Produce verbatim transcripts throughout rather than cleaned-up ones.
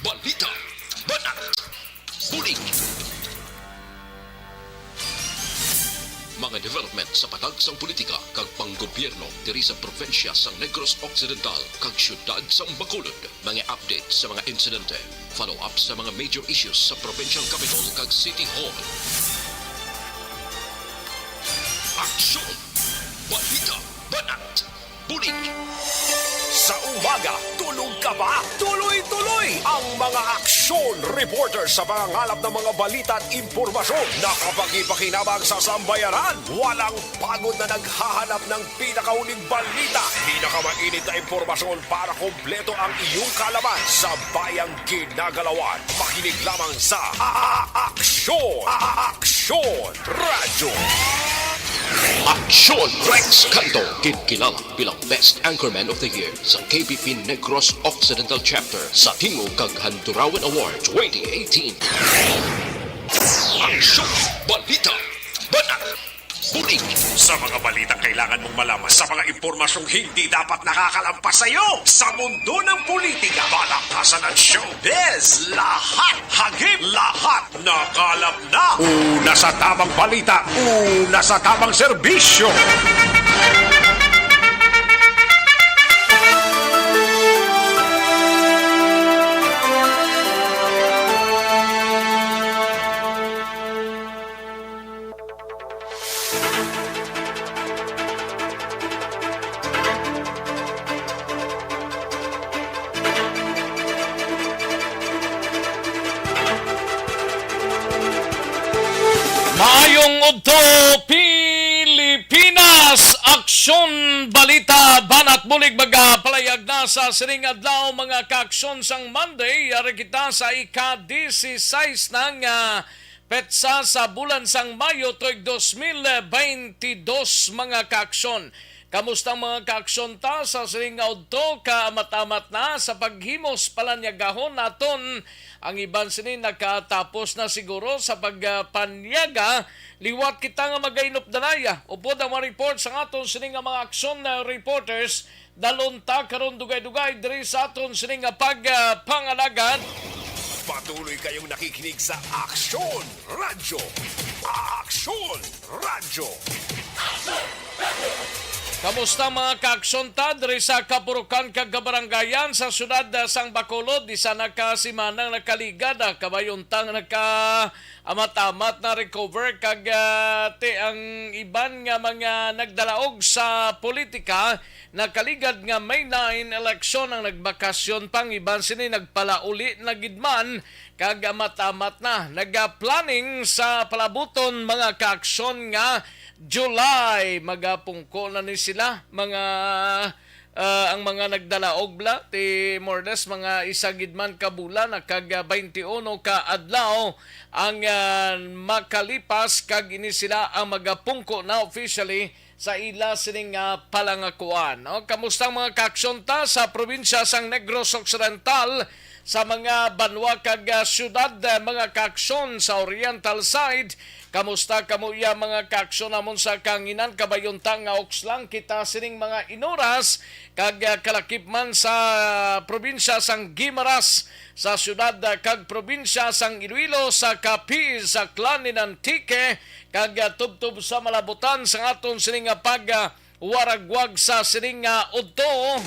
Balita, banat, bulig. Mga development sa patag sang politika kag panggobyerno diri sa probinsya sang Negros Occidental kag siyudad sang Bacolod. Mga update sa mga insidente, follow-up sa mga major issues sa provincial capital kag city hall. Aksyon! Balita, banat, bulig. Sa umaga, tulog ka ba? Tuloy-tuloy ang mga aksyon reporter sa pangangalap ng mga balita at impormasyon. Nakapagpakinabang sa sambayanan, walang pagod na naghahanap ng pinakahuling balita, pinakamainit na impormasyon para kompleto ang iyong kaalaman sa bayang ginagalawan. Makinig lamang sa A-, A-, Aksyon! A-, A-, Aksyon Radyo! Aksyon Rex Canto, ginkilala bilang Best Anchorman of the Year sa K B P Negros Occidental Chapter sa Tingog kag Handurawan Award twenty eighteen. Aksyon! Balita! Banat! Bulig! Sa mga balitang kailangan mong malaman, sa mga impormasyong hindi dapat nakakalampas sa iyo, sa mundo ng politika, balaktasan at showbiz, lahat hagip, lahat nakalap na. Una sa tamang balita, una sa tamang serbisyo. Maayong udto, Pilipinas! Aksyon, balita, banat bulig magapalayag na sa sining adlaw, mga kaaksyon, sang Monday. Ari kita sa ika-dieciséis na nga petsa sa bulan sang Mayo tuig dos mil beintidos, mga kaaksyon. Kamusta ang mga kaaksyon ta sa sining nga udto? Kaamat-amat na sa paghimos palanyagahon naton. Ang iban sini nakatapos na siguro sa pagpanyaga. Liwat kita nga magainupdanaya. Upod ang mga report sang aton sini nga mga aksyon, ah, reporters. Dalon ta karon dugay-dugay diri sa aton sini nga pagpangalagad. Patuloy kayong nakikinig sa Aksyon Radyo. Aksyon Radyo. Kamusta, mga kaaksyon ta diri sa kapurukan kag kabarangayan sa siyudad, ah, sang Bacolod? Isa na ka simanang nakaligad, ah, kabayon tang naka amat-amat na recover kag, ah, ti ang iban nga mga nagdalaog sa politika. Nakaligad nga May nine eleksyon ang nagbakasyon pa, ang iban sini nagpalauli na gid man kag amat-amat na nagaplanning sa palabuton, mga kaaksyon, nga July. Magapungko na ni sila, mga ah, ang mga nagdalaog bala, ti more or less mga isa gid man ka bulan na kag, ah, twenty-one ka adlaw ang, ah, makalipas kag ini sila ang magapungko na officially sa ila sining, ah, palangakuan. No? Kamusta ang mga kaaksyon ta sa probinsya sang Negros Occidental, sa mga banwa kag, ah, siyudad, ah, mga kaaksyon sa Oriental side? Kamusta kamo iya, mga kaaksyon namon sa kahanginan? Kabayon ta nga uks lang kita sining mga inuras kag, ah, kalakip man sa probinsya sang Guimaras, sa siyudad, ah, kag probinsya sang Iloilo, sa Capiz, sa Aklan, in Antique, kag, ah, tubtob sa malabutan sang aton sining nga pag, ah, waragwag sa sining nga udto.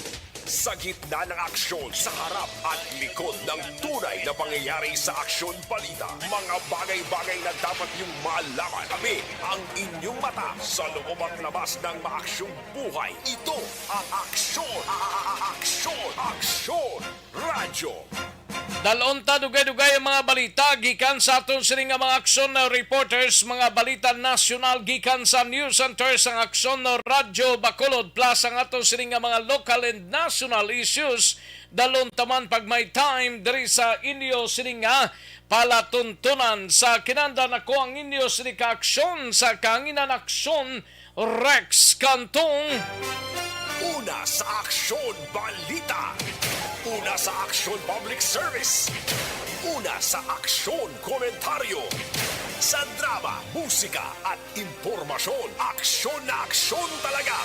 Sa gitna ng aksyon, sa harap at likod ng tunay na pangyayari sa Aksyon Balita, mga bagay-bagay na dapat niyong malaman. Kami ang inyong mata sa loob at labas ng maaksyong buhay. Ito ang Aksyon, a-, a-, a-, Aksyon, Aksyon Radyo. Dalon ta dugay-dugay ang mga balita gikan sa aton sini nga mga aksyon na reporters, mga balita nasyonal gikan sa News Center sang Aksyon Radyo Bacolod, plus ang aton sini nga mga local and national issues. Dalon ta man pag may time diri sa inyo sini nga palatuntunan. Sa kinahanglan, ako ang inyo sini ka aksyon sa kahanginan, Aksyon Rex Cantong. Una sa Aksyon Balita. Una sa Aksyon Public Service. Una sa Aksyon Komentaryo. Sa drama, musika at impormasyon, aksyon na aksyon talaga.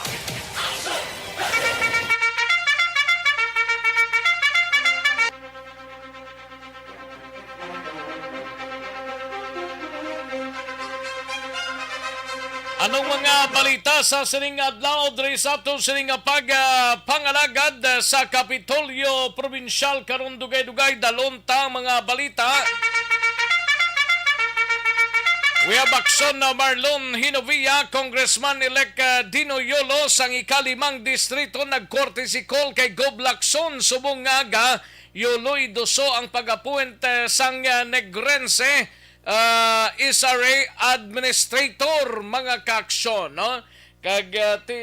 Balita sa sining adlaw diri sa ato sining pag, ah, pangalagad sa Kapitolyo Probinsyal karon, dugay-dugay dalon ta mga balita. We have action na Marlon Hinovia, Congressman-elect, ah, Dino Yolo sang ikalimang distrito nag-courtesy call kay Gob Lacson subong nga aga Yolo iduso ang pag-appoint, eh, sang, ah, Negrense, ah, S R A administrator, mga kaaksyon, no? Kag, ah, ti,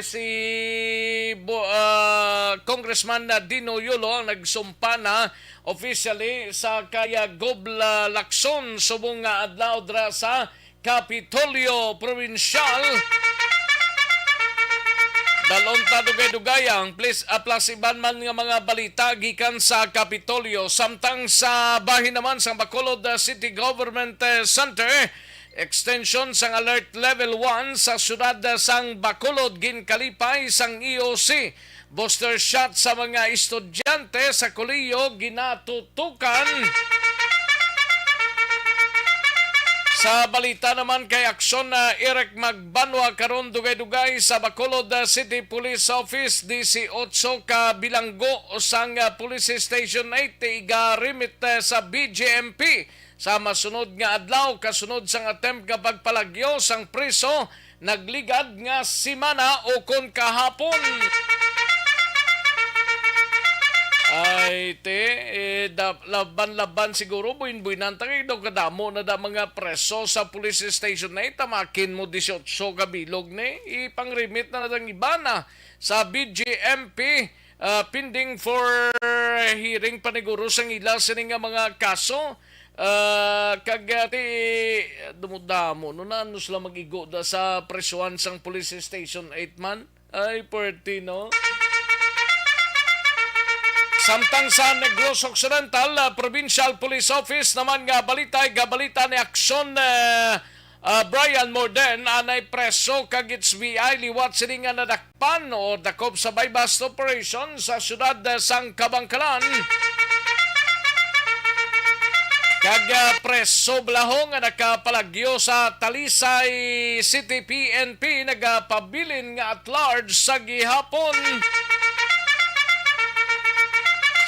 si Bo-, ah, Congressman na Dino Yolo ang nagsumpa na officially sa kay, ah, Gob La-, Lacson subong nga adlaw dra sa Kapitolyo Probinsyal. Dalon ta dugay-dugay ang plis-, ah, plus iban man nga mga balita gikan sa Kapitolyo. Samtang sa bahin naman sa Bacolod, ah, City Government, eh, Center, extension sang Alert Level one sa siyudad, ah, sang Bacolod ginkalipay sang E O C. Booster shot sa mga estudyante sa kolehiyo ginatutukan. Sa balita naman kay aksyon na Eric Magbanwa karon, dugay-dugay sa Bacolod, ah, City Police Office, disiotso ka bilanggo sang, ah, Police Station eight igarimit, ah, sa B G M P. Sa masunod nga adlaw, kasunod sang attempt nga pagpalagyo sang preso, nagligad nga semana ukon kahapon. Ay, te, eh, da-, laban-laban siguro, buin-buinan ta kay daw kadamo na da mga preso sa police station na itamakin mo disiotso ka bilog ni. Ipangrimit na lang iba na sa B G M P, ah, pending for hearing paniguro sang ila sini nga mga kaso. Ah, kag, ah, ti, dumudamo, no, na, ano sila mag-igo da sa presuhan sang Police Station eight man? Ay, pwerte, no? Samtang sa Negros Occidental, ah, Provincial Police Office naman nga balita, gabalita ni Aksyon, ah, ah, Brian Morden, anay preso kag H B I liwat sini nga nadakpan o dakop sa buy-bust operation sa siyudad, ah, sang Kabangkalan. Kag, ah, preso bala ho nga nakapalagyo sa Talisay City P N P nagapabilin nga at large sa gihapon.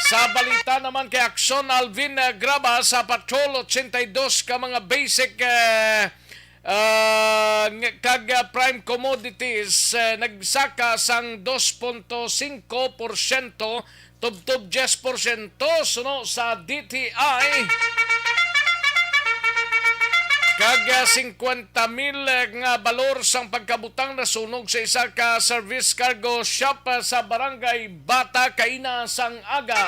Sa balita naman kay Aksyon Alvin, ah, Graba sa Patrol, ochenta y dos ka mga basic, ah, ah, ng-, kag, ah, prime commodities, eh, nagsaka sang dos punto singko porsyento, tubtob diyes porsyento suno sa D T I. Kag, ah, singkwenta mil, eh, nga balor sang pagkabutang nasunog sa isa ka service cargo shop, ah, sa Barangay Bata, kaina sang aga.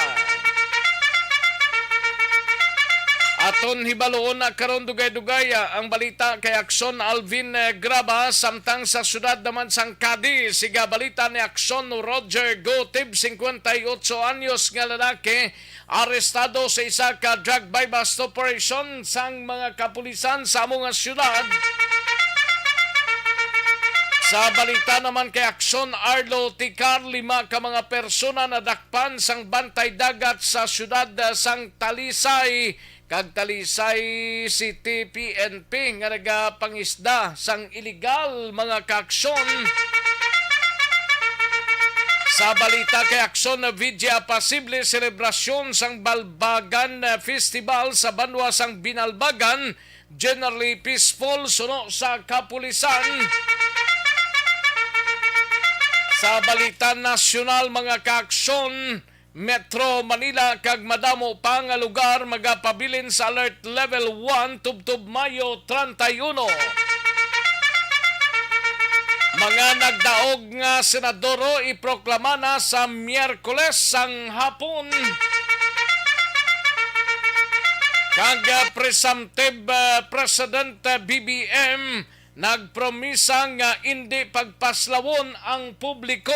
Aton hibaluon na karon dugay-dugay, ah, ang balita kay Aksyon Alvin, eh, Graba, samtang sa siyudad naman sang Cadiz, siga balita ni Aksyon Roger Gotib, singkwenta y otso anyos nga lalaki, arestado sa isa ka drug buy-bust operation sang mga kapulisan sa amo nga siyudad. Sa balita naman kay Aksyon Arlo Ticar, lima ka mga persona nadakpan sang bantay dagat sa siyudad, ah, sang Talisay kag Talisay City P N P nga nagapangisda sang iligal, mga kaaksyon. Sa balita kay Aksyon, V G A, posible selebrasyon sang Balbagan, eh, Festival sa banwa sang Binalbagan, generally peaceful suno sa kapulisan. Sa balita nasyonal, mga kaaksyon, Metro Manila kag madamo pa nga lugar magapabilin sa Alert Level one tubtob Mayo treinta y uno. Mga nagdaog nga senador iproklama na sa Miyerkules sang hapon. Kag, ah, presumptive, ah, President, ah, B B M nagpromisa nga indi pagpaslawon ang publiko.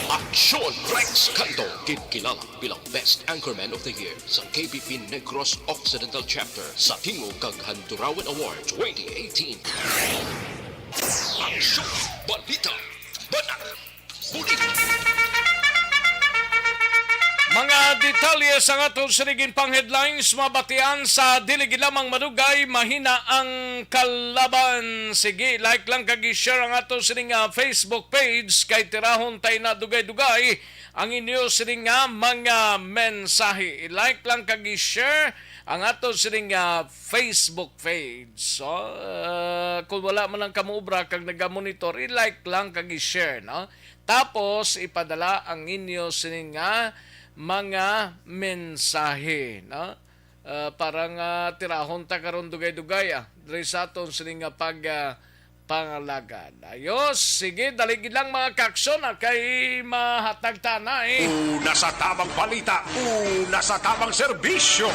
Aksyon Rex Canto, ginkilala bilang Best Anchorman of the Year sa K B P Negros Occidental Chapter sa Tingog kag Handurawan Award twenty eighteen. Aksyon! Balita! Banat! Bulig! Mga Detalye sa aton sining pang headlines, mabatian sa dili gid lamang madugay, mahina ang kalaban. Sige, like lang kag i-share ang aton sining, ah, Facebook page kay tirahon tay na dugay-dugay ang inyo sining nga mga mensahe. I-like lang kag i-share ang aton sining, ah, Facebook page. So, ah, kung wala man lang kamo obra kag nagamonitor, i-like lang kag i-share, no? Tapos ipadala ang inyo sini nga mga mensahe, no? Ah, para nga tirahon ta karon dugay-dugay, ah, diri sa aton sini nga pag, ah, pangalagad. Ayos, sige, dali gid lang, mga kaaksyon, ah, kay mahatag ta na, eh. Una sa tamang balita, una sa tamang serbisyo.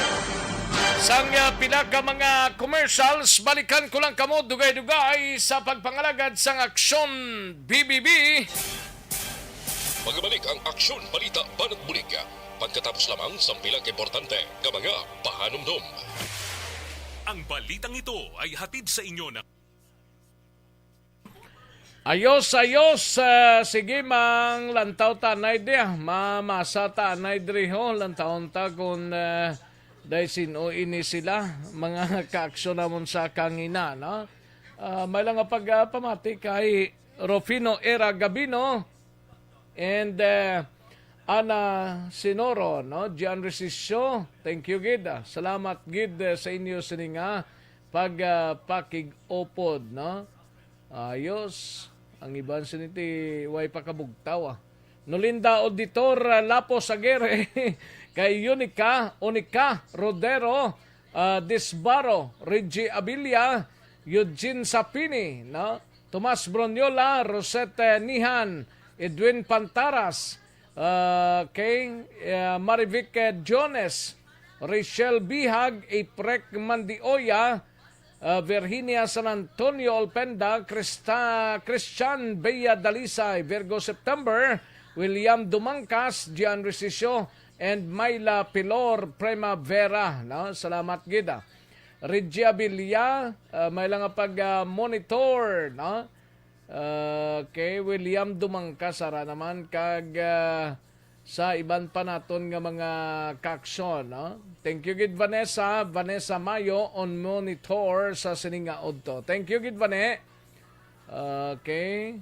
Sang, ah, pila ka mga commercials, balikan ko lang kamo dugay-dugay sa pagpangalagad sang Aksyon B B B. Magabalik ang Aksyon Balita Banat Bulig pagkatapos lamang sang pila ka importante nga mga pahanumdom. Ang balitang ito ay hatid sa inyo ng Ayos, ayos. Ah, sige, mang lantaw ta anay di, ah. Mamasa ta anay diri, ho. Lantawon ta kung, ah, day sin-o ini sila. Mga kaaksyon namon sa kangina, no? Ah, may lang nga pag, ah, pamati kay Rufino Era Gabino and, ah, Ana Sinoro, no? Gian Resisio, thank you gid, ah. Salamat gid, eh, sa inyo sini nga pag, ah, pakig-upod, no? Ayos. Ang iban sini ti way pa kabugtaw, ah. Nolinda Auditor, ah, Lapos Aguirre, kay Unica, Unica Rodero, ah, Disbaro, Reggie Abilia, Eugene Sapini, no? Tomas Broniola, Rosette Nihan, Edwin Pantaras, ah, kay, ah, Marivic, eh, Jones, Rachel Bihag, Aprek Mandioya, ah, Virginia San Antonio Olpenda, Krista, Christian Bea Dalisay, Virgo September, William Dumangcas, Gian Resisio, and Myla Pilor Primavera, no? Salamat gid, ah. Regia Villa, ah, may lang nga pag, ah, monitor, no? Ah, kay William Dumangcas ara naman kag, ah, sa iban pa naton nga mga kaaksyon, no? Thank you gid, Vanessa. Vanessa Mayo on monitor sa sini nga udto. Thank you gid, Vane. Okay.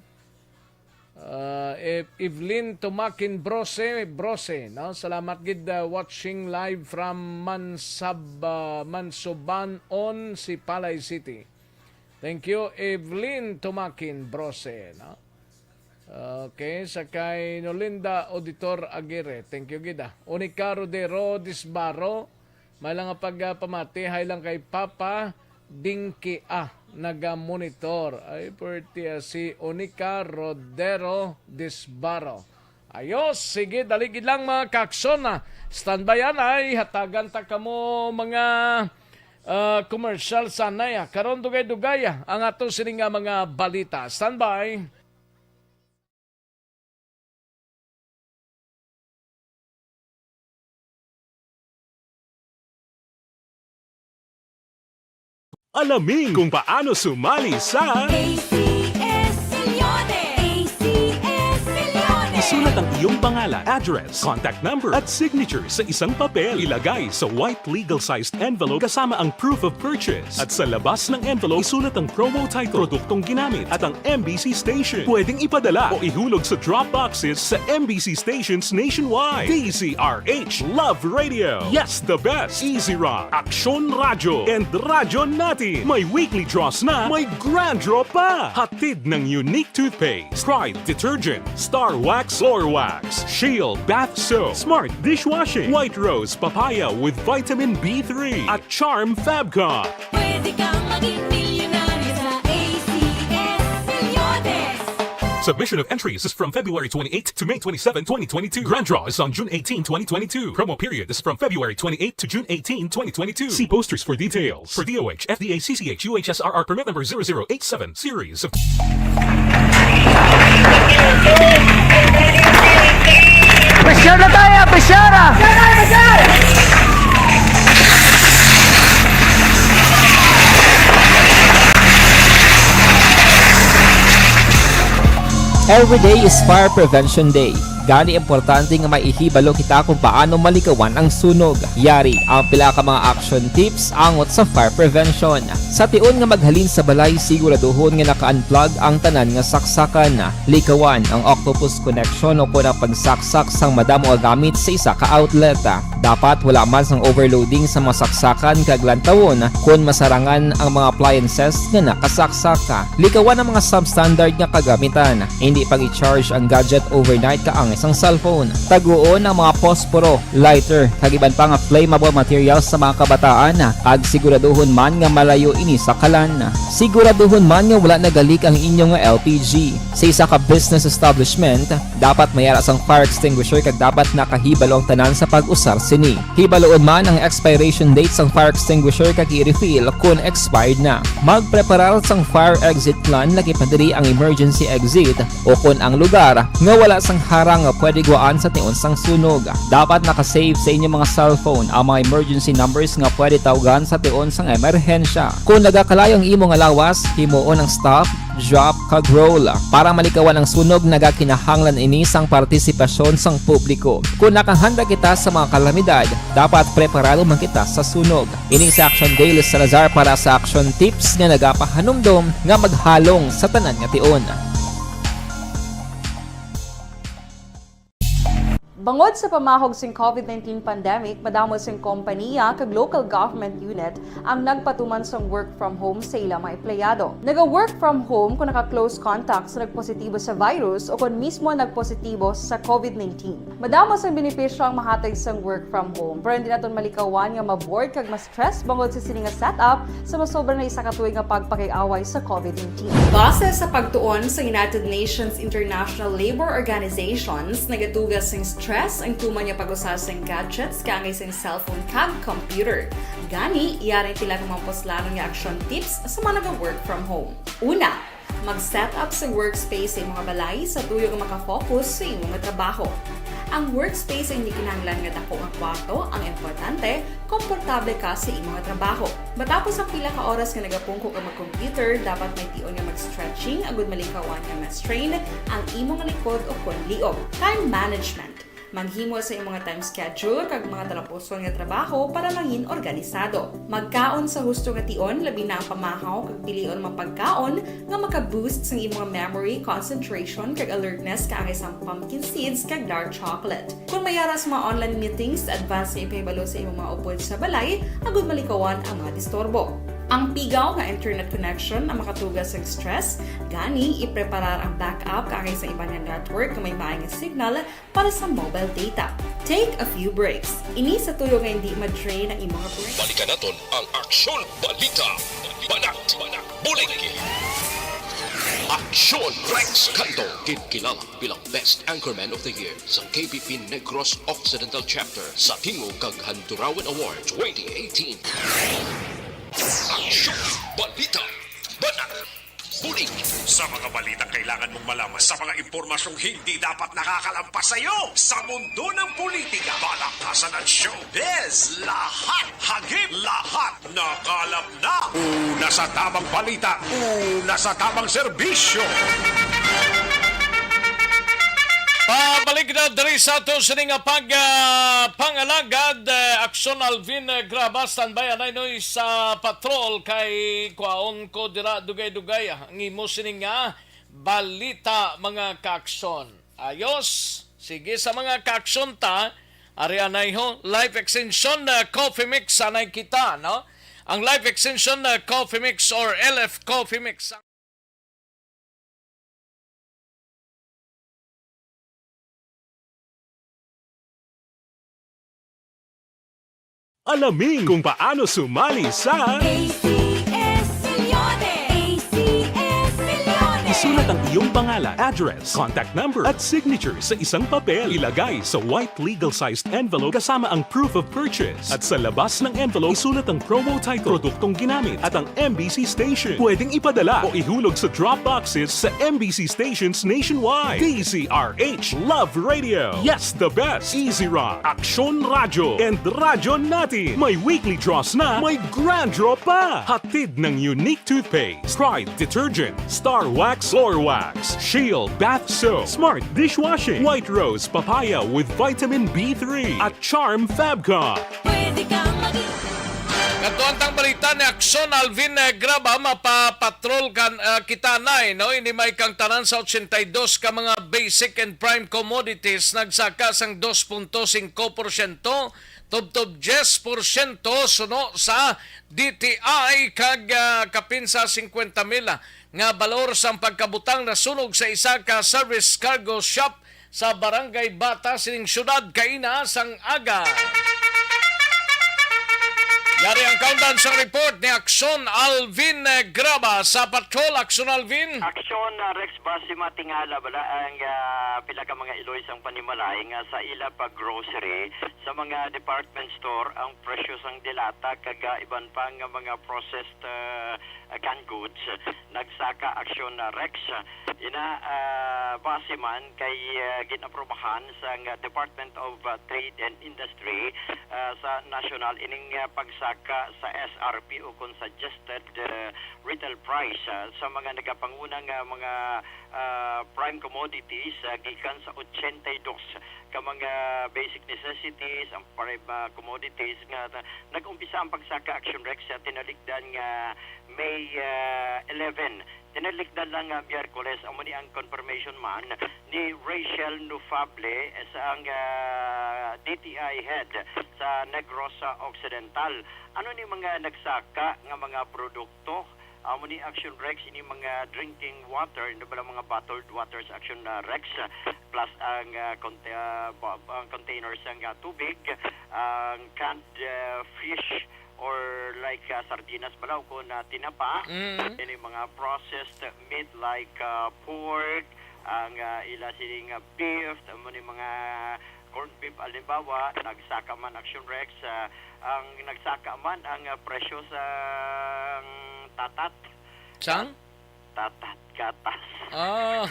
Ah, Ev-, Evelyn Tumakin Brose, Brose, no? Salamat gid, ah, watching live from Mansab-, ah, Mansuban on Sipalay City. Thank you, Evelyn Tumakin Brose, no? Okay, sa kay Nolinda Auditor Aguirre. Thank you gid, ah. Unica Rodero Disbaro, may lang nga pagpamati, hay lang kay Papa Dinky, ah, naga-monitor. Ay, pwerte, ah, si Unica Rodero Disbaro. Ayos, sige, dali gid lang, mga kaaksyon, ah. Standby anay, hatagan ta kamo mga, ah, commercial sanay, ah. Karon dugay-dugay, ah, ang ato sini nga mga balita. Standby. Alamin kung paano sumali sa A C S Millones. A C S Millones. Isulat ang iyong pangalan, address, contact number, at signature sa isang papel. Ilagay sa white legal-sized envelope kasama ang proof of purchase. At sa labas ng envelope, isulat ang promo title, produktong ginamit, at ang M B C station. Pwedeng ipadala o ihulog sa drop boxes sa M B C stations nationwide. D Z R H, Love Radio. Yes, the best. Easy Rock, Aksyon Radyo, and Radyo Natin. May weekly draws na, may grand draw pa. Hatid ng Unique Toothpaste, Pride Detergent, Star Wax Floor Wax, Shield Bath Soap, Smart Dishwashing, White Rose Papaya with Vitamin B three, at Charm Fabcon. Pwede kang maging milyonaryo sa A C S Millones. Submission of entries is from February twenty-eight to May twenty-seven, twenty twenty-two. Grand draw is on June eighteen, twenty twenty-two. Promo period is from February twenty-eight to June eighteen, twenty twenty-two. See posters for details. For D O H, F D A, C C H, U H S R R permit number zero zero eight seven, series of Pressure na tayo, pressure ah! Every day is Fire Prevention Day. Gani, importante nga maihibalo kita kung paano malikawan ang sunog. Yari ang pila ka mga action tips angot sa fire prevention. Sa tion nga maghalin sa balay, siguraduhon nga naka-unplug ang tanan nga saksakan. Likawan ang octopus connection o kon ang pagsaksak sang madamo nga gamit sa isa ka outlet. Dapat wala man sang overloading sa mga saksakan kag lantawon kon masarangan ang mga appliances nga nakasaksak. Likawan ang mga substandard nga kagamitan. Hindi pag-i-charge ang gadget overnight kaangay sang cellphone. Taguon ang mga posporo, lighter, kag iban pa nga flammable materials sa mga kabataan, kag siguraduhon man nga malayo ini sa kalan. Siguraduhon man nga wala nagalik ang inyo nga L P G. Sa isa ka business establishment, dapat may ara sang fire extinguisher kag dapat nakahibalo ang tanan sa pag-usar sini. Hibaluon man ang expiration date sang fire extinguisher kag i-refill kon expired na. Magpreparar sang fire exit plan, lakip na diri ang emergency exit o kon ang lugar nga wala sang harang nga pwede guwaan sa tion sang sunog. Dapat naka-save sa inyo mga cellphone ang mga emergency numbers nga pwede tawgan sa tion sang emerhensya. Kon nagakalayo ang imo nga lawas, himuon ang stop, drop, kag roll. Para malikawan ang sunog, nagakinahanglan ini sang partisipasyon sang publiko. Kon nakahanda kita sa mga kalamidad, dapat preparado man kita sa sunog. Ini si Action Dale Salazar para sa Action Tips nga nagapahanumdom nga maghalong sa tanan nga tion. Bangod sa pamahog sing covid nineteen pandemic, madamo sing kompaniya kag local government unit ang nagpatuman sang work from home sa ila mga empleyado. Naga-work from home kung naka-close contact sa nagpositibo sa virus o kon mismo nagpositibo sa covid nineteen. Madamo sang benepisyo ang mahatag sang work from home, pero hindi naton malikawan nga ma-bored kag ma-stress bangod sa sini nga setup sa masobra na isa ka tuig nga pagpakig-away sa covid nineteen. Base sa pagtuon sa United Nations International Labour Organizations, nagatuga sing stress ang tuman nga pag-usa sing gadgets kaangay sing cellphone kag computer. Gani, yari ang pila ka mga puslanon nga action tips sa mga naga-work from home. Una, mag-set up sa workspace sa imong balay sa tuyo nga makafocus sa imo nga trabaho. Ang workspace ay hindi kinahanglan nga dako nga kwarto, ang importante, komportable ka sa imo nga trabaho. Matapos ang pila ka oras nga nagapungko ka mag-computer, dapat may tion nga mag-stretching agud malikawan nga ma-strain ang imo nga likod o kon liog. Time management. Maghimo sa imong nga time schedule kag mga talapuson nga trabaho para mangin organisado. Magkaon sa husto nga tion, labi na ang pamahaw kag pilion mga pagkaon nga maka-boost sang imong memory, concentration, kag alertness kaangay sang pumpkin seeds kag dark chocolate. Kon may ara sa mga online meetings, advance nga ipahibalo sa imong mga upod sa balay agud malikawan ang mga disturbo. Ang pigaw nga internet connection ang makatuga sang stress, gani ipreparar ang backup kaangay sa iban nga network nga may maay nga signal para sa mobile data. Take a few breaks. Ini sa tuyo nga hindi ma-drain ang imong brain. Balikan naton ang Aksyon Balita. Banat. Bulig. Aksyon Rex Canto, ginkilala bilang Best Anchorman of the Year sa K P P Negros Occidental Chapter sa Tingog kag Handurawan Award twenty eighteen. Aksyon Balita. Banat. Bulig. Sa mga balitang kailangan mong malaman, sa mga impormasyong hindi dapat nakakalampas sa iyo, sa mundo ng politika, palakpasan at showbiz, lahat hagip, lahat nakalap na. Una sa tamang balita, una sa tamang serbisyo. Pabalik na diri sa aton sini nga pag, ah, pangalagad, eh, Aksyon Alvin, eh, Graba, standby anay noy sa patrol kay kwaon ko dira dugay-dugay ang imo sini nga balita, mga kaaksyon. Ayos. Sige sa mga kaaksyon ta, ari anay ho, Life Extension, eh, Coffee Mix anay kita, no? Ang Life Extension, eh, Coffee Mix or L F Coffee Mix. Alamin kung paano sumali sa A C S Milyones! A C S Milyones! Isulat ang iyong pangalan, address, contact number, at signature sa isang papel. Ilagay sa white legal-sized envelope kasama ang proof of purchase. At sa labas ng envelope, isulat ang promo title, produktong ginamit, at ang M B C station. Pwedeng ipadala o ihulog sa drop boxes sa M B C stations nationwide. D Z R H Love Radio. Yes, the best. Easy Rock, Aksyon Radyo, and Radyo Natin. May weekly draws na, may grand draw pa. Hatid ng Unique Toothpaste, Pride Detergent, Star Wax Floor Wax, Shield Bath Soap, Smart Dishwashing, White Rose Papaya with Vitamin B three, at Charm Fab Cup. Pwede kang maging Kadto ang tang balita ni Akson Alvin, eh, Graba, mapapatrol kan, ah, kita na, eh, no? Ini may kang tanan sa ochenta y dos ka mga basic and prime commodities nagsaka sang dos punto singko porsyento, tubtob diyes porsyento suno sa D T I kag, ah, kapin sa singkwenta mil, ah, nga balor sang pagkabutang nasunog sa isa ka service cargo shop sa Barangay Bata sining siyudad kaina sang aga. Yari ang kaundan sang report ni Akson Alvin, eh, Graba sa Patrol. Akson Alvin. Aksyon, ah, Rex, base matingala bala ang, ah, pila ka mga iloy sang panimalay nga sa ila pa grocery sa mga department store ang presyo sang dilata kag, ah, iban pa nga mga processed, ah, canned goods nagsaka, Aksyon, ah, Rex. Ina, ah, base man kay, ah, ginaprobahan sang Department of, ah, Trade and Industry, ah, sa national ining, ah, pagsaka sa S R P o kon suggested, ah, retail price, ah, sa mga nagapangunang, ah, mga, ah, prime commodities, ah, gikan sa ochenta y dos ka mga basic necessities, ang prime, ah, commodities nga na-, nag-umpisa ang pagsaka, Action Rex, sa tinalikdan nga May, ah, eleven. Tinalikdan lang nga Miyerkules, amo ni ang confirmation man ni Rachel Nufable sa ang, ah, D T I head sa Negros Occidental. Ano ni mga nagsaka nga mga produkto? Amo ni Action Rex, ini mga drinking water, hindi ba lang mga bottled waters, Action, ah, Rex, plus ang, ah, conte-, ah, ba-, ang containers ng, ah, tubig, ang canned, ah, fish, or like, ah, sardinas bala o kon, ah, tinapa, Mm. ini mga processed meat like, ah, pork, ang, ah, ila sining, ah, beef, amo ni mga corned beef, halimbawa, nagsaka man, Action Rex, ah, ang nagsaka man ang, ah, presyo sa tatat. Sang? Tatat, gatas. Ah.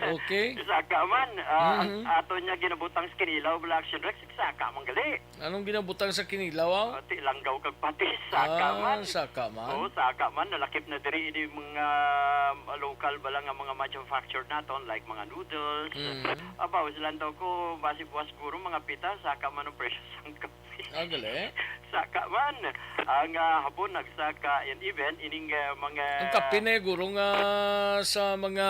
Okay. Saka man, ah, ang Mhm. ato niya ginabutang sa kinilaw, bala, Action Rex, saka man gali. Anong ginabutang sa kinilaw, ah? Ati, langgaw kag patis, saka Ah, man. saka man. Oo, saka man. Nalakip na diri ini mga local bala nga mga manufactured naton, like mga noodles. Mhm. Abaw, sila daw ko, basi buwas guro, mga pita, saka man ang presyo sang kape. Ah, gali. Saka man. Ang, ah, hapon nagsaka, and even ining, ah, mga Ang kape na guro nga sa mga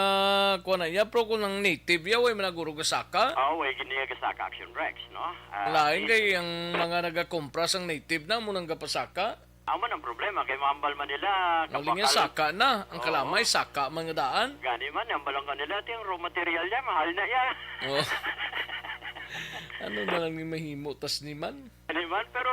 kuwan na iya, pero kung ang native ya, way man na guro gasaka. Ah, way gini gasaka, Action Rex, no? Ah, Lain is- kay ang mga nagakumpra sang native na mo nang gapasaka. Amo nang problema kay maambal man nila Ang linya kapakalay. Saka na, ang Oo. kalamay saka man nga daan. Gani man, ambal ang kanila, ati ang raw material niya, mahal na iya. Oh. Ano na lang ni mahimo tas ni man? Gani man, pero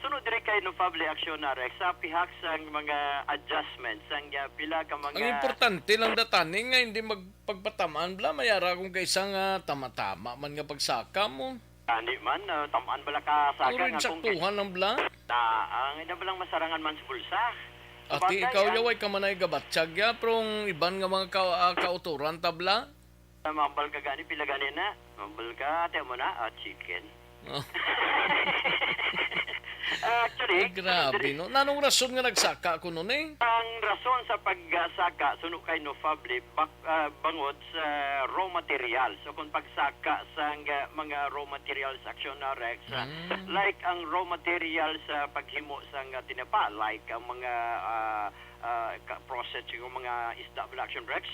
sunod diri kay Nufable Action na, Rex, sa pihak sang mga adjustments, ang, ah, pila ka mga Ang importante lang datani nga hindi magpagpatamaan bla, mayara kung kaisa nga tama-tama man nga pagsaka mo. Ani man, ah, tamaan bala ka sa Puro ka nga kung insaktuhan lang bala. Na, ang ina balang masarangan man sa bulsa. Ati, Sabagay, ikaw ang yaway ka manay gabatyag ya, pero ang iban nga mga ka, ah, kauturan tabla. Na mambal ka gani, pila gani na? Mambal ka, ate mo na, ah, chicken. Oh. Ah, actually, Ay, grabe, dili- no? Nanong rason nga nagsaka ko nun, eh? Ang rason sa pagsaka, suno kay Nofable, bak-, ah, bangod sa raw materials o kung pagsaka sa nga, mga raw materials, Action na Rex, ah, Mm. like ang raw materials sa paghimo sa nga tinapa, like ang mga, ah, ah, ka-, processed yung mga isda, Action Rex,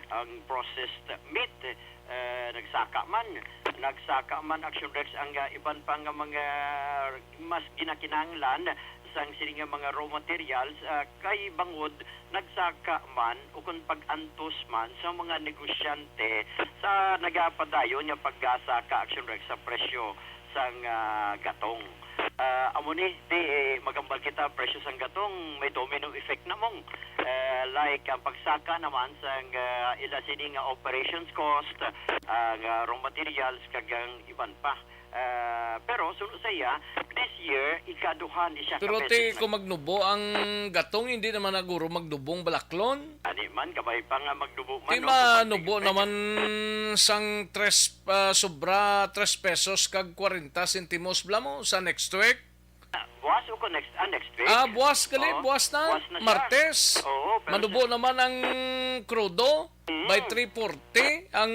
ang processed meat, eh, nagsaka man. Nagsaka man, Action Rex, ang, ah, iban pa nga mga mas ginakinahanglan sang sini nga mga raw materials, ah, kay bangod nagsaka man o kung pag-antos man sa mga negosyante sa nagapadayon nga paggasaka, Action Rex, sa presyo sang, ah, gatong. Ah, amo ni, di, eh, magambal kita, presyo sang gatong, may domino effect na mong. Eh, like, ang pagsaka naman sang, ah, ila sini nga operations cost, ang, ah, raw materials, kag ang iban pa. Ah, pero suno sa iya, this year, ikaduha ni siya Pero ka ti, beses kung nag- magnubo ang gatong, hindi naman naguro magnubo ang balaklon. Ani man, kabay pa nga magnubo man, Ti no? Kung manubo magtigil-tigil. naman sang tres, ah, sobra tres pesos kag kwarenta sentimos bala mo sa next week. Ah, Buwas o ko next, ah, next week? Ah, buwas gali, Oo, buwas na. Buwas na siya. Martes. Oo, pero Manubo sa naman ang krudo Mm. by three forty. Ang,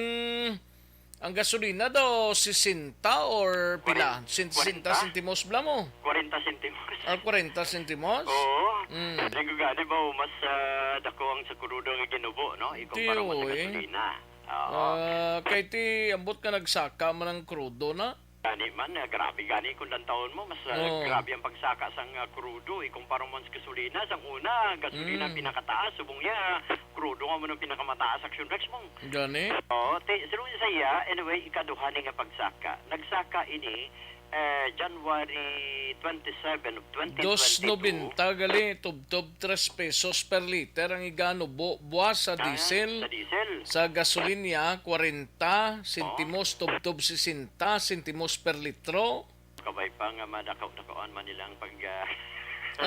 ang gasolina daw, sesenta or pila? Kwarenta. Sesenta sentimos bala mo? Kwarenta sentimos. Ah, kwarenta sentimos? Oo. Mm. Di ko gani ba, mas, ah, dako ang sa krudo nga ginubo, no? Ikumpara mo sa Tiyoy. gasolina. Oo. Ah, kay ti, ambot ka nagsaka man ang krudo na? Gani man, ah, grabe gani kung lantawon mo, mas, ah, Oo. grabe ang pagsaka sang, ah, krudo, ikumpara mo sa gasolina. Sang una, gasolina ang Mm. pinakataas, subong niya, krudo nga mo ang pinakamataas, Action Rex mo. Gani? Oo, ti-, pero sa iya, anyway, ikaduha ni nga pagsaka. Nagsaka ini, eh, January twenty-seven of twenty twenty-two. Dos nobenta gali, tubtob tres pesos per liter ang iganubo buwas sa Ah, diesel. sa diesel. Sa gasolina, kwarenta sentimos, Oh. tubtob sesenta sentimos per litro. Kabay pa nga madakaw-dakawan man nila ang pag, ah,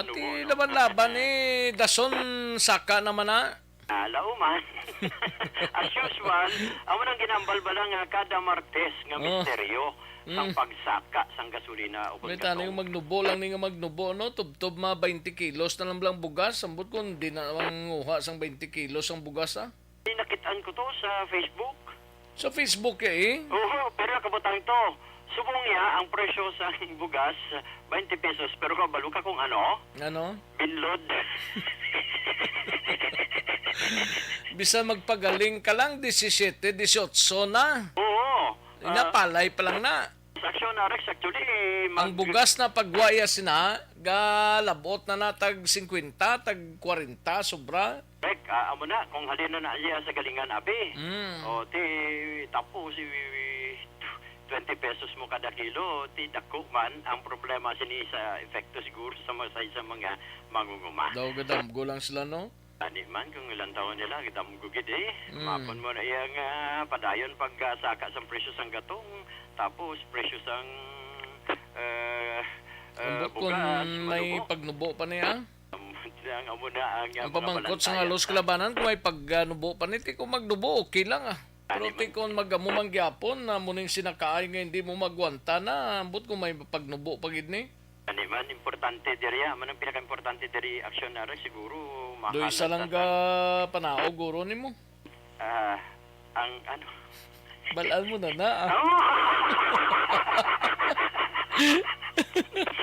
Ati nubo, no? laban-laban, eh, dason saka naman na. Ah, lauman. As usual, amo nang ginambal bala nga kada Martes nga Oh. misteryo sang Mm. pagsaka sang gasolina o kung May tani katong yung magnubo lang ni nga magnubo, no? Tubtob mga twenty kilos na lang bala ang bugas. Ambot kung di na manguha sang twenty kilos ang bugas, ah. Di nakitaan ko to sa Facebook. Sa Facebook, eh? Oo, pero nakabutang to. Subong niya, ang presyo sa bugas, twenty pesos. Pero kabalo ka kung ano? Ano? Binlod. Bisan magpagaling ka lang, disisiyete, disiotso na. Oo. Ina, Ah, palay pa lang na. Sa Action R X, actually, Ang mag- bugas na pagwaya sina, galabot na na tag singkwenta, tag kwarenta, sobra. Correct. Ah, amo na, kung halin na na siya sa galingan, abi. Mm. O, ti, tapos, i-, twenty pesos mo kada kilo, ti, dako man ang problema sini sa epekto siguro sa mga, sa, sa mga mangunguma. Daw gadamgo lang sila, no? Ani man, kung ilang taon nila, gadamgo gid, eh. Mm. Mapon mo na iya nga padayon pag, ah, saka sang presyo sang gatong, tapos presyo sang, eh, eh, Ambot kung bugas, may manubo. pagnubo pa niya. Ang amo na ang, Ang mga pamangkot sa balantaya halos sa kalabanan, kung may pagnubo pa ni, ti kung magnubo, okay lang, ah. Pero Ani ti man. kung mag-amo man gyapon, na muning sinakaay nga hindi mo magwanta na, ambot kung may pagnubo pa gid ni. Ani man, importante diri, ah. Amo nang pinaka-importante diri, Action R X, siguro, Do isa mahalat lang na ka sa panaog, guro nimo. Ah, ang ano? Balaan mo na na, ah. Amo.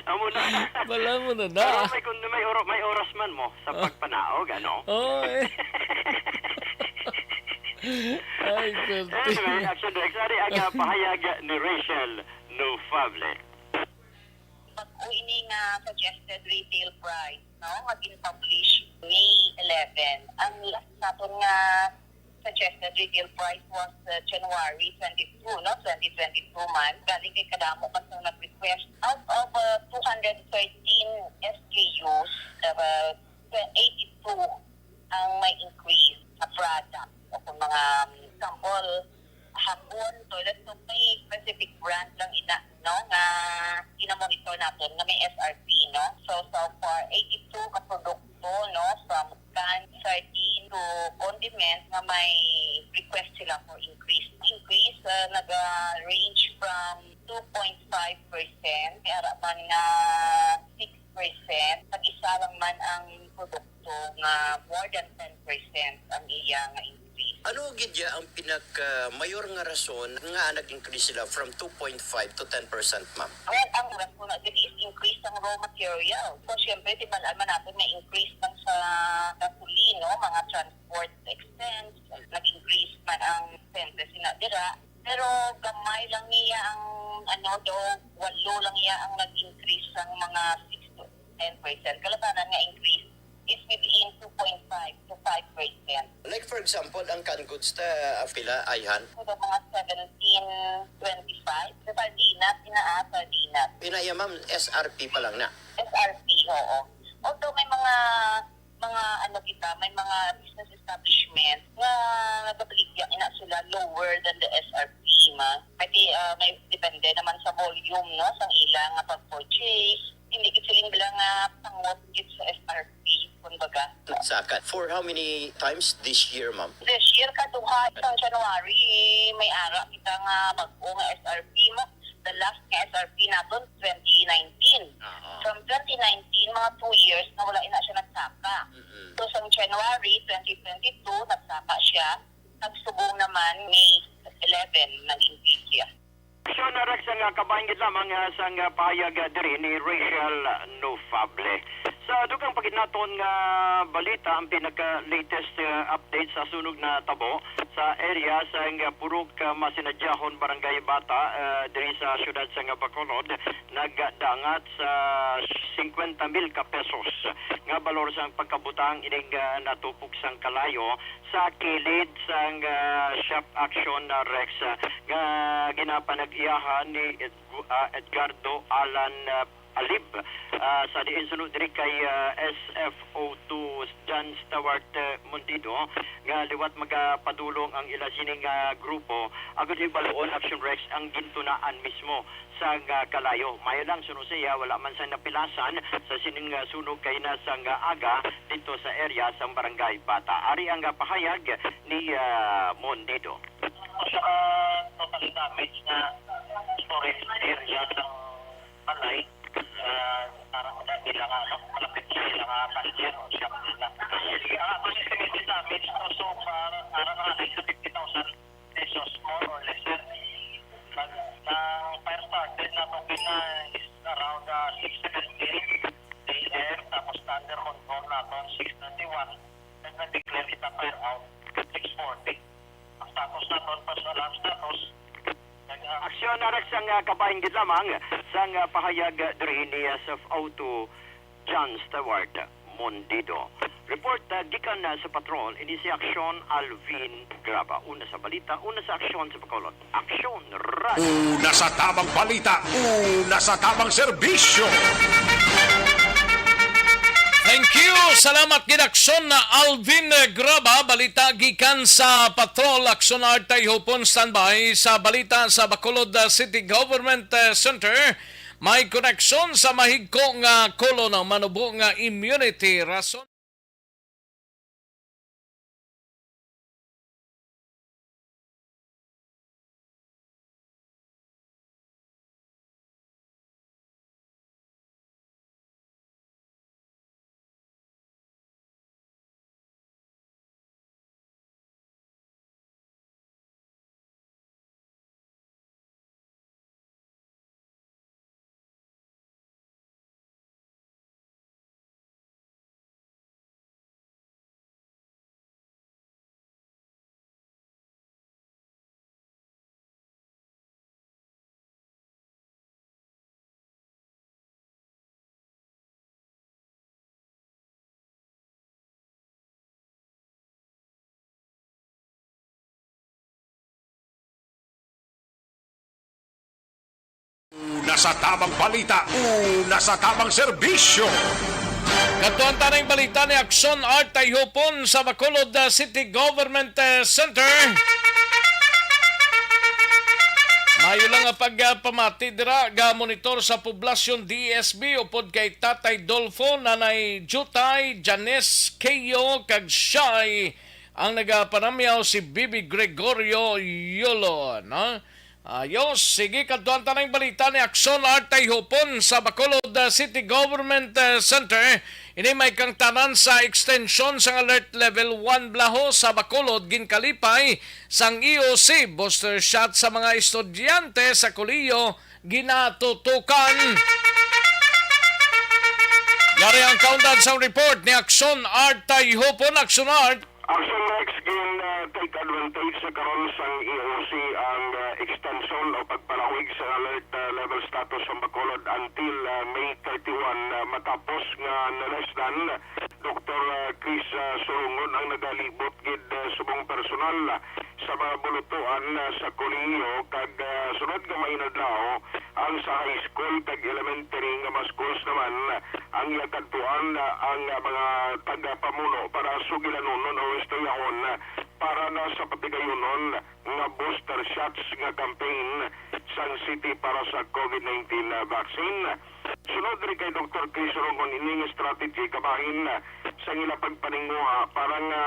Amo na. Balaan mo na na, Pero ah. may, kung may oro-, may oras man mo sa Oh. pagpanaog, ano? Oo, eh. Ay, swerte. Anyway, Action Rex, ari ang, ah, pahayag ni Rachel Nofable. Bag-o ini nga suggested retail price, no, nga gin-publish May eleven. Ang last naton nga suggested retail price was, uh, January twenty-two, no, twenty twenty-two man. Galing kay kadamo man sang nag-request. Out of, uh, two hundred thirteen S K Us, uh, eighty-two ang may increase sa product. O kung mga, um, sample, sabon, toilet soap, may specific brand lang ina, no, nga gina-monitor naton nga may S R P, no? So, so far, eighty-two ka produkto, no, from can, sardine to condiment nga may request sila for increase. Increase, uh, naga-range from two point five percent, may ara man nga six percent, nag-isa lang man ang produkto nga more than ten percent ang iya nga increase. Ano gid ya ang pinaka-mayor nga rason nga nag-increase sila from two point five to ten percent, ma'am? Well, ang rason na gid is increase ang raw material. So, syempre, di ba, alam natin may increase man sa gasolina, no? Mga transport expense, nag-increase man ang expenses sina dira. Pero gamay lang niya ang, ano, daw, walo lang niya ang nag-increase sang mga six to ten percent. Kalabanan nga increase is within two point five to five percent. Like, for example, ang canned goods ta, ah, pila, ayhan? So, mga seventeen twenty-five. Sa sardinas, ina, ah, sardinas. Ina, ya, ma'am, S R P pa lang na. S R P, oo. Although may mga, mga ano kita, may mga business establishment nga nagabaligya ina sila lower than the S R P, ma. Kasi, ah, may depende naman sa volume, no, sang ila nga pag-purchase. Hindi gid sila nga pangot gid sa S R P, kumbaga. Saka, for how many times this year, ma'am? This year, kaduha, sang January, may ara kita nga bag-o nga S R P, ma. The last nga S R P naton, twenty nineteen. Oo. From twenty nineteen, mga two years na wala na siya nagsaka. Mm-mm. So, sa January twenty twenty-two, nagsaka siya. Nagsubong naman, May eleven, naging peak siya. Siya na, Rex, ang, ah, kabahin gid lamang, ah, sang, ah, pahayag, ah, diri ni Rachel, ah, Nofable. Sa dugang pa gid naton nga balita, ang pinaka-latest, ah, update sa sunog natabo sa area sang, ah, Purok, ah, Masinadyahon, Barangay Bata, ah, diri sa siyudad sang Bacolod, nagdangat sa singkwenta mil ka pesos nga balor sang pagkabutang ining, ah, natupok sang kalayo sa kilid sang, ah, Shop Action, ah, Rex, ah, nga ginapanag-iyahan ni Ed-, ah, Edgardo Alan, ah, Alib, ah, sa diin suno diri kay, ah, S F O two John Stewart, ah, Mondido, nga liwat magapadulong ang ila sining, ah, grupo, agud hibaluon, Action Rex, ang gintunaan mismo sang, ah, kalayo. Mayo lang, suno siya, wala man sang napilasan sa sining, ah, sunog kay na sang, ah, aga didto sa area sang Barangay Bata. Ari ang, ah, pahayag ni, ah, Mondido. Sa totally damage nga storage area sang balay, ah, parang sa ila nga, ano, malapit sa ila nga cashier o shop nila. Ang ato estimated damage to so far, parang around sa fifty thousand pesos, more or less, sir. Nag-, ang fire started naton gina is around, ah, six seventeen A M, tapos na under control naton six thirty-one, then na-declare kita fire out six forty. Ang status naton, first alarm status, nag-, ah, Aksyon, Rex, ang, ah, kabahin gid lamang sang, ah, pahayag, ah, diri ni, ah, S F O two John Stewart Mondido. Report, ah, gikan, ah, sa patrol, ini si Aksyon Alvin Graba. Una sa balita, una sa aksyon sa Bacolod. Aksyon, Ras! Una sa tamang balita, una sa tamang serbisyo. Thank you. Salamat gid, Aksyon na Alvin Graba. Balita gikan sa patrol. Aksyon Art Tayhupon, standby sa balita sa Bacolod, ah, City Government, ah, Center. May koneksyon sa mahigko nga kolon ang manubo nga immunity, rason Una sa tamang balita, una sa tamang serbisyo. Kadtuan ta ning balita ni Aksyon Art Tayhupon sa Bacolod, uh, City Government, uh, Center. Mayo lang nga pagpamati dira, ga-monitor sa poblasyon D S B upod kay Tatay Dolfo, Nanay Jutay, Janice Keyo, kag siya ay ang nagapanamyaw si Bibi Gregorio Yolo, no? Ayos, sige, kadtuan ta ning balita ni Aksyon Art Tayhupon sa Bacolod, uh, City Government, uh, Center. Ini may kangtanan sa extension sang Alert Level one blaho sa Bacolod, ginkalipay sang E O C, booster shot sa mga estudyante sa kolehiyo ginatutukan. Yari ang kaundan sang report ni Aksyon Art Tayhupon. Aksyon Art. Action Rex, gin, ah, take advantage sa karon sang E O C ang, ah, extension o pagpalawig sa alert, ah, level status sa Bacolod until, ah, May thirty-one, ah, matapos nga na-less than Doktor, ah, Chris, ah, Surungon ang nagalibot gid, ah, subong personal, ah, sa mga bulutuan, ah, sa kolehiyo kag, ah, sunod nga mga inadlaw ang sa high school kag elementary nga mga schools naman, ah, ang iya kadtuan, ah, ang, ah, mga tagapamuno para sugilanon o istoryahon, ah, para na sa patigayonon nga booster shots nga campaign sang city para sa COVID nineteen, ah, vaccine. Sunod diri kay Doktor Chris Rongon, ining strategy kabahin, ah, sa ila pagpaninguha para nga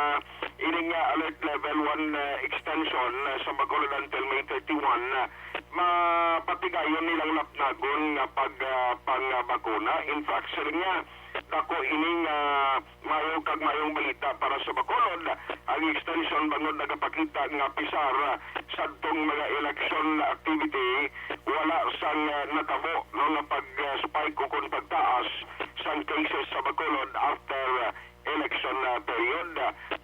ining, ah, alert level one, ah, extension, ah, sa Bacolod until May thirty-one, ah, mapatigayon nilang lapnagon nga pag, ah, pangbakuna. In fact, sir, nga dako ining, ah, mayo kag mayong balita para sa Bacolod. Ang extension bangod nagapakita nga pisar, ah, sadtong mga election activity, wala sang, ah, natabo, no, nga pag, ah, spike o kon pagtaas sang cases sa Bacolod after, ah, election, ah, period.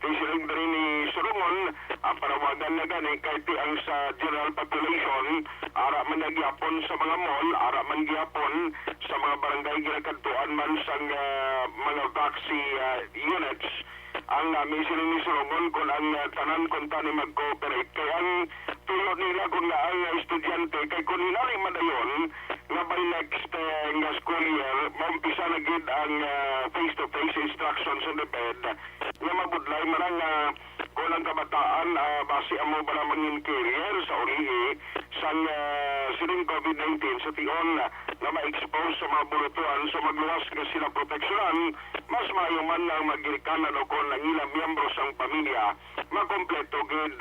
Kay siling diri ni Sorongon, ang panawagan na gani kay ti ang sa general population, ara man na gyapon sa mga mall, ara man gyapon sa mga barangay ginakadtuan man sang, ah, mga vaccine, ah, units. Ang nami siling ni Sorongon, kung ang, ah, tanan kuntani mag-cooperate, kay ang tuyo nila kung nga ang estudyante, kay kung hinali madayon nga by next, eh, nga school year, maumpisa na gid ang, ah, face-to-face instruction sa DepEd, nga mabudlay man ang, ah, kung ang kabataan, ah, basi amo ba na mangin carrier sa ulihi sang, ah, sining COVID nineteen sa tion nga ma-expose sa mga bulutuan, so magluwas nga sila proteksyonan, mas maayo man nga ang mga ginikanan o kon ang ilang miyembro sang pamilya makompleto gid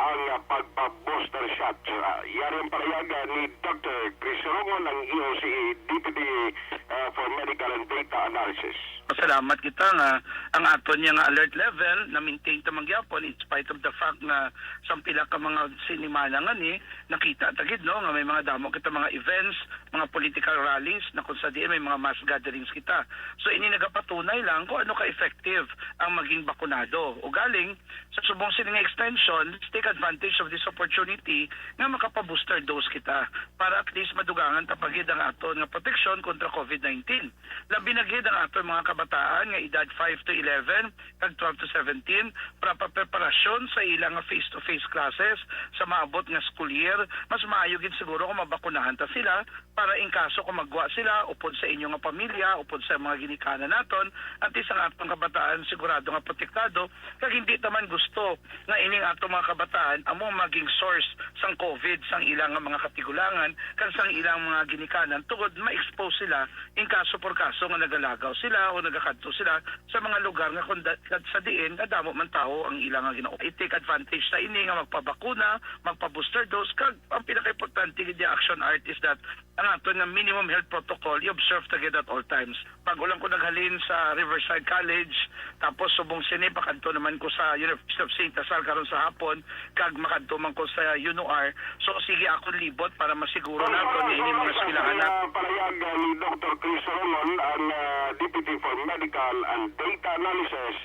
ang, ah, pagpa-booster shot. Ah, yari ang pahayag, ah, ni Doctor Chris Rongon, ang E O C Deputy, ah, for Medical and Data Analysis. Pasalamat kita nga ang aton niya nga alert level na-maintain ta man gyapon in spite of the fact nga sa pila ka mga sinimana nga ni nakita ta gid, no, nga may mga damo kita mga events, mga political rallies na kung sa diin may mga mass gatherings kita. So ini nagapatunay lang kung ano ka effective ang maging bakunado. Ugaling, sa subong sini nga extension, let's take advantage of this opportunity nga makapa-booster dose kita para at least madugangan ta pa gid ang aton nga proteksyon kontra COVID nineteen. Labi na gid ang aton mga kabataan nga edad five to eleven kag twelve to seventeen para pa preparasyon sa ilang nga face-to-face classes sa maabot nga school year. Mas maayo gid siguro kung mabakunahan ta sila para in kaso kung maggwa sila upod sa inyo nga pamilya, upod sa mga ginikanan naton, at least ang atong kabataan sigurado nga protektado, kag hindi ta man gusto nga ining atong mga kabataan amo maging source sang COVID sang ilang nga mga katigulangan kag sang ilang mga ginikanan, tungod ma-expose sila in kaso por kaso nga nagalagaw sila o nagakadto sila sa mga lugar nga kung da-, sa diin nga damo man tawo ang ilang nga ginaupod. I-take advantage ta ini nga magpabakuna, magpa-booster dose, kag ang pinakaimportante gid nga action, Art, is that ang aton nga minimum health protocol i-observe ta gid at all times. Bago lang ko naghalin sa Riverside College, tapos subong sini pakadto naman ko sa University of Saint Lazare karon sa hapon, kag makadto man ko sa U N O R. So sige akong libot para masiguro naton nga ini mga eskwelahan na. Ang pahayag ni Doctor Chris Solomon, ang, ah, Deputy for Medical and Data Analysis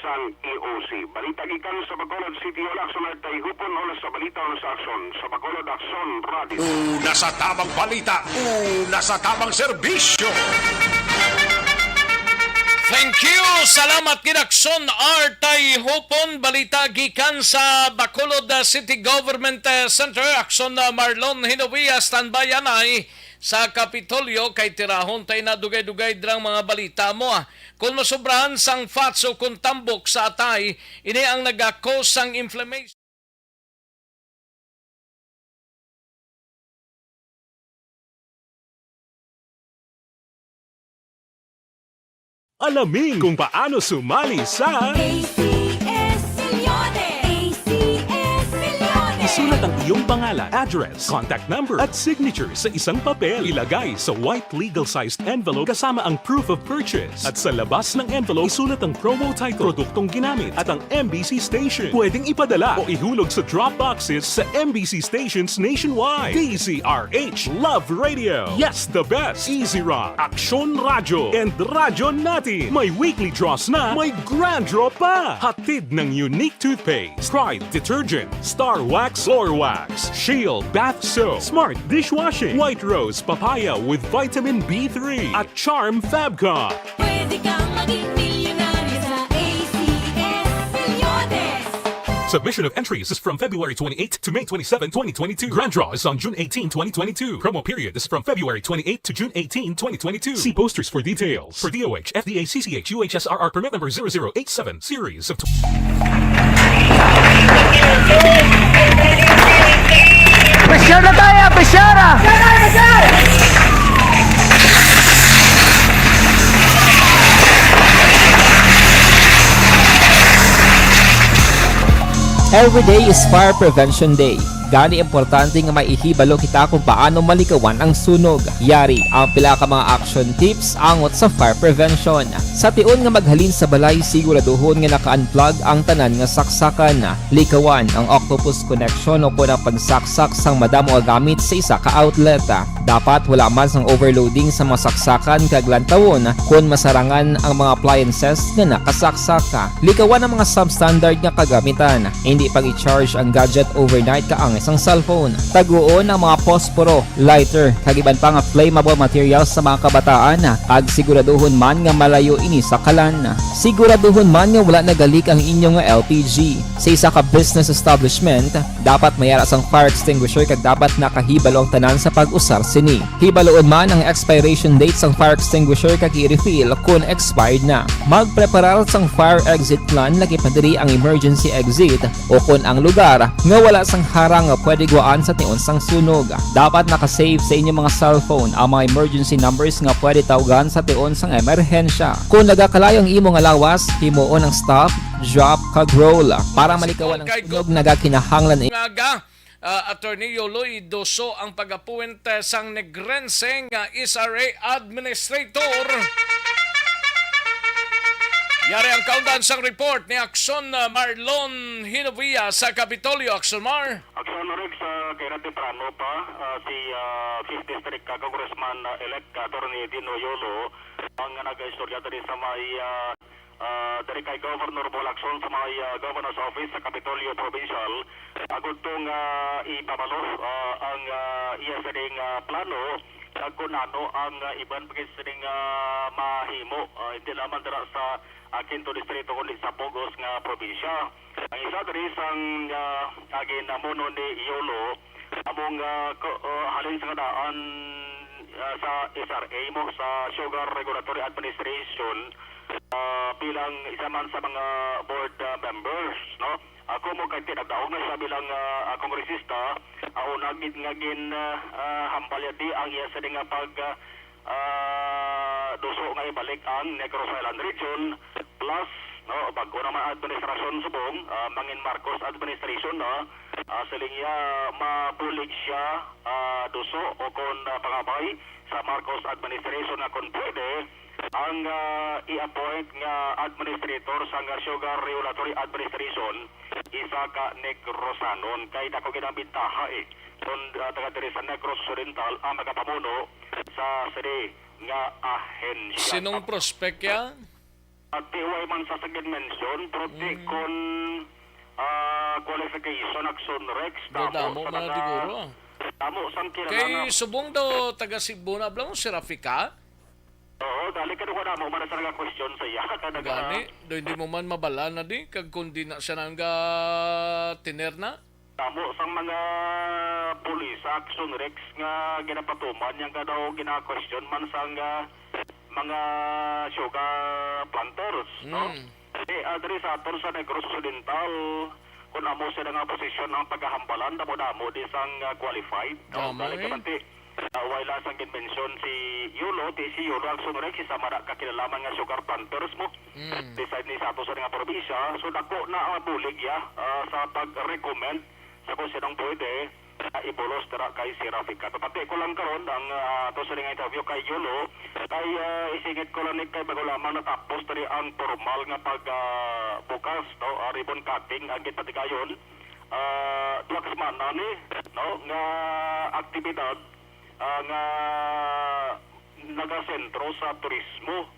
sang E O C. Balita gikan sa Bacolod City, Hall Action, Artay Hupon, Oras sa Balita, Oras sa Aksyon, sa Bacolod Aksyon Radio. Una sa tamang balita, una sa tamang serbisyo. Thank you. Salamat gid, Aksyon Artay Hupon. Balita gikan sa Bacolod, uh, City Government, uh, Center. Aksyon, uh, Marlon Hinovia, standby anay sa Kapitolyo kay tirahon tay na dugay-dugay drang mga balita mo, ah. Kung masubrahan sang fats o kung tambok sa atay, ini ang nagakos sang inflammation. Alamin kung paano sumali sa A C S Millones. A C S Millones. Isulat ang iyong pangalan, address, contact number, at signature sa isang papel. Ilagay sa white legal-sized envelope kasama ang proof of purchase. At sa labas ng envelope, isulat ang promo title, produktong ginamit, at ang M B C station. Pwedeng ipadala o ihulog sa drop boxes sa M B C stations nationwide. D Z R H, Love Radio. Yes, the best. Easy Rock, Aksyon Radyo, and Radyo Natin. May weekly draws na, may grand draw pa. Hatid ng Unique Toothpaste, Pride Detergent, Star Wax Floor Wax, Shield Bath Soap, Smart Dishwashing, White Rose Papaya with Vitamin B three, at Charm Fabcon. Pwede kang maging milyonaryo sa A C S Millones. Submission of entries is from February twenty-eighth to May twenty-seven, twenty twenty-two. Grand draw is on June eighteen, twenty twenty-two. Promo period is from February twenty-eighth to June eighteen, twenty twenty-two. See posters for details. For D O H, F D A, C C H, U H S R R permit number zero zero eight seven, series of tw- Pressure na tayo, pressure na! Every day is Fire Prevention Day. Gani, importante nga maihibalo kita kung paano malikawan ang sunog. Yari ang pila ka mga action tips angot sa fire prevention. Sa tion nga maghalin sa balay, siguraduhon nga naka-unplug ang tanan nga saksakan. Likawan ang octopus connection o kon ang pagsaksak sang madamo nga gamit sa isa ka outlet. Dapat wala man sang overloading sa mga saksakan kag lantawon kon masarangan ang mga appliances nga nakasaksak. Likawan ang mga substandard nga kagamitan. Hindi pag-i-charge ang gadget overnight kaangay sang cellphone. Taguon ang mga posporo, lighter, kag iban pa nga flammable materials sa mga kabataan, kag siguraduhon man nga malayo ini sa kalan. Siguraduhon man nga wala nagalik ang inyo nga L P G. Sa isa ka business establishment, dapat may ara sang fire extinguisher kag dapat nakahibalo ang tanan sa pag-usar sini. Hibaloon man ang expiration date sang fire extinguisher kag i-refill kon expired na. Magpreparar sang fire exit plan, lakip na diri ang emergency exit o kon ang lugar nga wala sang harang nga pwede guwaan sa tion sang sunog. Dapat naka-save sa inyo mga cellphone ang mga emergency numbers nga pwede tawgan sa tion sang emerhensya. Kon nagakalayo ang imo nga lawas, himuon ang stop, drop, kag roll. Para malikawan ang sunog, nagakinahanglan nga ga, ah, Attorney Yoloy Doso ang pag-appoint, eh, sang Negrense nga S R A Administrator. Yari ang kaundan sang report ni Action, ah, Marlon Hinovia sa Kapitolyo. Action Mar. Action Rex, ah, kay na temprano pa, ah, si, ah, fifth District, ah, Congressman, ah, elect, ah, Attorney Dino Yolo ang nag-istorya diri sa may, ah, ah, diri kay Governor Bong Lacson sa may, ah, Governor's Office sa Kapitolyo Provincial, agud to nga ipabalo, ah, ang, ah, iya sining, ah, plano kag kun ano ang, ah, iban pa gid sining, ah, mahimo, ah, hindi lamang dira sa, ah, Quinto Distrito kundi sa bug-os nga probinsya. Ang isa diri sang, ah, ah, ginamuno ni Yolo, among, ah, ko-, ah, halin sa kadaan, ah, sa S R A mo, sa Sugar Regulatory Administration, ah, bilang isa man sa mga board, ah, members, no? Ako mo kay tinagdaog na siya bilang, ah, ah, kongresista, ah, una gid nga gin, ah, ah, hambal niya di ang iya sini nga pag, ah, ah, duso nga ibalik ang Negros Island Region, plus, no, bag-o naman administrasyon subong, ah, mangin Marcos administration na, ah, siling niya mabulig siya, ah, duso o kon, ah, pangabay sa Marcos administration nga kon pwede ang, ah, i-appoint nga administrator sang Sugar Regulatory Administration isa ka Negrosanon kay dako gid ang bintaha, eh, kon, ah, taga diri sa Negros Occidental ang magapamuno sa sini nga ahensya. Sinong prospect ya? At T Y man sa second mention, pero ti Mm. kon, ah, qualification, Action Rex, Da-, damo damo sa man na mga, siguro. Damo sang kilala Kay nga subong daw taga Cebu na, abla mo si Rafika? Oo, dali ka nung damo man sa nga question sa iya. Ka naga- Gani, do hindi mo man mabala na di, kag kung di na siya nang ga-, tiner na? Damo sang mga pulis, Action Rex, nga ginapatuman niya nga daw gina-question man sang, ah, mga sugar planters, no? Mm. Eh, ah, diri sa aton sa Negros Occidental, kung amo sila nga posisyon ang pagahambalan, damo-damo di sang, ah, qualified, no? Damo, Dali ka eh. man ti, ah, wala sang ginmensyon si Yolo, ti si Yolo ang sunod si sama na kakilalaman nga sugar planters mo. Mm. Di sa ni sa ato sa nga probinsya, so dako na ang bulig ya, ah, sa pag-recommend sa kung sinong pwede, ah, ibulos dira kay si Rafica. Pati ko lang karon ang, ah, ato sa nga interview kay Yolo, kay, ah, isingit ko lang ni kay bago lamang natapos diri ang formal nga pag, ah, bukas, no, ah, ribbon cutting ang ginpatigayon. Ah, duha ka semana ni, no, nga aktibidad, ah, nga nagasentro sa turismo.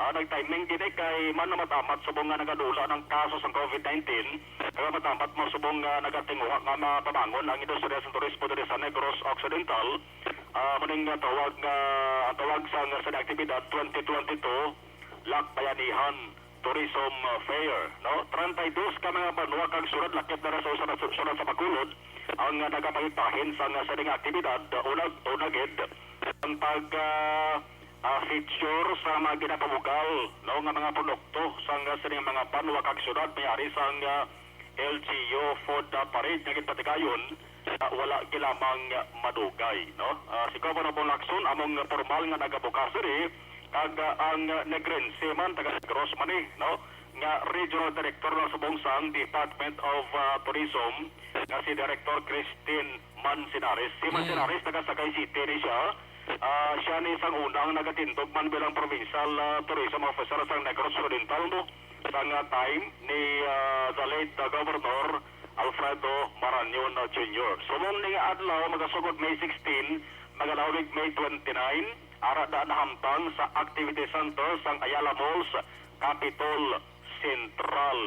Ah, nag-timing gid, eh, kay man na matamat subong nga nagadula ng kaso sa covid nineteen, kag matamat man subong nga nagatinguha nga mapabangon ang industriya sa turismo diri sa Negros Occidental. Ah, muning nga tawag nga, ang tawag sa, sa aktibidad twenty twenty-two, Lakbayanihan Tourism Fair, no? Treinta y dos ka mga banwa kag syudad lakip na sa usa na syudad sa Bacolod ang, ah, nagapangigbahin sa, ah, sining aktibidad, ah, unag, unagid ang pag, ah, ah, feature sa mga ginapabugal, no, nga mga produkto sang sining mga banwa kag syudad may ari sang, ah, L G U Food, ah, Parade nga ginpatigayon, ah, wala gilamang madugay, no? Ah, si Governor Bong Lacson among formal nga nagabukas diri, kag, ah, ang Negrense man taga Negros man ni, no, nga Regional Director lang subong sang Department of, ah, Tourism, nga si Director Christine Manzanares. Si Mm. Manzanares, taga Sagay City ni siya. Ah, siya ni sang unang nagatindog man bilang Provincial, ah, Tourism Officer sang Negros Occidental, no? Sang, ah, time ni, ah, the late, ah, Governor Alfredo Marañon, ah, Junior. Sunod ning adlaw, magasugod May sixteen, magalawig May twenty-nine, ara da nahamtang sa Activity Center sang Ayala Malls, Capitol Central.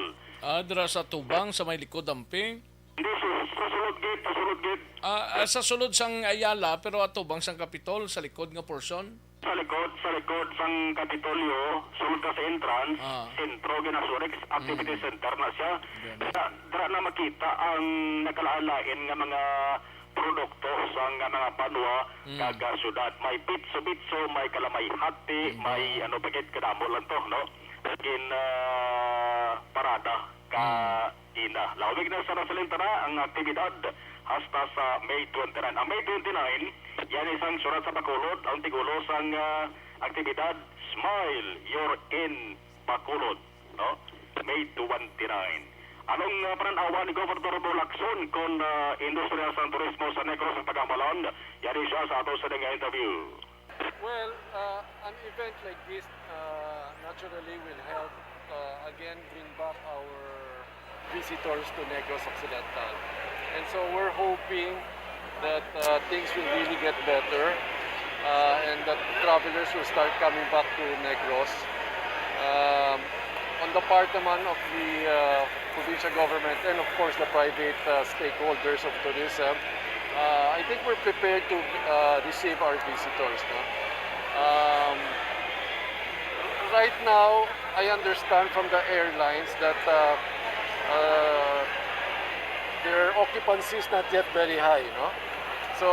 Ah, dira sa tubang, sa may likod, amping? Hindi, sa, sa sulod gid, sa sulod gid. Ah, ah, sa sulod sang Ayala, pero atubang sang Capitol, sa likod nga portion? Sa likod, sa likod sang Kapitolyo, sulod ka sa entrance, Ah. sentro, ginasurik, activity Mm. center na siya. Ganun. Dira, dira na makita ang nagkalain-lain nga mga produkto sang mga banwa Mm. kag, ah, syudad. May pitso-pitso, may kalamay hati, Diba? may ano pa gid, kadamo lang to, no? Gin, ah, parada ka Mm. ina. Lawig na sa nasalintana ang aktibidad hasta sa May twenty-nine. Ang May twenty-nine, yan isang syudad sa Bacolod, ang tigulo sang, ah, aktibidad, Smile, You're in Bacolod, no? May twenty-nine. Anong, ah, panan-awan ni Governor Bo Lacson kon, ah, industriya sang turismo sa Negros ug Pagamalan? Yari siya sa ato sa nga interview. Well, uh, an event like this, uh, naturally will help, uh, again bring back our visitors to Negros Occidental. And so we're hoping that, uh, things will really get better, uh, and that travelers will start coming back to Negros. Um, on the part naman of the, uh, provincial government and of course the private, uh, stakeholders of tourism, uh, I think we're prepared to, uh, receive our visitors, no? Um, right now, I understand from the airlines that, uh, uh, their occupancy is not yet very high, no? So,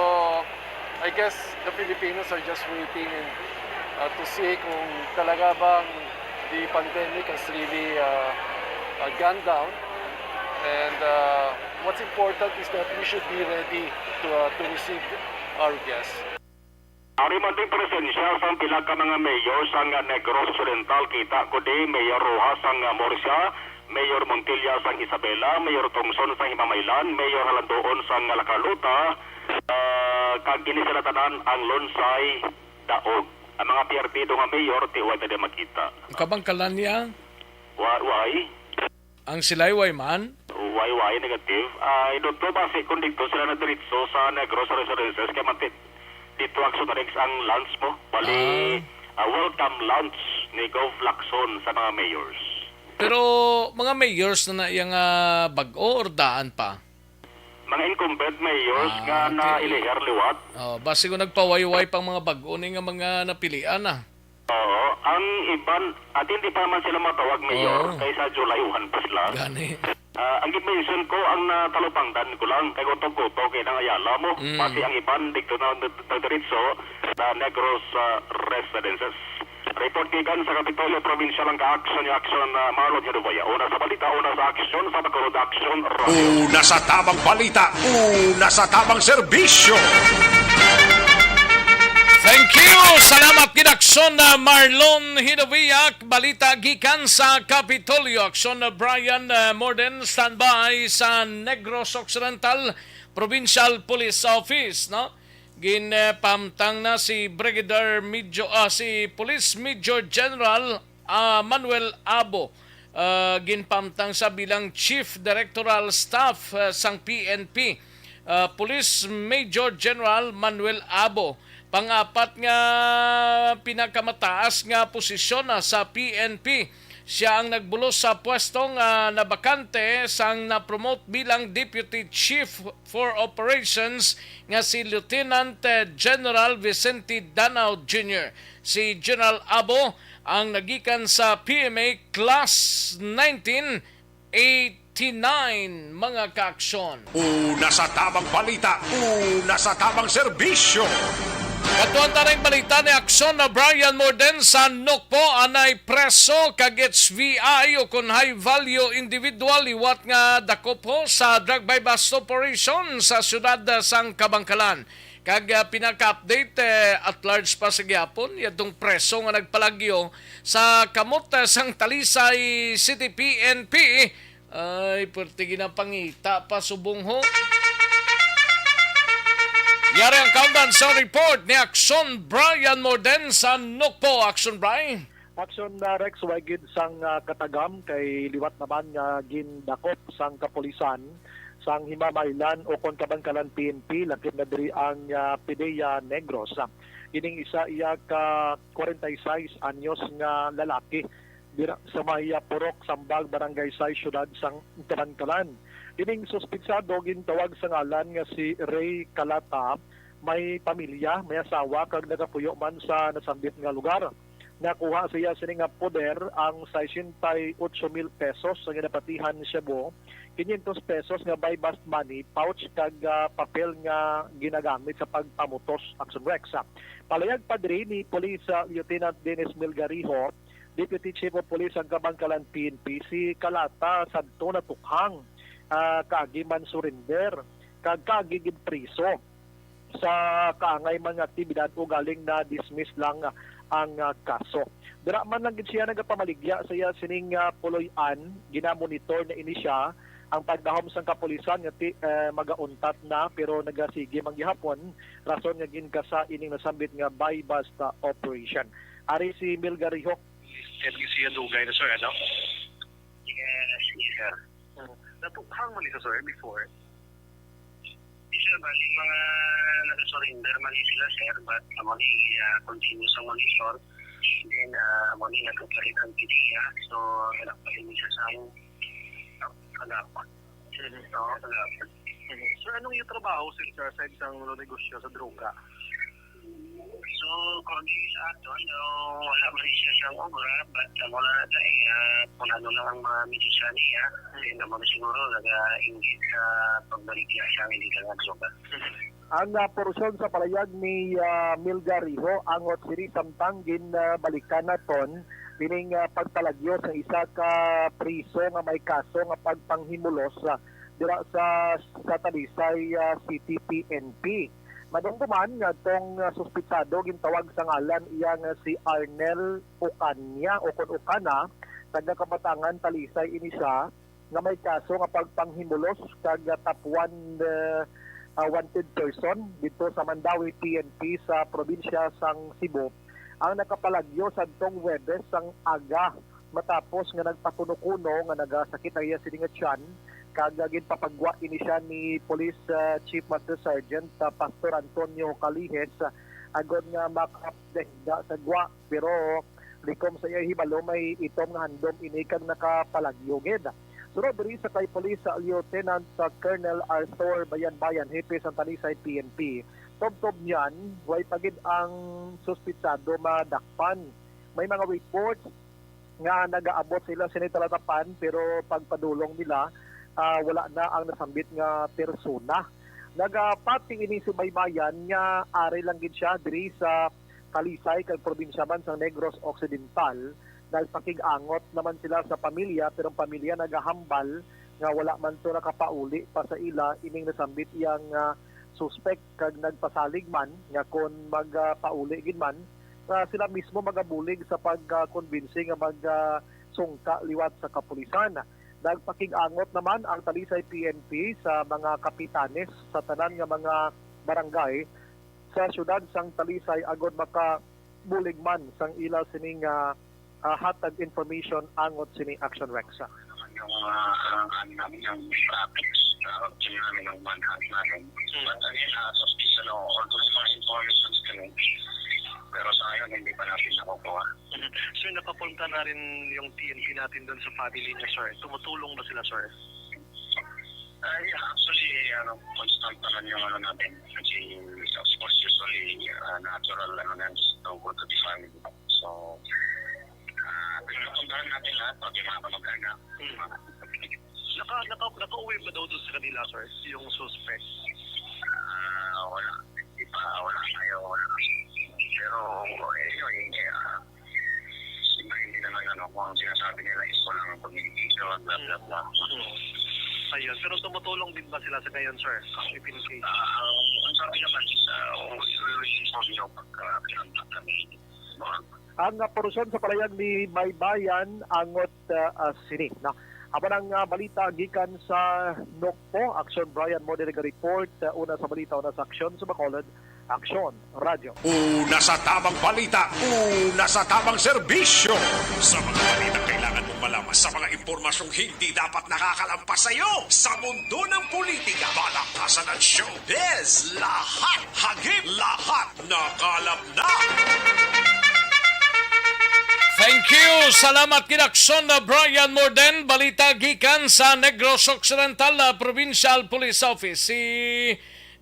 I guess the Filipinos are just waiting, uh, to see kung talaga bang the pandemic has really, uh, uh, gone down. And, uh, what's important is that we should be ready to, uh, to receive our guests. Ari man din presensya sang pila ka mga mayor sang Negros Occidental, kita ko di Mayor Roxas sang Murcia, Mayor Montilla sang Isabela, Mayor Tongson sang Himamaylan, Mayor Halandoon sang La Carlota, ah, kag ini sila tanan ang Lonsay Daog. Ang mga piartido nga mayor, ti way ta di makita. Kabangkalan niya? Wa-, way? Ang sila'y way man? Way, way, negative. Ah, idto basi kung dito sila na diretso sa Negros Residences, kay mati-, dito ang Sotarex ang launch mo. Bali, Ah. ah, welcome launch ni Gov Lacson sa mga mayors. Pero mga mayors na na iya nga bag-o or daan pa? Mga incumbent mayors Ah, nga okay. nailihir liwat. Oh, basi kung nagpawayway pang mga bag-o ni nga mga napilian na. Oo, ang iban, at hindi pa man sila matawag mayor Oo. kay sa July one pa sila. Gani. Ah, ang gi-mention ko, ang natalupangdan ko lang, kay kutob-kutob kay nang Ayala mo. Mm. Pati ang iban, dito na, na, na diretso, na Negros, ah, Residences. Report gikan sa Kapitolyo Provincial ang ka-action ni Action, ah, Marlon Hiruboya. Una sa balita, una sa aksyon, sa Bacolod Action Radio. Una sa tamang balita, una sa tamang serbisyo. Thank you. Salamat gid, Action, ah, Marlon Hidaviak. Balita gikan sa Kapitolyo. Action, ah, Brian, ah, Morden, standby sa Negros Occidental Provincial Police Office, no? Ginpamtang na si Brigadier Major, ah, si Police Major General, ah, Manuel Abo. Ah, ginpamtang sa bilang Chief Directorial Staff, ah, sang P N P. Ah, Police Major General Manuel Abo, pang-apat nga pinakamataas nga posisyon na sa P N P. Siya ang nagbulos sa pwesto nga nabakante sang na-promote bilang Deputy Chief for Operations nga si Lieutenant General Vicente Danao Junior. Si General Abo ang nagikan sa P M A Class nineteen eighty-nine, mga kaaksyon. Una sa tamang balita, una sa tamang serbisyo. Katuan ta ning balita ni Aksyon na Brian Morden sa Nokpo, anay preso kag H V I o kon high value individual liwat nga dakop ho sa drug buy-bust operation sa siyudad sang Kabangkalan. Kag, ah, pinaka-update, eh, at large pa sa gihapon, yadtong preso nga nagpalagyo sa kamot, ah, sang Talisay City P N P. Ay, perti ginapangita pa subong ho. Yari ang kaundan sa report ni Action Brian Morden sa Nokpo. Action Brian. Action, uh, Rex, way gid sang, uh, katagam kay liwat naman nga gindakop sang kapulisan sang Himamaylan o kon Kabankalan P N P, lakip na diri ang, uh, Pidea Negros. Ining isa iya ka forty-six anyos nga lalaki dira sa may, uh, Purok Sambag, Barangay Sais, siyudad sang Kabankalan. Ining suspitsado gintawag sa ngalan nga si Ray Calata, may pamilya, may asawa, kag nagapuyo man sa nasambit nga lugar. Nakuha sa iya sini nga poder ang sesenta y ocho mil pesos nga ginapatihan shabu, quinientos pesos nga buy-bust money, pouch, kag, ah, papel nga ginagamit sa pagpamutos. Action Rex. Palayag pa diri ni Police, ah, Lieutenant Dennis Melgarijo, Deputy Chief of Police ang Kabankalan P N P, si Calata sadto natukhang, ah, kaagi man surrender kag kaagi gid priso sa kaangay man nga aktibidad, ugaling na-dismiss lang ang, ah, kaso. Dira man lang gid siya nagapamaligya sa iya sining, ah, puloy-an. Ginamonitor na ini siya ang pagdahom sang kapulisan nga ti-, eh, magauntat na, pero nagasige man gihapon, rason nga ginkasa ining nasambit nga buy-bust, ah, operation. Ari si Melgarijo. Kaya siya dugay na, sir, ano? Yes, yes, sir. Mm. Natukhang man ito, sir, before? Yes, sir, bali, mga nag-surrender man sila, sir, but amo ni, ah, continuous ang monitor. Then, ah, amo ni nagpapalit ang P D A, so, nagpapalit siya sa, ah, kagapon. Mhm. Oo, kagapon. Mhm. Sir, anong iyong trabaho, sir, sir, aside sang negosyo sa droga? So, kung di sa aton, no, wala man siya sang obra, but amo na tayo, ah, kung ano lang ang mga medyo siya niya, then amo na siguro, naga-inggit sa pagbaligya sa hindi ka nga droga. Ang, ah, porsyon sa palayag ni, ah, Melgarijo angot sini samtang ginbalikan naton ining, ah, pagpalagyo sa isa ka priso nga may kaso nga pagpanghimulos, ah, dira sa, sa Talisay, ah, City P N P. Madumduman nga tong, ah, suspitsado gintawag sa ngalan iya nga si Arnel Ocaña o kon Ocana, taga Kabatangan, Talisay ini siya, nga may kaso nga pagpanghimulos kag, ah, top one, ah, ah, wanted person didto sa Mandaue P N P sa probinsya sang Cebu, ang nakapalagyo sadtong Huwebes sang aga matapos nga nagpakuno-kuno nga nagasakit ang iya sini nga tiyan, kag, ah, ginpapagwa ini siya ni Police, ah, Chief Master Sergeant, ah, Pastor Antonio Calijes, ah, agod nga makapahiga sa gwa. Pero likom sa iya hibalo, may itom nga handom ini kag nakapalagyo gid. Sunod diri sa kay Police Lieutenant, ah, Colonel Arthur Bayanbayan, hepe sang Talisay P N P, tubtob niyan, way pa gid ang suspitsado madakpan. May mga reports nga nagaabot sa ila sini talatapan, pero pagpadulong nila, ah, wala na ang nasambit nga persona. Nagapati ini si Baybayan nga ari lang gid siya diri sa Talisay kag probinsya man sang Negros Occidental. Nagpakig-angot naman sila sa pamilya, pero ang pamilya nagahambal nga wala man to nakapauli pa sa ila ining nasambit iyang, ah, suspek, kag nagpasalig man nga kon magapauli gid man, ah, sila mismo magabulig sa pagkakumbinsi nga mag, ah, sungka liwat sa kapulisan. Nagpakig-angot naman ang Talisay P N P sa mga kapitanes sa tanan nga mga barangay sa siyudad sang Talisay agod makabulig man sang ila sining, ah, ah, hatag information angot sini, Action Rex. Naman yung, ah, ang, ano namin, yung traffic, ah, team namin, yung manhunt namin. Hmm. But again, ah, suspicion ako, although may mga information kami, pero sa ngayon, hindi pa namin nakukuha. Mhm. Sir, nakapunta na rin yung P N P natin doon sa family niya, sir. Tumutulong ba sila, sir? Ah, yeah, actually, ano, constant naman yung ano natin. Kasi, of course, usually, ah, natural, ano, na, just to go to the family. So, ah, pinapuntahan natin lahat, pati mga kamag-anak. Hmm. Naka, naka, nakauwi ba daw doon sa kanila, sir, yung suspect? Ah, wala. Hindi pa, wala tayo, wala. Pero, eh, yun, hindi, ah, siyempre, hindi naman, ano, kung ang sinasabi nila is walang communication, blah, blah, blah. Hmm. Ayun, pero tumutulong din ba sila sa gayon, sir? If in case. Ah, ang sabi naman, ah, always, always, you know, pagka pinunta kami, no? Ang, ah, portion sa palayag ni Baybayan angot, ah, ah, sini, no? Amo ang, ah, balita gikan sa Nokpo. Aksyon, Brian Mode nag-report, ah, una sa balita, una sa aksyon sa Bacolod. Aksyon, Radyo. Una sa tamang balita, una sa tamang serbisyo. Sa mga balita kailangan mong malaman, sa mga impormasyong hindi dapat nakakalampas sa iyo, sa mundo ng politika, palakpasan at showbiz, lahat hagip, lahat nakalap na. Thank you. Salamat, Kinaksyon na Brian Morden. Balita gikan sa Negros Occidental, ah, Provincial Police Office. Si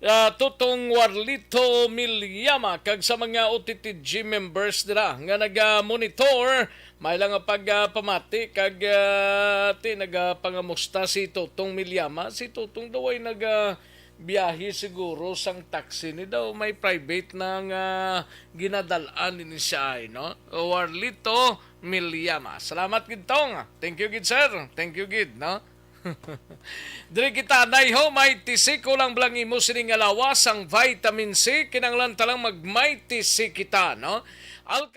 ah, Tutong Warlito Milyama kag sa mga O T T G members dira nga naga-monitor, may lang nga pagpamati kag, ah, ti nagapangamusta si Tutong Milyama. Si Tutong daw ay nagabiyahe siguro sang taxi ni daw may private na nga ginadal-an ni siya ay, no? Warlito Milyama. Salamat gid, Tong. Thank you gid, sir. Thank you gid, no? Diri kita, nayho, may tisiko lang bala ang imo sining nga lawas, ang vitamin C, kinahanglan ta lang mag may tisi kita, no? Al-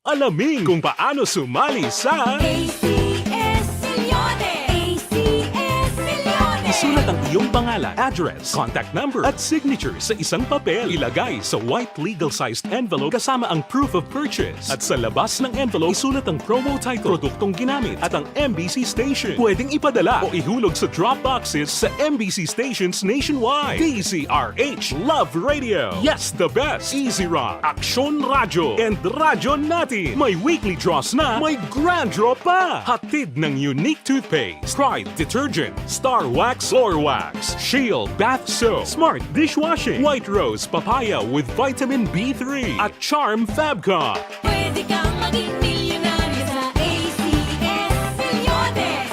Alamin kung paano sumali sa A C S Millones! A C S Millones! Isulat ang iyong pangalan, address, contact number, at signature sa isang papel. Ilagay sa white legal-sized envelope kasama ang proof of purchase. At sa labas ng envelope, isulat ang promo title, produktong ginamit, at ang M B C station. Pwedeng ipadala o ihulog sa drop boxes sa M B C stations nationwide. D Z R H Love Radio. Yes, the best. Easy Rock, Aksyon Radyo, and Radyo Natin. May weekly draws na, may grand draw pa. Hatid ng Unique Toothpaste, Pride Detergent, Star Wax, Floor Wax, Shield Bath Soap, Smart Dishwashing, White Rose Papaya with Vitamin B three, at Charm Fabcon. Pwede kang maging milyonaryo sa A C S Millones.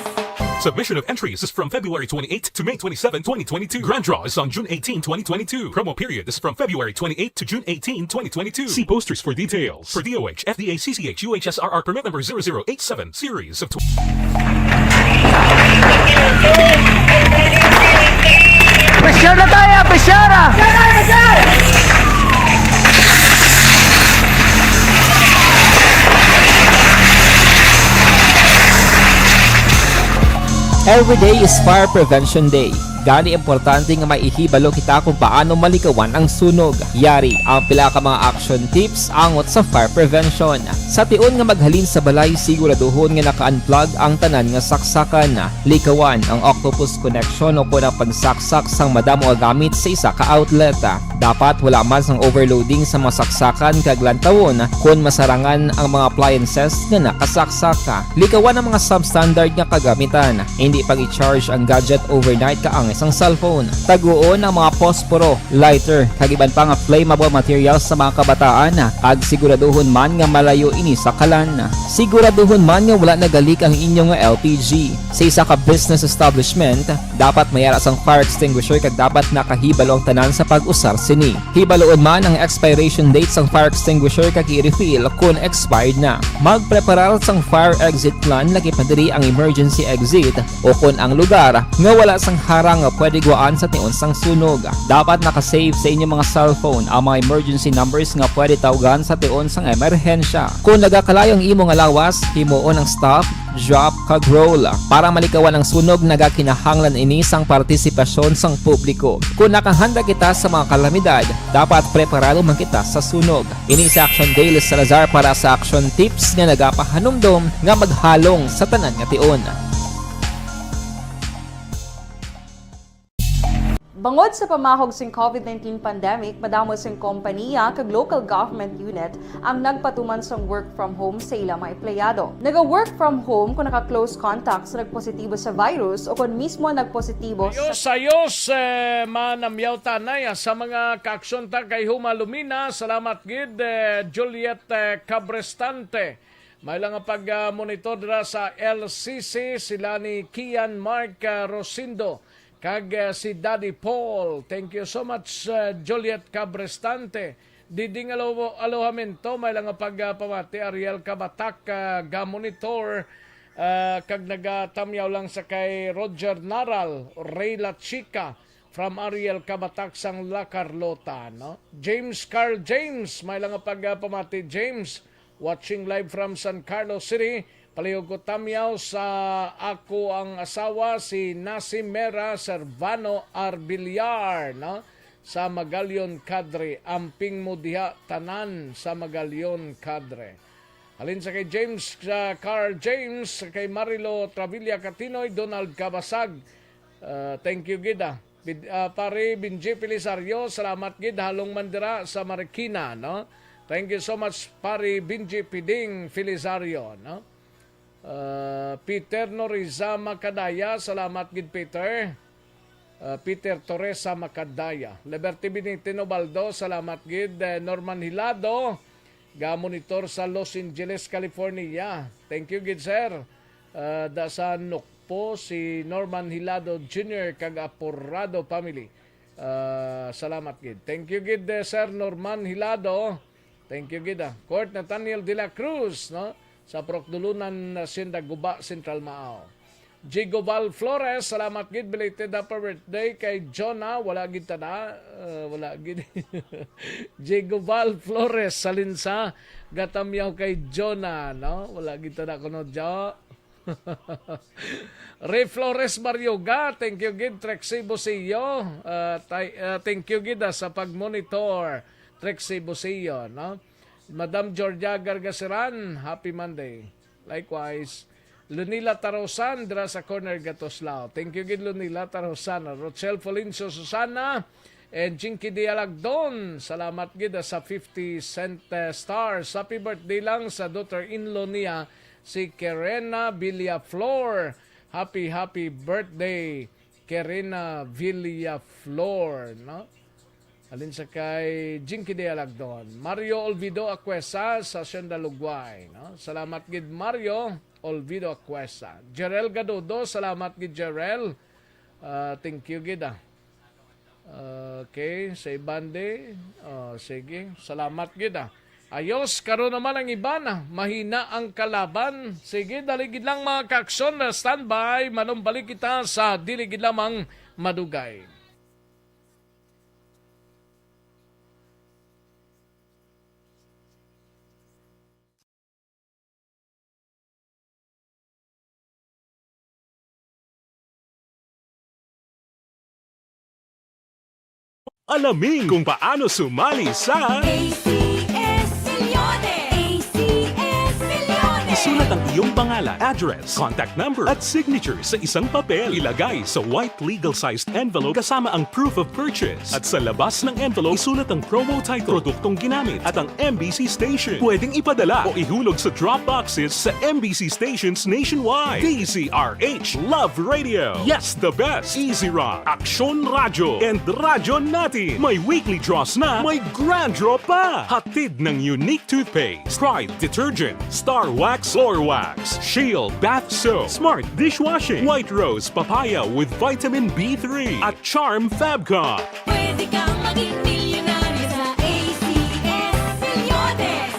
Submission of entries is from February twenty-eighth to May twenty-seven, twenty twenty-two. Grand draw is on June eighteen, twenty twenty-two. Promo period is from February twenty-eighth to June eighteen, twenty twenty-two. See posters for details. For D O H, F D A, C C H, U H S R R permit number zero zero eight seven, series of tw- Pressure na tayo! Pressure! Every day is Fire Prevention Day. Gani, importante nga may ihibalo kita kung paano malikawan ang sunog. Yari ang pila ka mga action tips angot sa fire prevention. Sa tion nga maghalin sa balay, siguraduhon nga naka-unplug ang tanan nga saksakan. Likawan ang octopus connection o kon ang pagsaksak sang madamo nga gamit sa isa ka outlet. Dapat wala man sang overloading sa mga saksakan kag lantawon kon masarangan ang mga appliances nga nakasaksak. Likawan ang mga substandard nga kagamitan. Hindi pag-i-charge ang gadget overnight kaangay sang cellphone. Taguon ang mga posporo, lighter, kag iban pa nga flammable materials sa mga kabataan, kag siguraduhon man nga malayo ini sa kalan. Siguraduhon man nga wala nagalik ang inyo nga L P G. Sa isa ka business establishment, dapat may ara sang fire extinguisher kag dapat nakahibalo ang tanan sa pag-usar sini. Hibaloon man ang expiration date sang fire extinguisher kag i-refill kon expired na. Magpreparar sang fire exit plan, lakip na diri ang emergency exit o kon ang lugar nga wala sang harang nga pwede guwaan sa tion sang sunog. Dapat naka-save sa inyo mga cellphone ang mga emergency numbers nga pwede tawgan sa tion sang emerhensya. Kon nagakalayo ang imo nga lawas, himuon ang stop, drop, kag roll. Para malikawan ang sunog, nagakinahanglan ini sang partisipasyon sang publiko. Kon nakahanda kita sa mga kalamidad, dapat preparado man kita sa sunog. Ini si Action Dale Salazar para sa Action Tips nga nagapahanumdom nga maghalong sa tanan nga tion. Bangod sa pamahog sing COVID nineteen pandemic, madamo sing kompanya kag local government unit ang nagpatuman sang work from home sa ila mga empleyado. Naga-work from home kon naka-close contact sa nagpositibo sa virus o kon mismo nagpositibo sa Ayos, ayos, eh, manamyaw tanay, ah, sa mga kaaksyon ta kay Huma Lumina. Salamat gid, eh, Juliet, eh, Cabrestante. May lang nga pag-monitor dira sa L C C, sila ni Kian Mark, ah, Rosindo, kag, ah, si Daddy Paul. Thank you so much, ah, Juliet Cabrestante. Diding Alo-, Alojamento, may lang nga pagpamati, Ariel Kabatak, ah, ga-monitor, ah, kag nagatamyaw lang sa kay Roger Naral, Rey La Chica, from Ariel Kabatak sang La Carlota, no? James Carl James, may lang nga pagpamati, James, watching live from San Carlos City. Palihog ko tamyaw sa ako ang asawa, si Nasimera Servano Arbiliar, no? Sa Magallon Cadre, amping mo diha tanan sa Magallon Cadre. Halin sa kay James, sa Carl James, kay Marilo Travilla Catinoy, Donald Cabasag. Ah, thank you gid, ah. Bid-, ah, Pare Benji Felisario, salamat gid, halong man dira sa Marikina, no? Thank you so much, Pare Benji Piding Felisario, no? Ah, Peter Norizama Kadaya, salamat gid, Peter. Ah, Peter Torresa Macadaya. Liberty Benitino Baldo, salamat gid. Eh, Norman Hilado, ga-monitor sa Los Angeles, California. Thank you gid, sir. Ah, da sa Nukpo, si Norman Hilado Junior kag Aporado family. Ah, salamat gid. Thank you gid, eh, Sir Norman Hilado. Thank you gid, ah. Court Nathaniel de la Cruz, no? Sa Prokdulunan, Hacienda Guba, Central Mao. Jigo Val Flores, salamat gid, belated happy birthday kay Jonah. Wala gid ta na, uh, wala gid. Jigo Val Flores, salin sa gatamyaw kay Jonah, no? Wala gid ta na kuno, Jo. Ray Flores Barioga, thank you gid, Trexie Busio. Uh, tay-, uh, thank you gid, ah, sa pag-monitor, Trexie Busio, no? Madam Georgia Gargaseran, happy Monday. Likewise, Lunila Tarosan, dira sa corner Gatoslao. Thank you gid, Lunila Tarosan. Rochelle Folincio Susana, and Jinky Dialagdon. Salamat gid, ah, sa fifty cent, eh, stars. Happy birthday lang sa daughter-in-law niya, si Kerena Villaflor. Happy, happy birthday, Kerena Villaflor, no? Halin sa kay Jinky Dialagdon. Mario Olvido Acuesa sa Hacienda Lugway, no? Salamat gid, Mario Olvido Acuesa. Jerel Gadudo, salamat gid, Jerel. Ah, thank you gid, ah. Okay, sa Ibande. Oh, sige, salamat gid, ah. Ayos, karon naman ang iban, ah, mahina ang kalaban. Sige, dali gid lang, mga kaaksyon, na standby. Manumbalik kita sa dili gid lamang madugay. Alamin kung paano sumali sa A C S Milyones! A C S Milyones! Isulat ang iyong pangalan, address, contact number, at signature sa isang papel. Ilagay sa white legal-sized envelope kasama ang proof of purchase. At sa labas ng envelope, isulat ang promo title, produktong ginamit, at ang M B C station. Pwedeng ipadala o ihulog sa drop boxes sa M B C stations nationwide. D Z R H, Love Radio. Yes, the best. Easy Rock, Aksyon Radyo, and Radyo Natin. May weekly draws na, may grand draw pa. Hatid ng Unique Toothpaste, Pride Detergent, Star Wax Floor Wax, Shield Bath Soap, Smart Dishwashing, White Rose Papaya with Vitamin B three, at Charm Fabcon. Pwede kang maging milyonaryo sa A C S Milyones.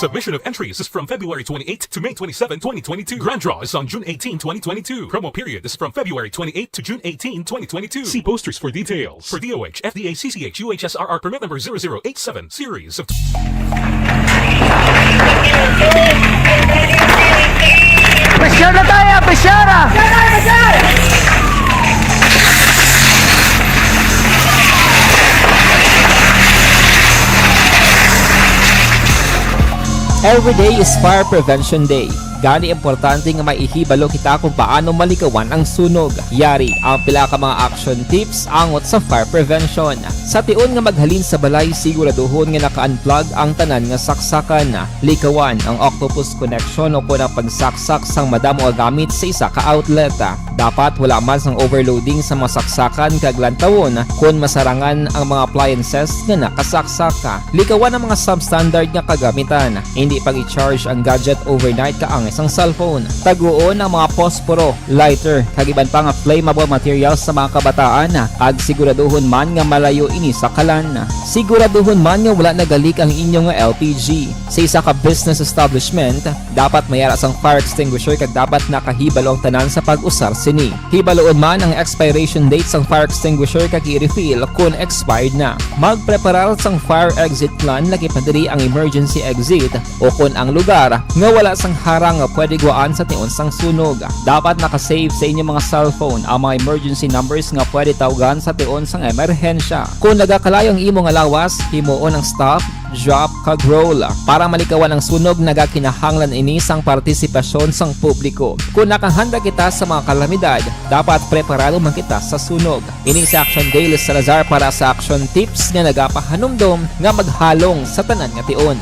Submission of entries is from February twenty-eighth to May twenty-seven, twenty twenty-two. Grand draw is on June eighteen, twenty twenty-two. Promo period is from February twenty-eighth to June eighteen, twenty twenty-two. See posters for details. For D O H, F D A, C C H, U H S R R permit number zero zero eight seven series of Pressure na tayo, pressure na! Every day is Fire Prevention Day. Gani, importante nga may ihibalo kita kung paano malikawan ang sunog. Yari ang pila ka mga action tips angot sa fire prevention. Sa tion nga maghalin sa balay, siguraduhon nga naka-unplug ang tanan nga saksakan. Likawan ang octopus connection o kon ang pagsaksak sang madamo nga gamit sa isa ka outlet. Dapat wala man sang overloading sa mga saksakan kag lantawon kon masarangan ang mga appliances nga nakasaksak. Likawan ang mga substandard nga kagamitan. Indi pag-i-charge ang gadget overnight ka ang sang cellphone. Taguon ang mga posporo, lighter, kag iban pa nga flammable materials sa mga kabataan, kag siguraduhon man nga malayo ini sa kalan. Siguraduhon man nga wala nagalik ang inyo nga L P G. Sa isa ka business establishment, dapat may ara sang fire extinguisher kag dapat nakahibalo ang tanan sa pag-usar sini. Hibaluon man ang expiration date sang fire extinguisher kag i-refill kon expired na. Magpreparar sang fire exit plan, lakip na diri ang emergency exit o kon ang lugar nga wala sang harang nga pwede guwaan sa tion sang sunog. Dapat naka-save sa inyo mga cellphone ang mga emergency numbers nga pwede tawgan sa tion sang emerhensya. Kon nagakalayo ang imo nga lawas, himuon ang stop, drop, kag roll. Para malikawan ang sunog, nagakinahanglan ini sang partisipasyon sang publiko. Kon nakahanda kita sa mga kalamidad, dapat preparado man kita sa sunog. Ini si Action Dale Salazar para sa Action Tips nga nagapahanumdom nga maghalong sa tanan nga tion.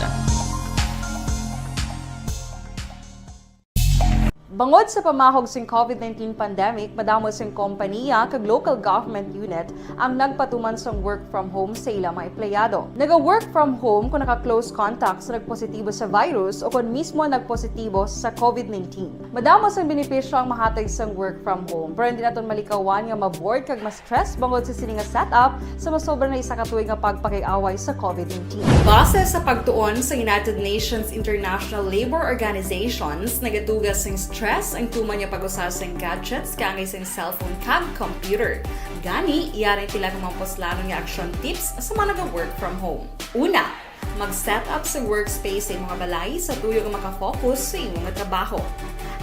Bangod sa pamahog sing COVID nineteen pandemic, madamo sing kompaniya kag local government unit ang nagpatuman sang work from home sa ila mga empleyado. Naga-work from home kung naka-close contact sa nagpositibo sa virus o kon mismo nagpositibo sa COVID nineteen. Madamo sang benepisyo ang mahatag sang work from home, pero hindi naton malikawan nga ma-bored kag ma-stress bangod sa sini nga setup sa masobra na isa ka tuig nga pagpakig-away sa COVID nineteen. Base sa pagtuon sa United Nations International Labour Organizations, nagatuga sing stress ang tuman nga pag-usa sing gadgets kaangay sing cellphone kag computer. Gani, yari ang pila ka mga puslanon nga action tips sa mga naga-work from home. Una, mag-set up sa workspace sa imo nga balay sa tuyo nga makafocus sa imo nga trabaho.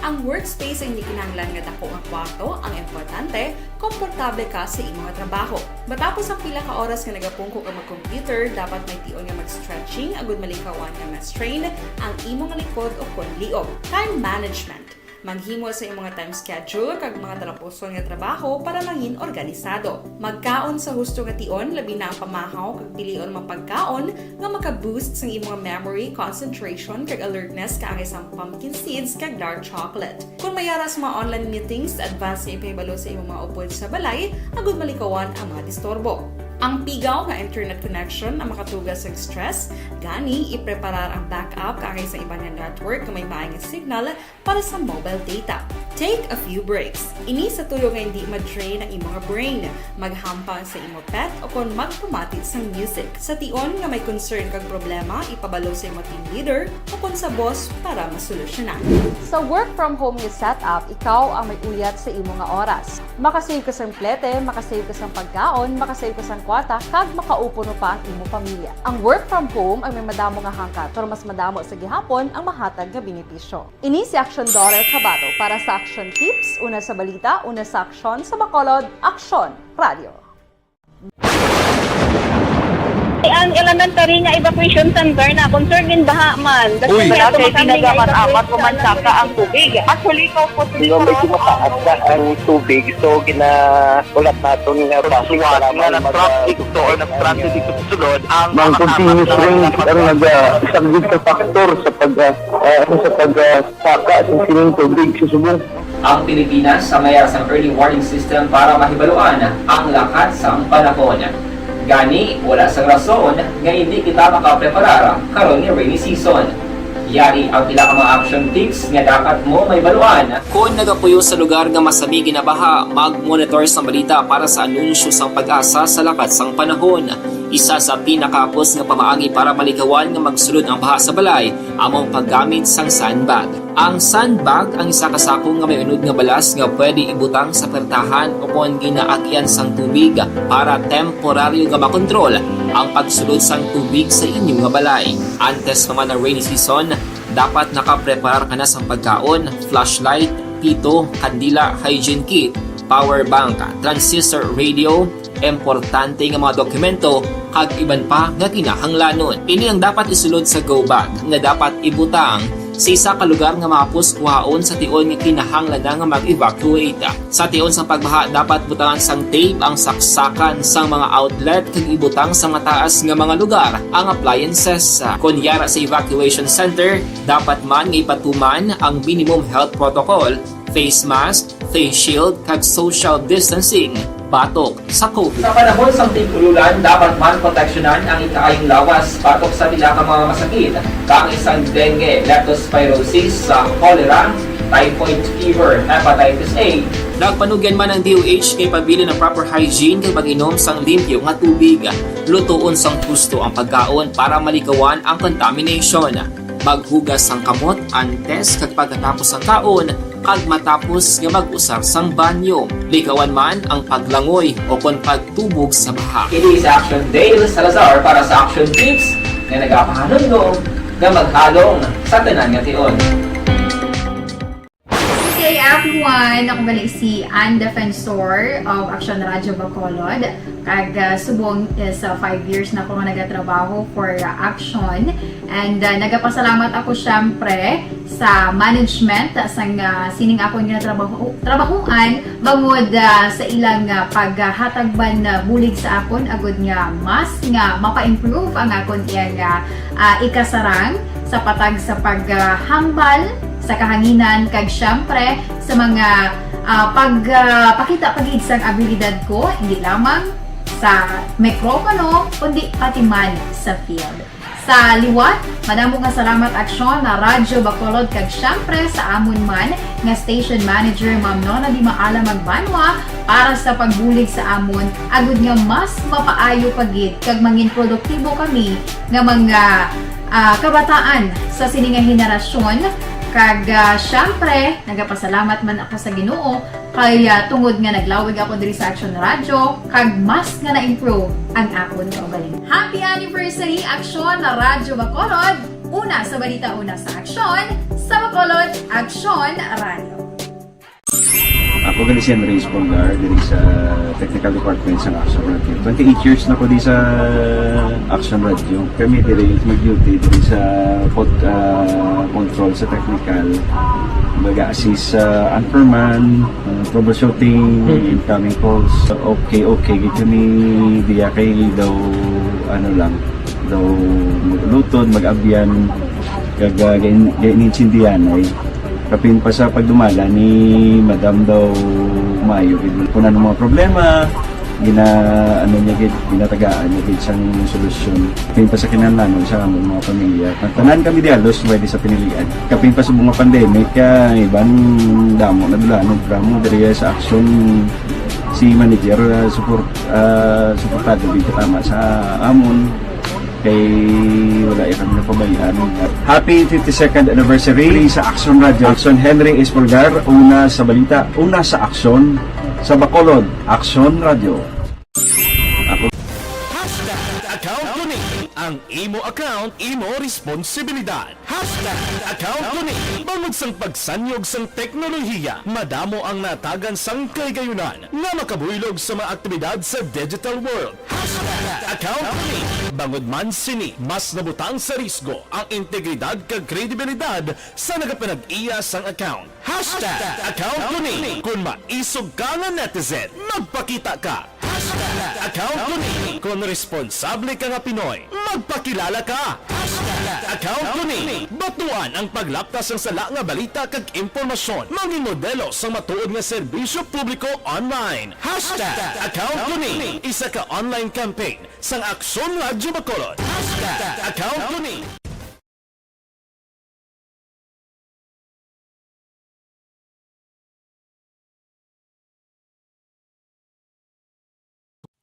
Ang workspace ay hindi kinahanglan nga dako nga kwarto, ang importante, komportable ka sa imo nga trabaho. Matapos ang pila ka oras nga nagapungko ka mag-computer, dapat may tion nga mag-stretching agud malikawan nga ma-strain ang imo nga likod o kon liog. Time management. Maghimo sa imo nga time schedule kag mga talapuson nga trabaho para mangin organisado. Magkaon sa husto nga tion, labi na ang pamahaw kag pilion mga pagkaon nga maka-boost sang imo nga memory, concentration, kag alertness kaangay sang pumpkin seeds kag dark chocolate. Kon may ara sa mga online meetings, advance nga ipahibalo sa imo mga upod sa balay agud malikawan ang mga disturbo. Ang pigaw nga internet connection ang makatuga sa stress, gani ipreparar ang backup kaangay sa iban nga network nga may maay nga signal para sa mobile data. Take a few breaks. Ini sa tuyo nga hindi ma-drain ang imo nga brain. Maghampang sa imo pet o kon magpamati sang music. Sa tion nga may concern kag problema, ipabalo sa imo team leader o kon sa boss para masolusyonan. Sa work from home nga setup, ikaw ang may uyat sa imo nga oras. Makasave ka sang plete, makasave ka sang pagkaon, makasave ka sang kwarta, kag makaupo pa ang imo pamilya. Ang work from home ang may madamo nga hangkat, pero mas madamo sa gihapon ang mahatag nga benepisyo. Ini si Action Daughter Kabato para sa Action Tips, una sa balita, una sa aksyon, sa Bacolod, Aksyon Radio. Ang elementary nga evacuation center na concern in baha man. Uy. Wala kay pinagaman amat ko man saka ang tubig. Actually, ikaw po, medyo mataas na ang tubig, so ginaulat naton nga traffic nga nag-traffic to or nag-traffic dito sa sulod ang mga continuous rain ang nag-, ah, isang big factor sa pag, ah, ah, ano, sa pag, ah, saka sa sining tubig sa subong. Ang Pilipinas sa may sang early warning system para mahibaluan ang lakat sang panahon. Gani, wala sang rason nga hindi kita makapreparar karon nga rainy season. Yari ang pila ka mga action tips nga dapat mo mahibaluan. Kon nagapuyo sa lugar nga masami ginabaha, mag-monitor sa balita para sa anunsyo sang PAGASA sa lakat sang panahon. Isa sa pinakahapos nga pamaagi para malikawan nga magsulod ang baha sa balay amo ang paggamit sang sandbag. Ang sandbag ang isa ka sako nga may unod nga balas nga pwede ibutang sa pertahan o kon ginaagyan sang tubig para temporaryo nga makontrol ang pagsulod sang tubig sa inyo nga balay. Antes pa man ang rainy season, dapat nakapreparar ka na sang pagkaon, flashlight, pito, kandila, hygiene kit, power bank, transistor radio, importante nga mga dokumento, kag iban pa nga kinahanglanon. Ini ang dapat isulod sa go bag nga dapat ibutang sa isa ka lugar nga mahapos kuhaon sa tion nga kinahanglan na nga mag-evacuate. Sa tion sang pagbaha, dapat butangan sang tape ang saksakan sang mga outlet kag ibutang sa mataas nga mga lugar ang appliances. Kon yara sa evacuation center, dapat man nga ipatuman ang minimum health protocol, face mask, face shield, kag social distancing batok sa COVID. Sa panahon sang tig-ululan, dapat man proteksyonan ang ikaayong lawas batok sa pila ka mga masakit, kaangay sang dengue, leptospirosis, sa cholera, typhoid fever, hepatitis A. Nagpanugyan man ang D O H nga ipabilin ang proper hygiene kag pag-inom sang limpyo nga tubig. Lutoon sang husto ang pagkaon para maligawan ang contamination. Maghugas sang kamot antes kag pagkatapos sang kaon, kag matapos nga mag-usar sang banyo. Ligawan man ang paglangoy o kon pagtubog sa baha. Kini si Action Dale Salazar para sa Action Tips nga nagapahanumdom nga maghalong sa tanan nga tion. Good day, everyone! Ako gali si Ann Defensor of Action Radio Bacolod. Kag, ah, subong is, ah, five years na ako nga nagatrabaho for, ah, Action. And, ah, nagapasalamat ako, syempre, sa management, ah, sang, ah, sining akon nga trabaho, trabahuan, bangod, ah, sa ilang, ah, paghatag man, ah, bulig sa akon, agud nga mas nga mapa-improve ang akon iyang, ah, ah, ikasarang sa patag sa paghambal sa kahanginan, kag, syempre, sa mga, ah, pag, ah, pakita pa gid sang abilidad ko, hindi lamang sa mikropono, kundi pati man sa field. Sa liwat, madamo nga salamat, Aksyon, na Radyo Bacolod, kag, syempre, sa amon man nga station manager, Ma'am Nona Di Maala Magbanwa, para sa pagbulig sa amon, agud nga mas mapaayo pa gid kag mangin produktibo kami nga mga, ah, kabataan sa sini nga henerasyon. Kag, ah, syempre, nagapasalamat man ako sa Ginoo kay, ah, tungod nga naglawig ako diri sa Action Radio, kag mas nga na-improve ang akon kaugalingon. Happy anniversary, Aksyon na Radyo Bacolod! Una sa balita, una sa aksyon, sa Bacolod, Aksyon Radio. Ako gali si Henry Espolgar, diri sa Technical Department sa Action Radio. Twenty-eight years na ko di sa Action Radio. Kami diri mag-duty diri sa pod-, ah, control sa technical. Mag-assist sa anchorman, ah, troubleshooting, incoming calls. Okay, okay, gid kami diya kay daw, ano lang, daw mag-ulutod, mag-abyan, kag, ah, gain-, gainintindihan ay. Kapin pa sa pagdumala ni Madam daw maayo gid. Kung ano mga problema, gina-, ano niya gid, ginatagaan niya gid sang solusyon. Kapin pa sa kinahanglanon sa amon mga pamilya. Ang tanan kami di halos pwede sa pinilian. Kapin pa sa mga pandemic, ah, iban damo na dula, no, drama diri sa aksyon si manager, ah, support, ah, suportado gid katama sa amon. Kay wala ya kami napabayaan. Happy fifty-second anniversary sa Action Radio. Action Henry Espolgar, una sa balita, una sa aksyon, sa Bacolod, Action Radio. Ako. Hashtag account ko ni. Ang imo account, imo responsibilidad. Hashtag account ko ni. Bangod sang pagsanyog sang teknolohiya, madamo ang natagan sang kahigayonan nga makabuylog sa mga aktibidad sa digital world. Hashtag account ko ni. Bangod man sini, mas nabutang sa risgo ang integridad kag kredibilidad sa nagapanag-iya sang account. Hashtag account ko ni. Kung maisog ka nga netizen, magpakita ka. Hashtag account ko ni. Kung responsable ka nga Pinoy, magpakilala ka. Hashtag account ko ni. Batuan ang paglapta sang sala nga balita kag impormasyon. Mangin modelo sang matuod nga serbisyo publiko online. Hashtag account ko ni. Isa ka online campaign sang Aksyon Radyo Bacolod. Hashtag account ko ni.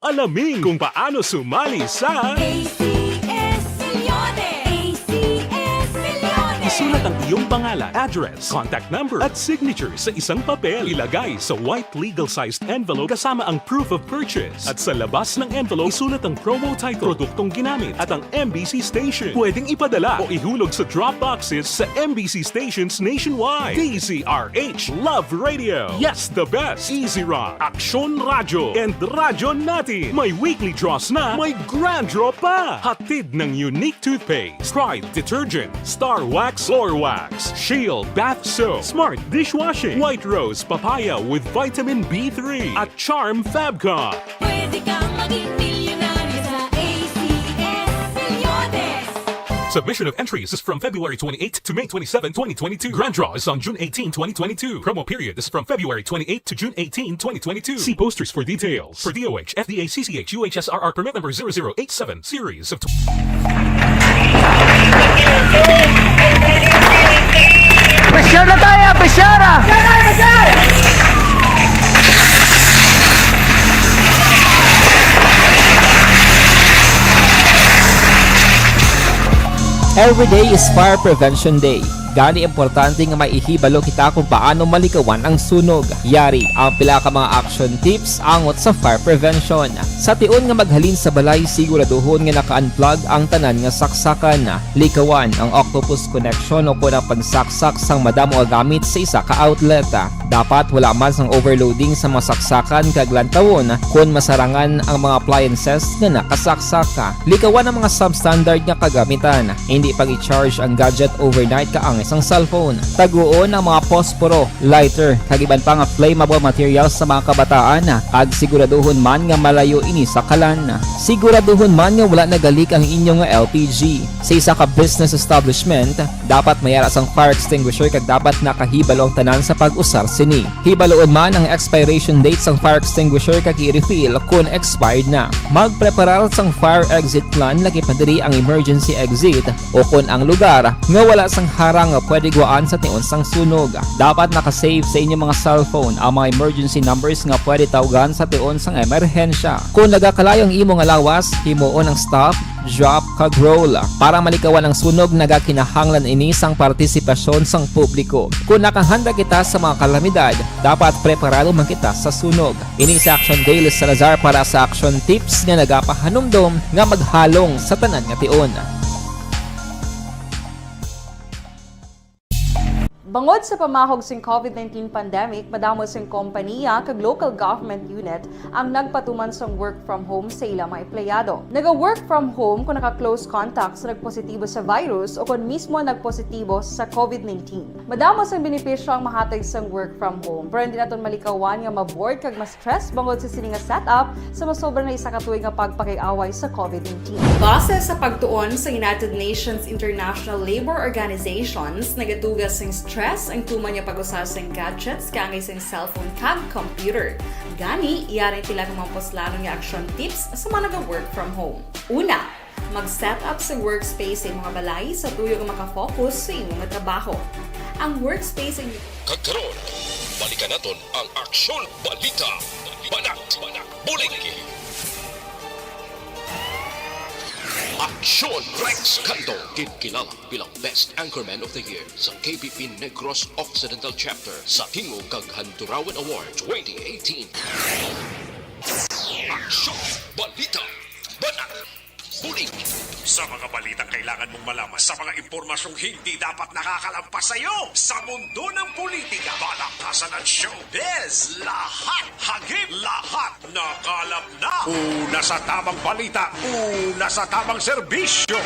Alamin kung paano sumali sa A C S Millones! A C S Millones! Isulat ang iyong pangalan, address, contact number, at signature sa isang papel. Ilagay sa white legal-sized envelope kasama ang proof of purchase. At sa labas ng envelope, isulat ang promo title, produktong ginamit, at ang M B C station. Pwedeng ipadala o ihulog sa drop boxes sa M B C stations nationwide. D Z R H Love Radio. Yes, the best. Easy Rock, Aksyon Radyo, and Radyo Natin. May weekly draws na, may grand draw pa. Hatid ng Unique Toothpaste, Pride Detergent, Star Wax Floor Wax, Shield Bath Soap, Smart Dishwashing, White Rose Papaya with Vitamin B three, at Charm Fabcon. Pwede kang maging milyonaryo sa A C S Millones. Submission of entries is from February twenty-eighth to May twenty-seven, twenty twenty-two. Grand draw is on June eighteenth, twenty twenty-two. Promo period is from February twenty-eighth to June eighteenth, twenty twenty-two. See posters for details. For D O H, F D A, C C H, U H S R R permit number zero zero eight seven, series of Pressure na tayo, pressure! Every day is Fire Prevention Day. Gani, importante nga may ihibalo kita kung paano malikawan ang sunog. Yari ang pila ka mga action tips angot sa fire prevention. Sa tion nga maghalin sa balay, siguraduhon nga naka-unplug ang tanan nga saksakan. Likawan ang octopus connection o kon ang pagsaksak sang madamo nga gamit sa isa ka outlet. Dapat wala man sang overloading sa mga saksakan kag lantawon kon masarangan ang mga appliances nga nakasaksak. Likawan ang mga substandard nga kagamitan. Indi pag-i-charge ang gadget overnight kaangay sang cellphone. Taguon ang mga posporo, lighter, kag iban pa nga flammable materials sa mga kabataan, kag siguraduhon man nga malayo ini sa kalan. Siguraduhon man nga wala nagalik ang inyo nga L P G. Sa isa ka business establishment, dapat may ara sang fire extinguisher kag dapat nakahibalo ang tanan sa pag-usar sini. Hibaluon man ang expiration date sang fire extinguisher kag i-refill kon expired na. Magpreparar sang fire exit plan, lakip na diri ang emergency exit o kon ang lugar nga wala sang harang nga pwede gwaan sa tion sang sunog. Dapat naka-save sa inyo mga cellphone ang mga emergency numbers nga pwede tawgan sa tion sang emerhensya. Kon nagakalayo ang imo nga lawas, himuon ang stop, drop, kag roll. Para malikawan ang sunog, nagakinahanglan ini sang partisipasyon sang publiko. Kon nakahanda kita sa mga kalamidad, dapat preparado man kita sa sunog. Ini si Action Dale Salazar para sa Action Tips nga nagapahanumdom nga maghalong sa tanan nga tion. Bangod sa pamahog sing COVID nineteen pandemic, madamo sing kompaniya kag local government unit ang nagpatuman sang work from home sa ila mga empleyado. Naga-work from home kon naka-close contact sa nagpositibo sa virus o kon mismo nagpositibo sa COVID nineteen. Madamo sang benepisyo ang mahatag sang work from home, pero hindi naton malikawan nga ma-bored kag ma-stress bangod sa sini nga setup sa masobra na isa ka tuig nga pagpakig-away sa COVID nineteen. Base sa pagtuon sa United Nations International Labor Organizations, nagatuga sing stress ang tuman nga pag-usa sing gadgets kaangay sing cellphone kag computer. Gani, yari ang pila ka mga puslanon nga action tips sa mga naga-work from home. Una, mag-set up sa workspace sa imo nga balay sa tuyo nga makafocus sa imo nga trabaho. Ang workspace sa inyo Kag karon, balikan naton ang Aksyon Balita. Banat, Bulig. Aksyon Rex Canto, ginkilala bilang Best Anchorman of the Year sa K P P Negros Occidental Chapter sa Tingog kag Handurawan Award twenty eighteen. Aksyon Balita. Banat. Bulig. Sa mga balitang kailangan mong malaman, sa mga impormasyong hindi dapat nakakalampas sa iyo, sa mundo ng politika, balaktasan at showbiz, lahat hagip, lahat nakalap na. Una sa tamang balita, una sa tamang serbisyo.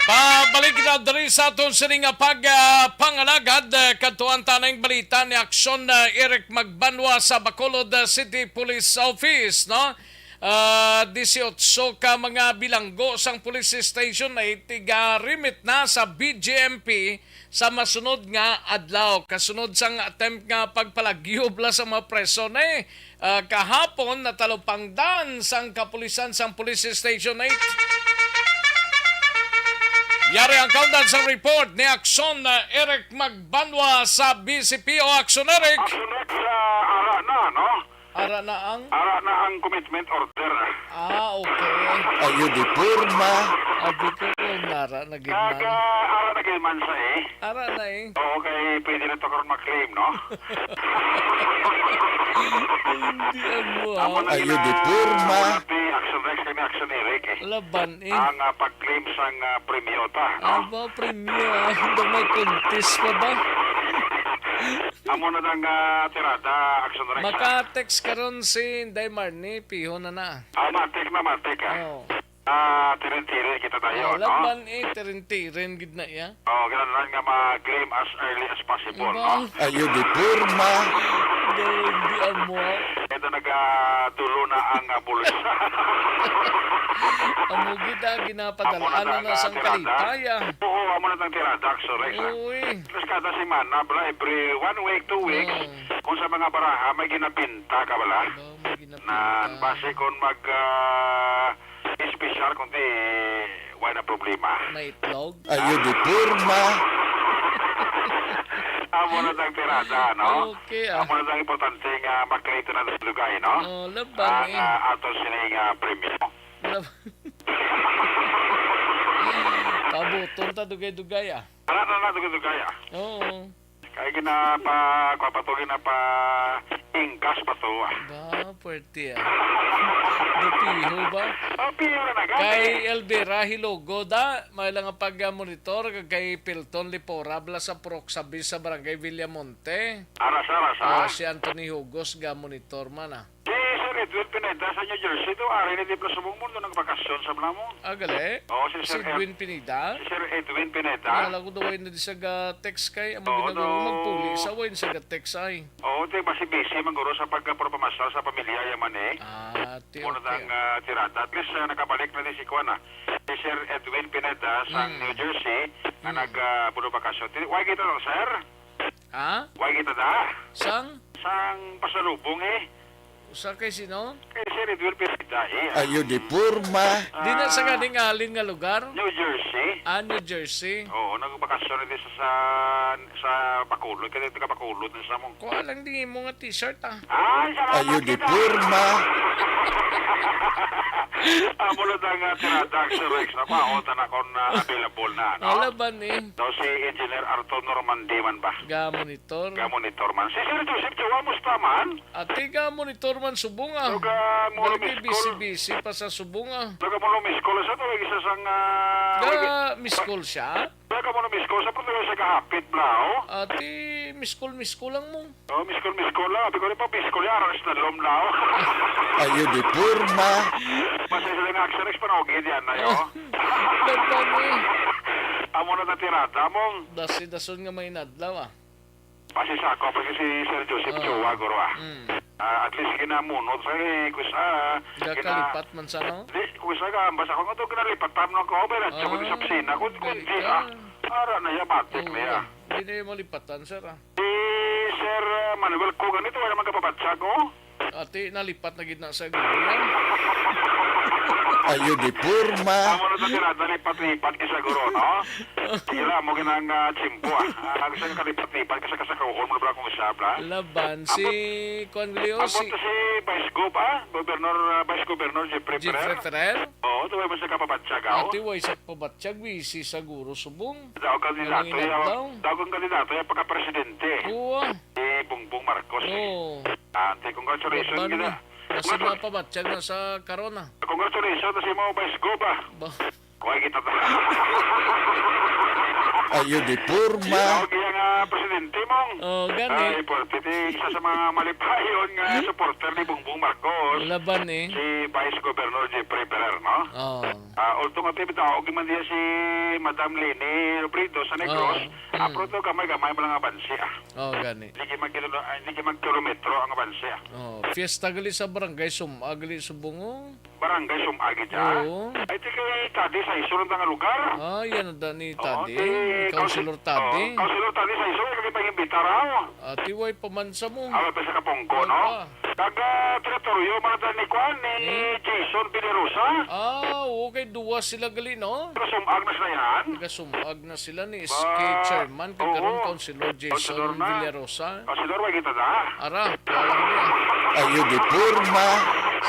Pabalik na diri sa aton sini nga pag, ah, pangalagad, ah, kadtuan ta na ang balita ni Aksyon, ah, Eric Magbanwa sa Bacolod, ah, City Police Office, no? Ah, disiotso ka mga bilanggo sang police station ay tigarimit na sa B J M P sa masunod nga adlaw, kasunod sang attempt nga pagpalagyo bala sa mga preso ni, ah, kahapon, natalupangdan sang kapulisan sang Police Station eight. Yari ang kaundan sang report ni Aksyon, ah, Eric Magbanwa sa B C P O. Aksyon, Eric. Aksyon, Eric, ah, ara na, no? Ara na ang Ara na ang commitment order. Ah, okay. Ayo di porma. Abi ko kung ara na gid man. Kag, ah, ara na gid man sa, eh. Ara na, eh. Oo, kay pwede na to karon mag-claim, no? Hindi ang mo, ah. Amo na Ayo gina-, di porma. Amo na ti Action Rex kami Action Eric, eh. Laban, eh. Ang, ah, pag-claim sang, ah, premyo ta, no? Aba, premyo, ah. Hindi may contest pa ba? Amo na ang, ah, tirada, Action Rex, ah. Maka-text karon si Inday Marnie, piho na na. Ah, matik na, matik, ah. Oo. Ah, tirin-tirin kita tayo, no? Laban, eh, tirin-tirin gid na iya. Oh, kinahanglan nga ma-claim as early as possible, no? Ba? Ayo di porma. Hindi amo. Ito nagatulo na ang, ah, bulsa. Amo gid, ah, ginapadalaan na sang kalipay, ah. Oo, amo na tang tirada, Axel Rex, ah. Uy. Tapos kada semana, bala, every one week, two weeks, kung sa mga baraha, may ginabinta ka, bala. Ba, may ginabinta. Nan, base kung mag, ah, espesyal, kundi wala na problema. May itlog? Ayo di porma. Amo na tang tirada, no? Okay, ah. Amo na tang importante nga maklito na sa dugay, no? Oh, laban, eh. Ang, ah, ato sining, ah, premyo. Lab-, pabuton ta dugay-dugay, ah. Ano na na dugay-dugay, ah? Oo. Kay ginapa, kwa pa to, ginapa ingkas pa to, ah. Ba, puwerte, ah. Dupiho ba? Oh, piho na, gani. Kay Elvira Hilogo, da, may lang ang pag-monitor, kag kay Pilton Lipora, bala sa Purok Sabis sa Barangay Villamonte. Arasa, arasa. Oh, si Anthony Hugos, ga-monitor man, ah. Si Sir Edwin Pineda sa New Jersey, to, ari ni Diplo Subong mo, to, nagbakasyon sa Blamon. Ah, gali? Oo, si Si Sir Ed-, Edwin Pineda? Si Sir Edwin Pineda. Wala ko daw ay na di sa ga-text kay, amo. Oo, ginagawa ko, no. Magpuli sa way sa ga-text ay. Oo, te, basi busy man guro sa pagpapamasal sa pamilya, yaman eh. Ah, ti-, Muna okay. Tang, ah, tirada. At least, ah, nakabalik na din si Kuan, ah. Si Sir Edwin Pineda sa Mm. New Jersey, na Mm. nag, ah, puno bakasyon. Ti-, why kita to, sir? Ha? Why kita da? Sang? Sang pasalubong eh. Usa kay sino? Kay Sir Edwin Pineda eh. Ayo di porma. Di na sa Ah, ganing-alin nga lugar? New Jersey. Ah, New Jersey. Oo, nagbakasyon na din sa, sa, sa Bacolod. Kaya taga Bacolod na sa mong. Kuha lang di mo nga t-shirt, ah. Ay, salamat Ayo di kita. Porma. Amo na nga tirada, Sir Rex, na pa, o, tana kon, ah, available na, no? Alaban, eh. Daw si Engineer Arthur Normandy man ba? Ga-monitor. Ga-monitor man. Si Sir Joseph Chua, musta man? Ati, ga-monitor man subong, ah. Daw ga mo Dali miss call. Busy-busy pa sa subong, ah. Daw ga mo miss call sa to, isa sang, ah, Ga-miss call siya? Daw ga mo miss call sa, pero sa kahapit bla, oh. Ati, miss call, miss call lang mo. Oh, miss call, miss call lang. Abi ko rin pa, miss call yan. Aras na lom na, oh. Ayo di porma. Basta sila nga action, panaugid yan na, oh. Ganda mo, eh. Amo na natirada, mong. Dasi-dason nga may inadlaw, ah. Basi sa ako, basi si Sir Joseph Ah. Chua, guro, ah. Mm. Ah, at least ginamunot sa, eh, kusa, gina- Gakalipat man sa, no? Di, kusa ka, basta ko nga to, ginalipatan mo ko, pero Ah, sa opisina, kung, kung di, galing ka. Ah, ara na ya, batik na ya. Oo. Di na yung malipatan, sir, ah. Si Sir, ah, Manuel ko, ganito, wala man kapabatsag, oh. Ati, nalipat na gid na sa gulo yan. Ayo di porma. Amo na to, sir, ah, nalipat-lipat ka siguro, no? Sige lang, mo ginang, ah, tsimpo, ah. Ah, gusto nga kalipat-lipat ka sa kasakuhon mo, bra, kung isa, bra. Laban, si Amo, Kwan Leo, amo si to si Vice Gov, ah? Governor, ah, Vice Governor Jeffrey Jeffrey Ferrer. Ferrer? Oo, tuway mo sa kapabatsag, ah, oh. Ati, way sa pabatsag, busy siguro, subong. Daw kandidato Ano ya, inadlaw? Daw kang kandidato ya pagka-presidente. Oo, ah. Si Bongbong Marcos, eh. Oo. Ante, congratulations, Laban gina. Mo. Kasi Congratulations. Mapabatyag na sa karon, ah. Congratulations sa imo, Vice Gov, ah. Ba? Kuha kita ta. Ayo di porma. Ikaw, kaya nga, Presidente mong. Oh, gani. Ay, importante, isa sa mga malipayon nga Mm. supporter ni Bongbong Marcos. Laban, eh. Si Vice Governor Jeffrey Ferrer, no? Oh. Ah, although nga, tayo, tawag man niya si Madam Leni Robredo sa Negros, Oh. Mm. Apro to, gamay-gamay mo lang abanse, ah. Oh, gani. Hindi kayo magkilo-, ah, hindi kayo magkilometro ang abanse, ah. Oh, fiesta gali sa barangay Sum-, ah, gali Subong, oh. Barangay Sum-, ah, gid, ah. Oo. Ay, di kay Tadi sa isulong nga lugar. Ah, yan ang da ni Oo, Tadi. Si Council-, Councilor Tadi. Oh, Councilor Tadi sa isulong, kami pag-imbita raw. Ah, tiway pa man sa mo. Ah, pa sa Kapungko, Wala no? pa. Taga teritoryo, man ang ni Kwan, ni Hmm? Jason Villarosa. Ah, okay, duwa sila gali, no? Pero Sum-, Agnes na yan. Taga Sum-, Agnes. Sila ni S K Ba, chairman, kag karon oo. Councilor Jason Councilor na. Villarosa. Councilor, wa kita da. Ara, wala mo. Ayo di porma.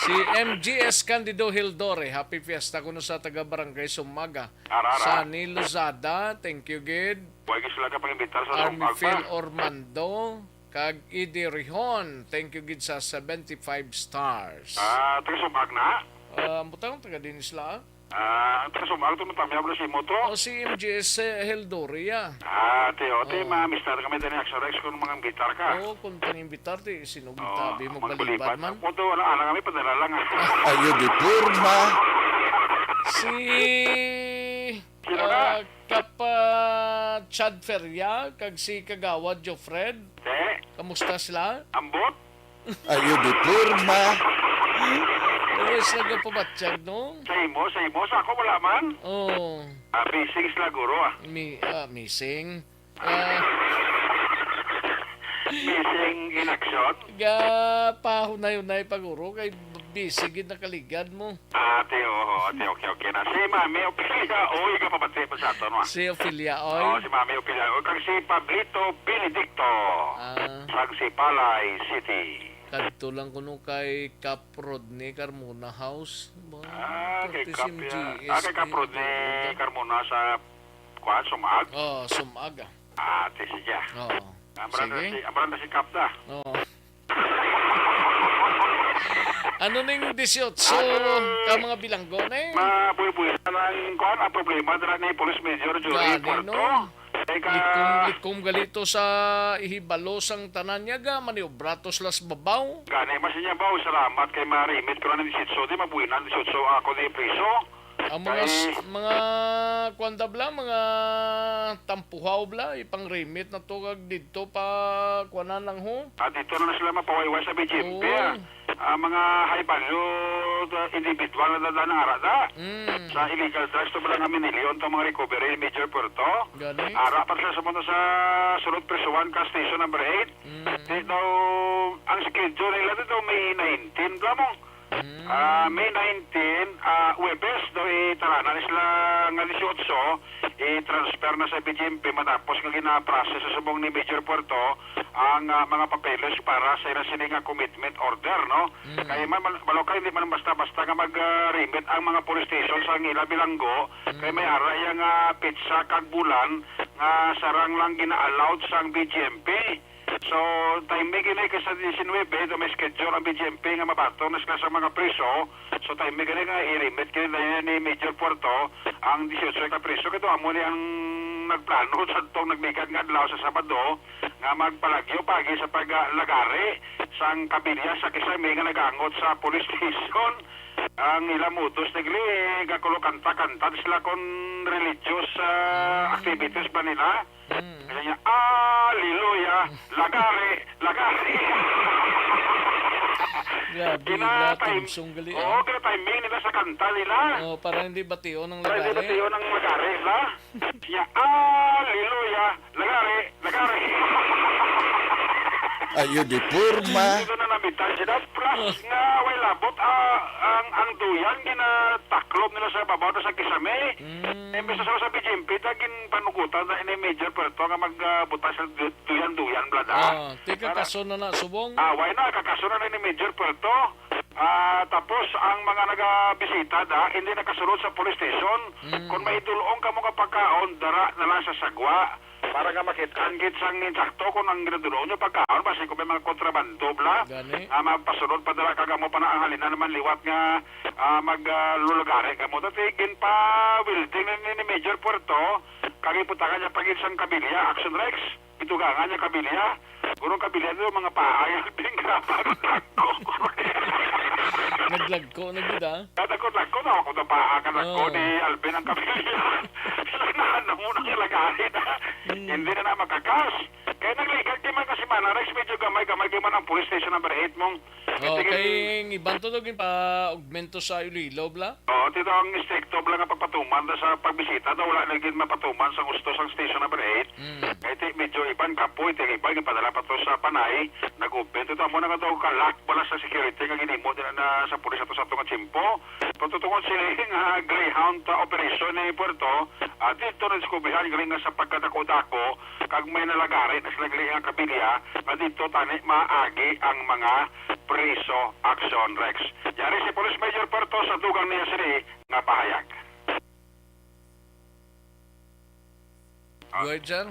Si M G S Candido Hildore, happy fiesta kuno sa taga Barangay Sum-, Aga. Ara, ara. Sunny Lozada, thank you gid. Wa gid sila ka pag-imbitar sa Army Sum-, Aga. Phil Ormando, kag Eddie Rihon, thank you gid sa seventy-five stars. Ah, taga Sum-, Aga na? Ah, ang butang, taga din sila, ah. Ah, ang taga Sum-, Aga to, matamyaw na si Moto. O, si M G S, eh, Heldoria. Ah, ti, o, ti, Oo. ma-mister kami din ni Axel Rex kung mga imbitar ka. Oo, kung pang-imbitar, ti, sino Oo, gitabi mo, magbalibad balibad man. Moto, wala, alam kami, padala lang, ah. Ayo di porma. Si, Sino na? ah, Kap, ah, Chad Feria, kag si Kagawad Jofred. Te, Kamusta sila? Ambot? Ayo di porma. Pero sila ka pabatyag, no? Sa imo, sa imo, sa ako wala man. Oh. Ah, busy sila, guro, ah. Mi-, ah, missing. Ah. Missing in action? Ga, pahunay-hunay pa, guro, kay busy gid nakaligad mo. Ah, ate, oo, ate, okay, okay na. Si Mami Ophelia, oy, kapapatid pa sa ato, no? Si Ophelia, oy. Oh, si Mami Ophelia, oy, kag si Pablito Benedicto, Ah. sang Sipalay City. Kadto lang kuno kay Kap Rodney Carmona House. Ba, Ah, kay parte Kap, si ah, M G S ah, kay Kap ni Rodney Carmona. Carmona sa, kuan, Sumag? Oh, Sumag, ah. Ah, ate, sige. Oo. Amran na Sige. si, amran na si Kap da. Oo. Ano ning dieciocho Ano? ka mga bilanggo, ne? Mabuhi-buhi na lang, kuan, ang problema dira ni Police Major Jory Gani, Puerto. no? Kay ka Likom, likom gali to sa ihibalo sang tanan niya ga, maniobra to sila sa babaw. Gani, mas niya ba, salamat kay ma-remit ko na ng dieciocho, di mabuhi na ang dieciocho ako di priso. Ang mga s-, Kay mga kuwan da bla, mga tampuhaw bla, ipang-remit na to kag didto pa kuwanan lang ho. Ah, dito na sila mapawayway sa B G M P, Oo. ah. Ah, mga high value, uh, individual na dada na ara da. Mm. Sa illegal drugs to bala nga minilyon to mga recovery ni Major Puerto. Gani? Ara pa sila sa punta sa sulod prisuhan ka station number eight. Mm. Di daw, ang schedule nila dito May nineteen, bla mo. Mm. Ah, May nineteen, ah, Huwebes daw itaranan sila nga dieciocho, i-transfer na sa B G M P matapos nga gina-process sa subong ni Major Puerto ang, ah, mga papeles para sa ila sini nga commitment order, no? Mm. Kay man, man, balo ka, hindi man basta-basta nga mag, ah, remit ang mga police station sa ila bilanggo, kay Mm. may ara iya nga petsa kag bulan nga sarang lang gina-allowed sang B G M P. So, timing gini kay sa diecinuebe, do may schedule ang B G M P nga mabaton na sila sa mga priso. So, timing gini nga i-remit gini na ni Major Puerto ang dieciocho ka priso. Kaya amo ni ang nagplano sa tong nagligad nga adlaw sa Sabado nga magpalagyo pagi sa paglagari sang kabilya sa kisame nga nagangot sa police station. Ang ila modus nagli, gakulo kanta-kanta sila kon religious, ah, activities ba nila? Mm. Kaya niya, "Aleluya, lagari, lagari." Grabe, Gina-, wala time-, tumsong gali, oo, ah. Gina-timing nila sa kanta nila. Oh, para hindi bation ang Para hindi lagari. Bation ang lagari, ba? Siya, "Aleluya, lagari, lagari." Ayo di porma. Ito na namitan sila. Plus nga, way labot, ah, ang, ang duyan, ginataklob nila sa babaw na sa kisame. Mm. Imbes na sa, sa B G M P, ta, ginpanugutan na ini Major Puerto nga mag, ah, butas sa du-, duyan-duyan, blada. Ah, tika Para kaso na na, subong? Ah, why na? Kakaso na na ni Major Puerto. Ah, tapos, ang mga nagabisita, da, hindi nakasulod sa police station. Mm. Kung may dulong kamo nga pagkaon, dara na lang sa sagwa. Para nga makit-an gid sang insakto kung ang ginadulong nyo pagkaon, basi kung may mga kontrabando, bla, Gani. nga mapasulod pa dala, kag amo pa na ang halina naman liwat nga, ah, mag, ah, lulugari kamo. Dati, ginpa-welding na ni, ni Major Puerto, kag iputangan niya pa gid sang kabilya, Action Rex, itugangan niya kabilya. Guro, kabilya nyo, mga paay, ang pingrapa, naglagko. Naglagko na gid, ah. Kada ko, lagko na ako, napaa ka, lagko Oo. ni Alvin ang kabilya. Sila na, ano mo nang lagari na. Hmm. Hindi na na makakas. Kaya nagligad di man kasi man, Rex, medyo gamay-gamay di man ang police station number eight mong Oh, itigil- kay ang iban to, dog, yung pa-augmento sa Iloilo, bla? Oo, tito, ang stricto bla nga pagpatuman na sa pagbisita, daw wala na gid mapatuman sa gusto sang station number eight. Mm. Kay ti, medyo iban kapoy, ti, iban, ipadala pa to sa Panay, nag-open to, amo na nga daw kalak bala sa security nga ginimo din na sa pulis ato sa ato nga tiyempo. Pero tungod sini nga Greyhound, ah, operation ni Puerto, ah, dito na diskubrihan galing nga sa pagkadako-dako, kag may nalagari na sila gali nga kabilya, nga dito tani maagi ang mga priso, Action Rex. Yari si Police Major Puerto sa dugang niya sini nga pahayag. Go ahead, sir.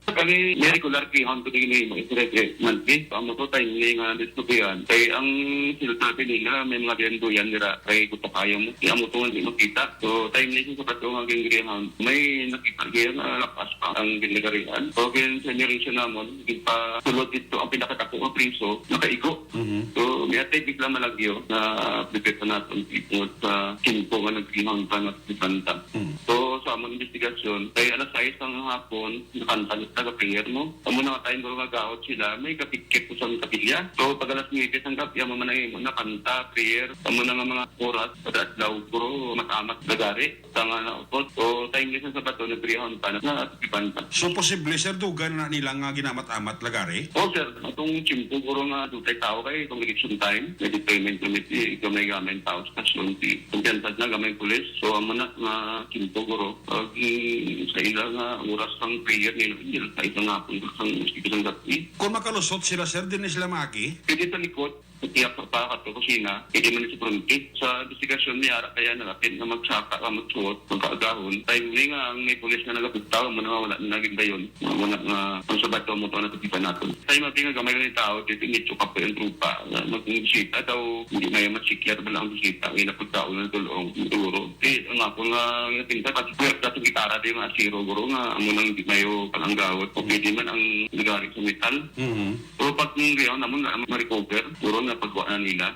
Kani, may regular greyhound ko din mo istorya monthly. Amo to, timely nga distribuyan. Kay ang sila sabi nila, may mga biyanduyan nila kay Kutakayo mo. Kaya amo to nga di makita. So, timely sa sabat nga ging greyhound. May nakita kaya nga lapas pa ang ginagarian. So, gin sa generation namon, gin pa sulod dito ang pinakadako nga priso, nakaigo. Mhm. So, may atay bigla malagyo na prepare pa natin tungod sa kimpo nga nag-greyhound pa na si Santa. Mm. So, sa among investigasyon, kay alas sais ang hapon, nakanta na sila prayer mo. Amo na nga time, guro, nga gaot sila, may kapikit ko sa kapilya. So, pag alas nuwebe sang gabi, amo man ang imo na kanta, prayer. Amo na nga mga oras, kada adlaw, guro, mas-amat lagari. Sa nga naupod. So, timely sa Sabado, nagriyahan pa na, na, banta. So, posible, sir, dugan na nila nga ginamat-amat lagari? Oh, sir. Atong tiyempo, guro, nga dutay tao kay itong election time, may deployment committee, gamay-gamay ang tao sa station. Kumpiyansa na gamay pulis. So, amo na nga tiyempo, guro. Pag, mm, sa ila nga oras ang prayer nila, nila sa isang hapon, isang, isang gabi. Kung makalusot sila, sir, din sila maagi? Pwede sa likod, sa tiyak sa pa, kato kusina, pwede man sa fronte. Sa investigasyon niya, ara kaya nalapit na magsaka ka, magsuot, magkaagahon. Timely nga ang may pulis nga nagabugtaw, mo na wala na naging dayon. Wala nga, ang sabato mo to, natikipan natin. Tayo mati nga gamay lang yung tao, dito, nito ka po yung trupa. Nga, magbisita daw, hindi na yung masikya, ba lang ang bisita, ang inapagtao ng tulong, duro. Di, ang ako nga, nga pinta, pati puwerta sa gitara, di nga, zero, guro nga, amo nang di mayo palanggawot. O pwede man ang nagari sa metal. Mhm. Pero pag yung riyaw naman na ma-recover, guro na pagwa na nila.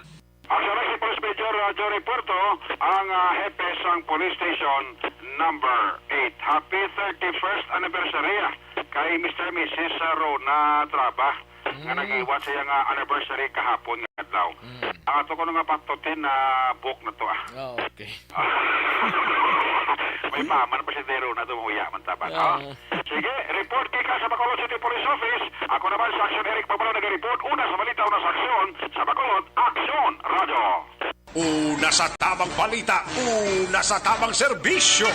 Ang sa Police Major, ah, Johnny Puerto, ang, ah, hepe sang Police Station number eight. Happy thirty-first anniversary, ah, kay Mister and Missus Rona Traba, nga Mm. nag-iwat sa iyang, ah, anniversary kahapon nga adlaw. Mm. Ang ato kuno nga patutin na book na to, ah. Ah, okay. May paman pa si Dero na dumuya man taban, Ah. ha? Sige, report gikan sa Bacolod City Police Office. Ako naman sa Action Eric Pabalo nag-report. Una sa balita, una sa aksyon. Sa Bacolod, Aksyon Radio. Una sa tamang balita, una sa tamang serbisyo.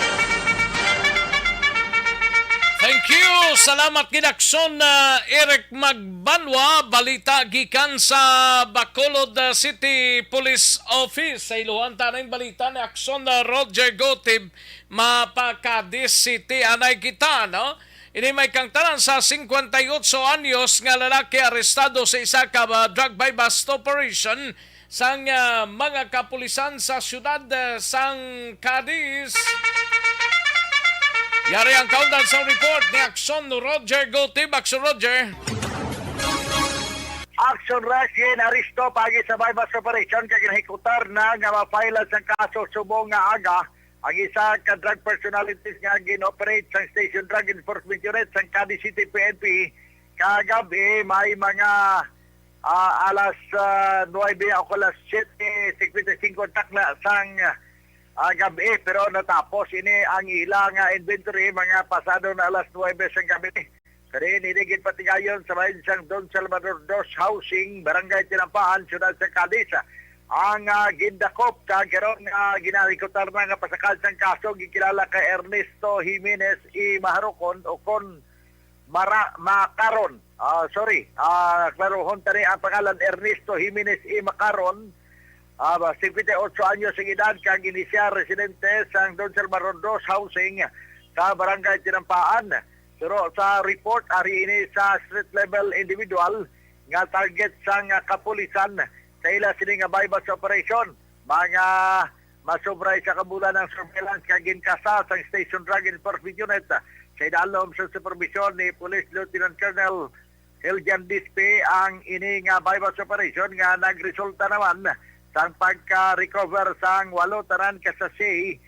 Thank you. Salamat gid, Aksyon, ah, Eric Magbanwa. Balita gikan sa Bacolod, ah, City Police Office. Sa iluhan ta na yung balita ni Aksyon, ah, Roger Gotib, mapa Cadiz City. Anay kita, no? Ini may kangtanan sa cincuenta y ocho anyos nga lalaki arestado sa isa ka, ah, drug buy-bust operation sang, ah, mga kapulisan sa siyudad, ah, sang Cadiz. Yari ang kaundan sa report ni Aksyon Roger Gotib. Aksyon Roger. Action Rush, gin-aresto pagi sa buy-bust operation kag ginahikutar na nga ma-file sang kaso subong nga aga ang isa ka drug personalities nga gin-operate sang Station Drug Enforcement Unit sang Cadiz City P N P. Kagab-i may mga, ah, alas, ah, nuwebe o alas siyete cincuenta y cinco takna sang, ah, gab-i, pero natapos ini ang ila nga inventory mga pasado na alas nuwebe sang gab-i. Kani ini ginpatigayon sa bahin sang Don Salvador Dos Housing, Barangay Tinampaan, Siyudad sa Cadiz. Ang, ah, gindakop kag karon nga ginahikutar na nga pasakal sang kaso gikilala kay Ernesto Jimenez E. Maharukon o kon Mara-, Macaron. Ah, sorry. Ah, klarohon tani ang pangalan, Ernesto Jimenez E. Macaron. Ah, ba, cincuenta y ocho anyos ang edad kag ini siya residente sang Don Salvador Dos Housing sa Barangay Tinampaan. Pero sa report, ari ini sa street level individual nga target sang, ah, kapulisan sa ila sini nga buy-bust operation. Mga masubray sa kabulan ang surveillance kag ginkasa sang Station Drug Enforcement Unit sa idalom sa supervision ni Police Lieutenant Colonel Hiljan Dispe ang ini nga buy-bust operation nga nagresulta naman sang pagka-recover sang walo tanan ka sachet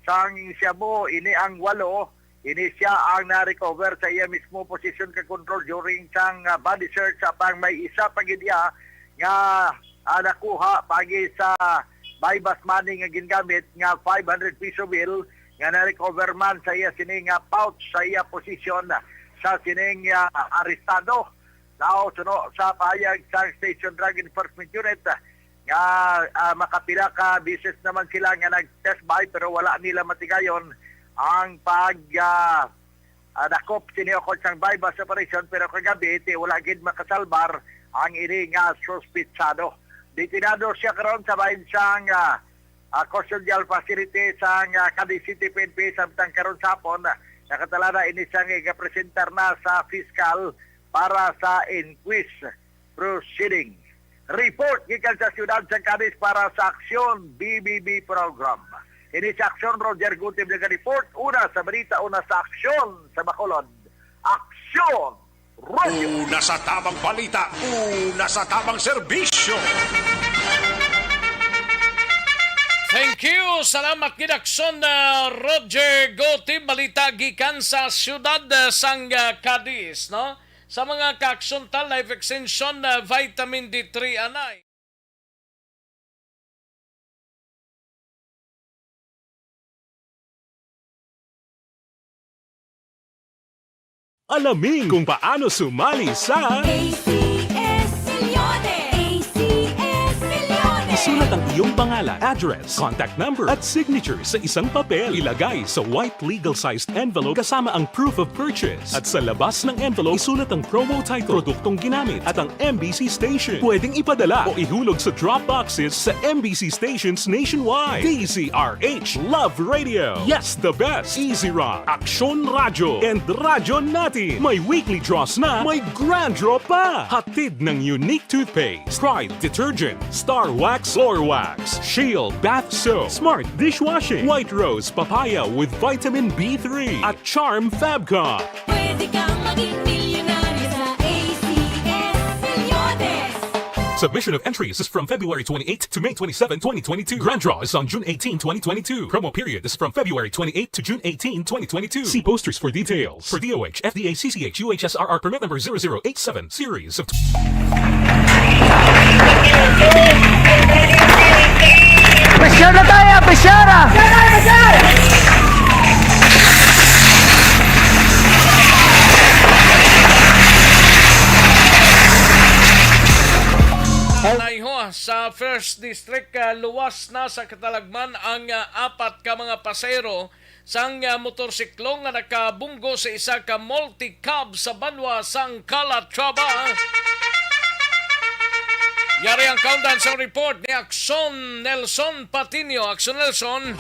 sang shabu. Ini ang walo, ini siya ang na-recover sa iya mismo posisyon ka control during sang, ah, body search, apang may isa pa gid iya nga, ah, nakuha pagi sa buy-bust money nga gingamit nga five hundred piso bill nga na-recover man sa iya sini nga pouch sa iya posisyon sa sining, ah, arestado. Now, suno sa pahayag sa Station Drug Enforcement Unit nga, ah, makapila ka beses naman sila nga nag-test buy pero wala nila matigayon ang pag, ah, ah, dakop sini ukon sang buy-bust operation, pero kagabi ti wala gid makasalbar ang ini nga suspitsado. Detenado siya karon sa bahin sang, ah, ah, custodial facility sang, ah, Cadiz City P N P, samtang karon sa hapon, ah, Nakatalana ini sang igapresentar na sa piskal para sa inquest proceeding. Report gikan sa siyudad sa Cadiz para sa Aksyon B B B program. Ini sa Aksyon, Roger Gutib nag-report. Una sa balita, una sa Aksyon sa Bacolod. Aksyon! Radyo. Una sa tamang balita, una sa tamang serbisyo. Thank you. Salamat gid, Aksyon, uh, Roger Goti. Balita gikan sa siyudad, uh, sang, uh, Cadiz, no? Sa mga ka-Aksyon ta, Life Extension, uh, Vitamin D three anay. Alamin kung paano sumali sa A C S Milyones! A C S Milyones! Isulat ang iyong pangalan, address, contact number, at signature sa isang papel. Ilagay sa white legal-sized envelope kasama ang proof of purchase. At sa labas ng envelope, isulat ang promo title, produktong ginamit, at ang M B C station. Pwedeng ipadala o ihulog sa drop boxes sa M B C stations nationwide. D Z R H Love Radio. Yes, the best. Easy Rock, Aksyon Radyo, and Radyo Natin. May weekly draws na, may grand draw pa. Hatid ng Unique Toothpaste, Pride Detergent, Star Wax Floor Wax, Shield Bath Soap, Smart Dishwashing, White Rose Papaya with Vitamin B three, at Charm Fabcon. Pwede kang maging milyonaryo sa A C S Milyones. Submission of entries is from February twenty-eight to May twenty-seven, twenty twenty-two. Grand draw is on June eighteen, twenty twenty-two. Promo period is from February twenty-eight to June eighteen, twenty twenty-two. See posters for details. For D O H, F D A, C C H, U H S R R permit number zero zero eight seven, series of Pisyar na tayo! Pisyara! Naiho sa First District, ah, luwas na sa katalagman ang, ah, apat ka mga pasahero sang, ah, motorsiklo nga nakabunggo sa isa ka multicab sa banwa sang Calatrava. Yari ang kaundan sang report ni Akson Nelson Patiño. Akson Nelson.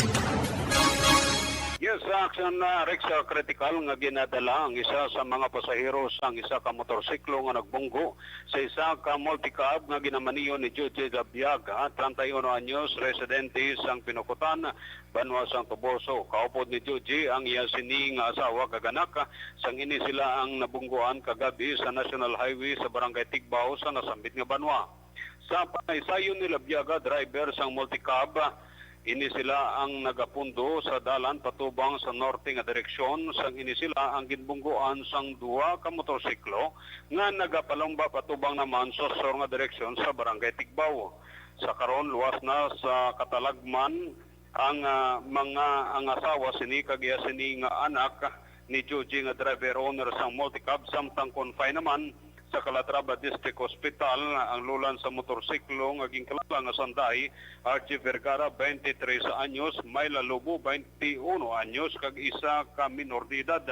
Yes, sa Aksyon, ah, Rex, ah, kritikal nga ginadala ang isa sa mga pasahero sang isa ka motorsiklo nga nagbunggo sa isa ka multicab nga ginamaniho ni Joji Labiaga, treinta y uno anyos, residente sang Pinocotan, banwa sang Toboso. Kaupod ni Joji ang iya sini nga asawa kag anak, sang ini sila ang nabungguan kagab-i sa National Highway sa Barangay Tigbao sa nasambit nga banwa. Sa panaysayon ni Labiaga, driver sang multicab, ini sila ang nagapundo sa dalan patubang sa norte nga direksyon, sang ini sila ang ginbungguan sang duha ka motorsiklo nga nagapalumba patubang naman sa sur nga direksyon sa Barangay Tigbao. Sa karon, luwas na sa katalagman ang, ah, mga, ang asawa sini kag iya sini nga anak ni Joji nga driver owner sang multicab, samtang confine naman sa Calatrava District Hospital ang lulan sa motorsiklo nga ginkilala nga sanday, R J Vergara, twenty-three anyos, Myla Lobo, twenty-uno anyos, kag isa ka minor de edad.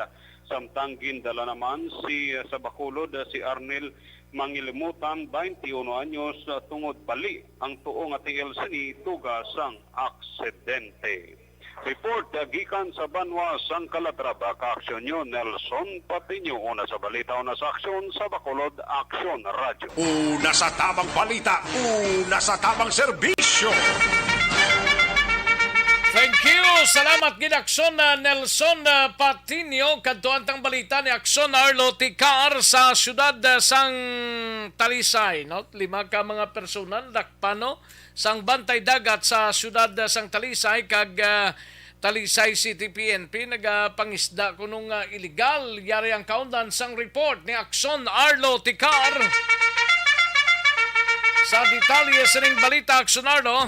Samtang gindala naman si, sa Bacolod, si Arnel Mangilimutan, twenty-uno anyos, tungod bali ang tuo nga tiil sini duga sang aksidente. Report, ah, gikan sa banwa sang Calatrava, ka-Aksyon News, Nelson Patiño. Una sa balita, una sa aksyon, sa Bacolod, Aksyon Radyo. Una sa tamang balita, una sa tamang serbisyo. Thank you. Salamat gid, Aksyon, ah, Nelson, ah, Patiño. Kadto ang tang balita ni Aksyon Arlo Ticar sa siyudad, ah, sang Talisay, no? Lima ka mga personal dakpan, no? Sang Bantay Dagat sa siyudad, ah, sang Talisay kag, ah, Talisay City P N P nagapangisda kuno nga iligal. Yari ang kaundan sang report ni Akson Arlo Ticar. Sa detalye sining balita, Akson Arlo.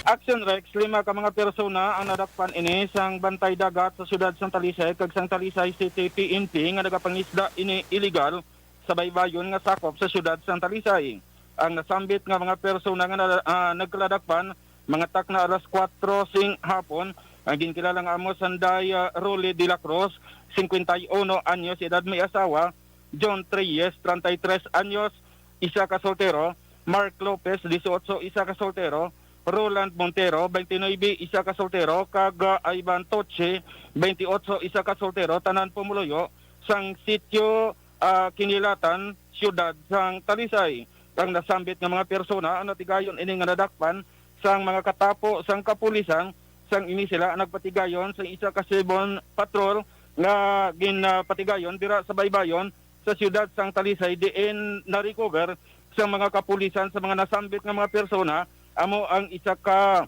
Action Rex, lima ka mga persona ang nadakpan ini sang Bantay Dagat sa siyudad sang Talisay kag sang Talisay City P N P nga nagapangisda ini iligal sa baybayon nga sakop sa siyudad sang Talisay. Ang nasambit nga mga persona nga na-, ah, nagkaladakpan, mga takna alas kuwatro sing hapon, ang ginkilala nga amo sanday, ah, Rolly de la Cruz, cincuenta y uno anyos edad, may asawa, John Treyes, treinta y tres anyos, isa ka soltero, Mark Lopez, dieciocho, isa ka soltero, Roland Montero, twenty-nine, isa ka soltero, kag, ah, Ivan Toche, twenty-eight, isa ka soltero, tanan pumuluyo sang sitio, ah, Kinilatan, siyudad sang Talisay. Ang nasambit nga mga persona ang natigayon ini nga nadakpan sang mga katapo sang kapulisan, sang ini sila nagpatigayon sa isa ka civil patrol nga ginapatigayon dira sa baybayon sa siyudad sang Talisay, diin na-recover sa mga kapulisan sa mga nasambit nga mga persona amo ang isa ka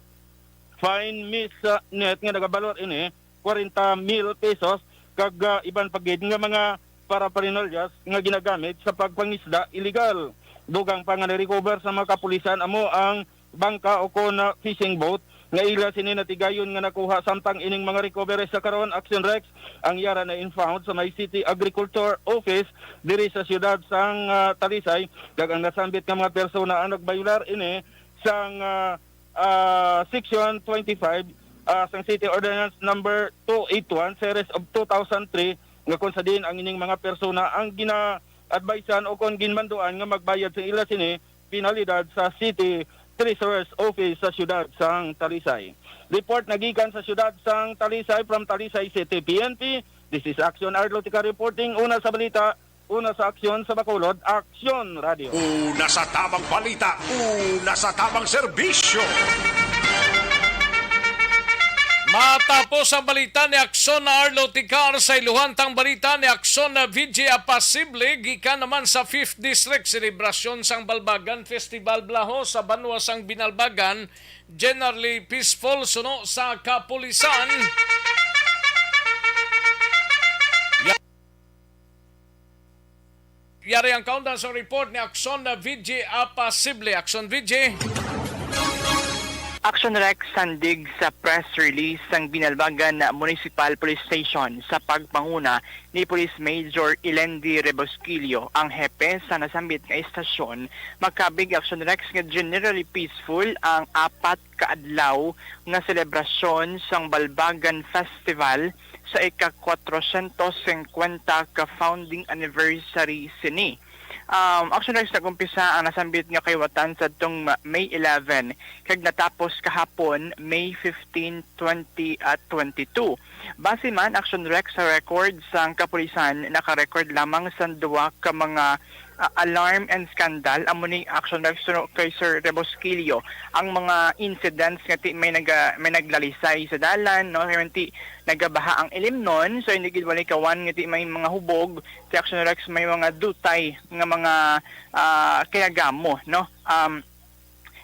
fine mesh, ah, net nga nagabalor ini kwarenta mil pesos, kag, ah, iban pa gid nga mga paraphernalia nga ginagamit sa pagpangisda illegal. Dugang pa nga na-recover sa mga kapulisan amo ang bangka o kon, ah, fishing boat nga ila sini natigayon nga nakuha. Samtang ining mga recovery sa karon, Action Rex, ang yara na-impound sa may City Agriculture Office diri sa siyudad sang, ah, Talisay, kag ang nasambit nga mga persona ang nagbayular ini sang, ah, ah, Section twenty-five, ah, sang City Ordinance Number two eight one, Series of two thousand three, nga kung sa diin ang ining mga persona ang gina-advisean o kon ginmanduan nga magbayad sa ila sini penalidad sa City Treasurer's Office sa siyudad sang Talisay. Report nagikan sa siyudad sang Talisay from Talisay City P N P. This is Action Arlo Tika reporting. Una sa balita, una sa aksyon sa Bacolod, Aksyon Radio. Una sa tamang balita, una sa tamang serbisyo. Matapos ang balita ni Aksyon na Arlo Ticar, sa iluhan tang balita ni Aksyon na V J Apasible, gikan naman sa Fifth District, selebrasyon sang Balbagan Festival Blaho sa banwa sang Binalbagan, generally peaceful suno sa kapulisan. Yari ang kaundan sa report ni Aksyon V J Apasible. Aksyon V J. Action Rex, sandig sa press release sang Binalbagan Municipal Police Station sa pagpanguna ni Police Major Ilendi Rebosquillo, ang hepe sa nasambit nga istasyon, makabig, Action Rex, nga generally peaceful ang apat ka adlaw nga selebrasyon sang Balbagan Festival sa ika-kwatrosyentos singkwenta ka founding anniversary sini. Um, Action Rex, nag-umpisa ang nasambit nga kaliwatan sadtong Ma-, May eleven, kag natapos kahapon, May fifteen, twenty at twenty-two. Base man, Action Rex, sa record sang kapulisan, naka-record lamang sang duha ka mga, ah, alarm and scandal. Amo ni, Action Rex, suno kay Sir Rebosquillo, ang mga incidents nga ti may naga-, may naglalisay sa dalan, no? Kay ti nagabaha ang ilimnon, so hindi gid walay kawan nga ti may mga hubog, ti Action Rex may mga dutay nga mga, ah, kinagamo, no? Um,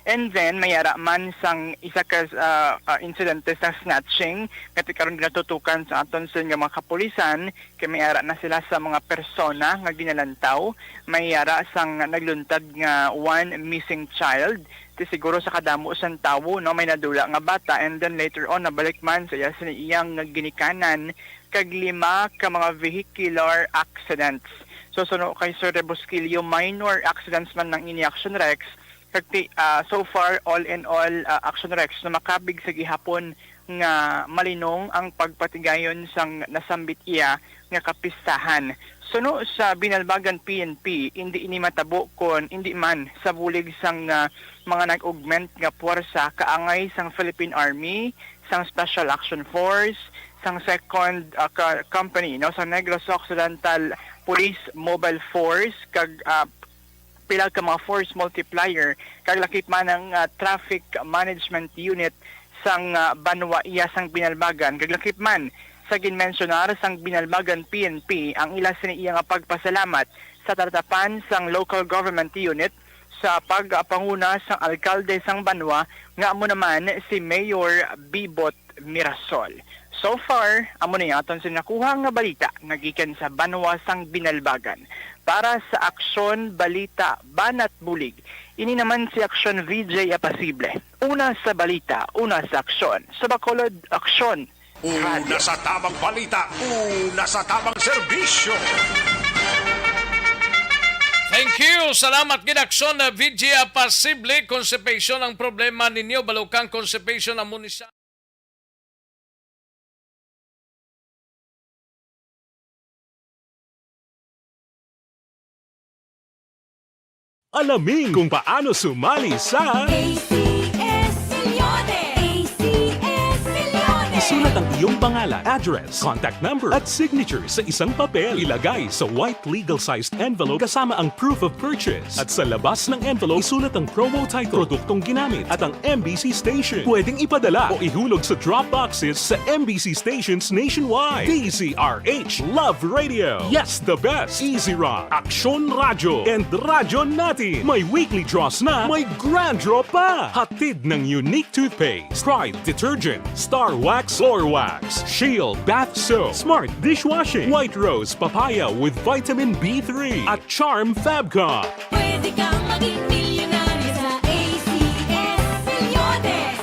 and then, may ara man sang isa ka, ah, ah, insidente sa snatching nga ti karon ginatutukan sa aton sa nga mga kapulisan, kay may ara na sila sa mga persona nga ginalantaw. May ara sang nagluntad nga one missing child. Ti siguro sa kadamo sang tawo, no, may nadula nga bata, and then later on, nabalik man sa iya, sa iyang ginikanan, kag lima ka mga vehicular accidents. So, suno kay Sir Rebosquillo, minor accidents man ang ini, Action Rex. Kag ti, ah, so far, all in all, ah, Action Rex, na makabig sa gihapon nga malinong ang pagpatigayon sang nasambit iya nga kapistahan. Suno sa Binalbagan P N P, indi ini matabo kon indi man sa bulig sang, ah, mga nag-augment nga puwersa kaangay sang Philippine Army, sang Special Action Force, sang Second, ah, ka-, Company, no, sa Negros Occidental Police Mobile Force, kag, ah, pila ka mga force multiplier, kag lakip man ang, ah, Traffic Management Unit sang, ah, banwa iya sang Binalbagan, kag lakip man sa ginmensyonar sang Binalbagan P N P ang ila sini iya nga pagpasalamat sa talatapan sang local government unit sa pagpanguna sang alkalde sang banwa, nga amo naman si Mayor Bibot Mirasol. So far, amo ni aton sa nakuha nga balita nga gikan sa banwa sang Binalbagan. Para sa Aksyon, Balita, Banat, Bulig, ini naman si Aksyon V J Apasible. Una sa balita, una sa aksyon. Sa Bacolod, Aksyon. Una sa tamang balita, una sa tamang serbisyo. Thank you. Salamat gid, Aksyon V J Apasible. Constipation ang problema ninyo. Balukang constipation ang munisa. Alamin kung paano sumali sa A C S C. Iyong pangalan, address, contact number, at signature sa isang papel. Ilagay sa white legal-sized envelope kasama ang proof of purchase. At sa labas ng envelope, isulat ang promo title, produktong ginamit, at ang M B C station. Pwedeng ipadala o ihulog sa drop boxes sa M B C stations nationwide. D Z R H Love Radio. Yes, the best. Easy Rock, Aksyon Radyo, and Radyo Natin. May weekly draws na, may grand draw pa. Hatid ng Unique Toothpaste, Pride Detergent, Star Wax, Floor Wax, Shield Bath Soap, Smart Dishwashing, White Rose Papaya with Vitamin B three, at Charm Fabcon. Pwede kang maging milyonaryo sa A C S Milyones.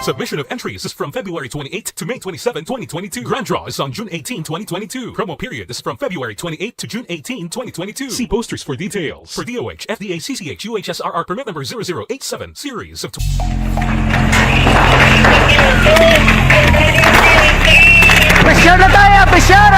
Submission of entries is from February twenty-eighth to May twenty-seven, twenty twenty-two. Grand draw is on June eighteen, twenty twenty-two. Promo period is from February twenty-eighth to June eighteen, twenty twenty-two. See posters for details. For D O H, F D A, C C H, U H S R R permit number zero zero eight seven, series of tw- Pressure na tayo! Pressure!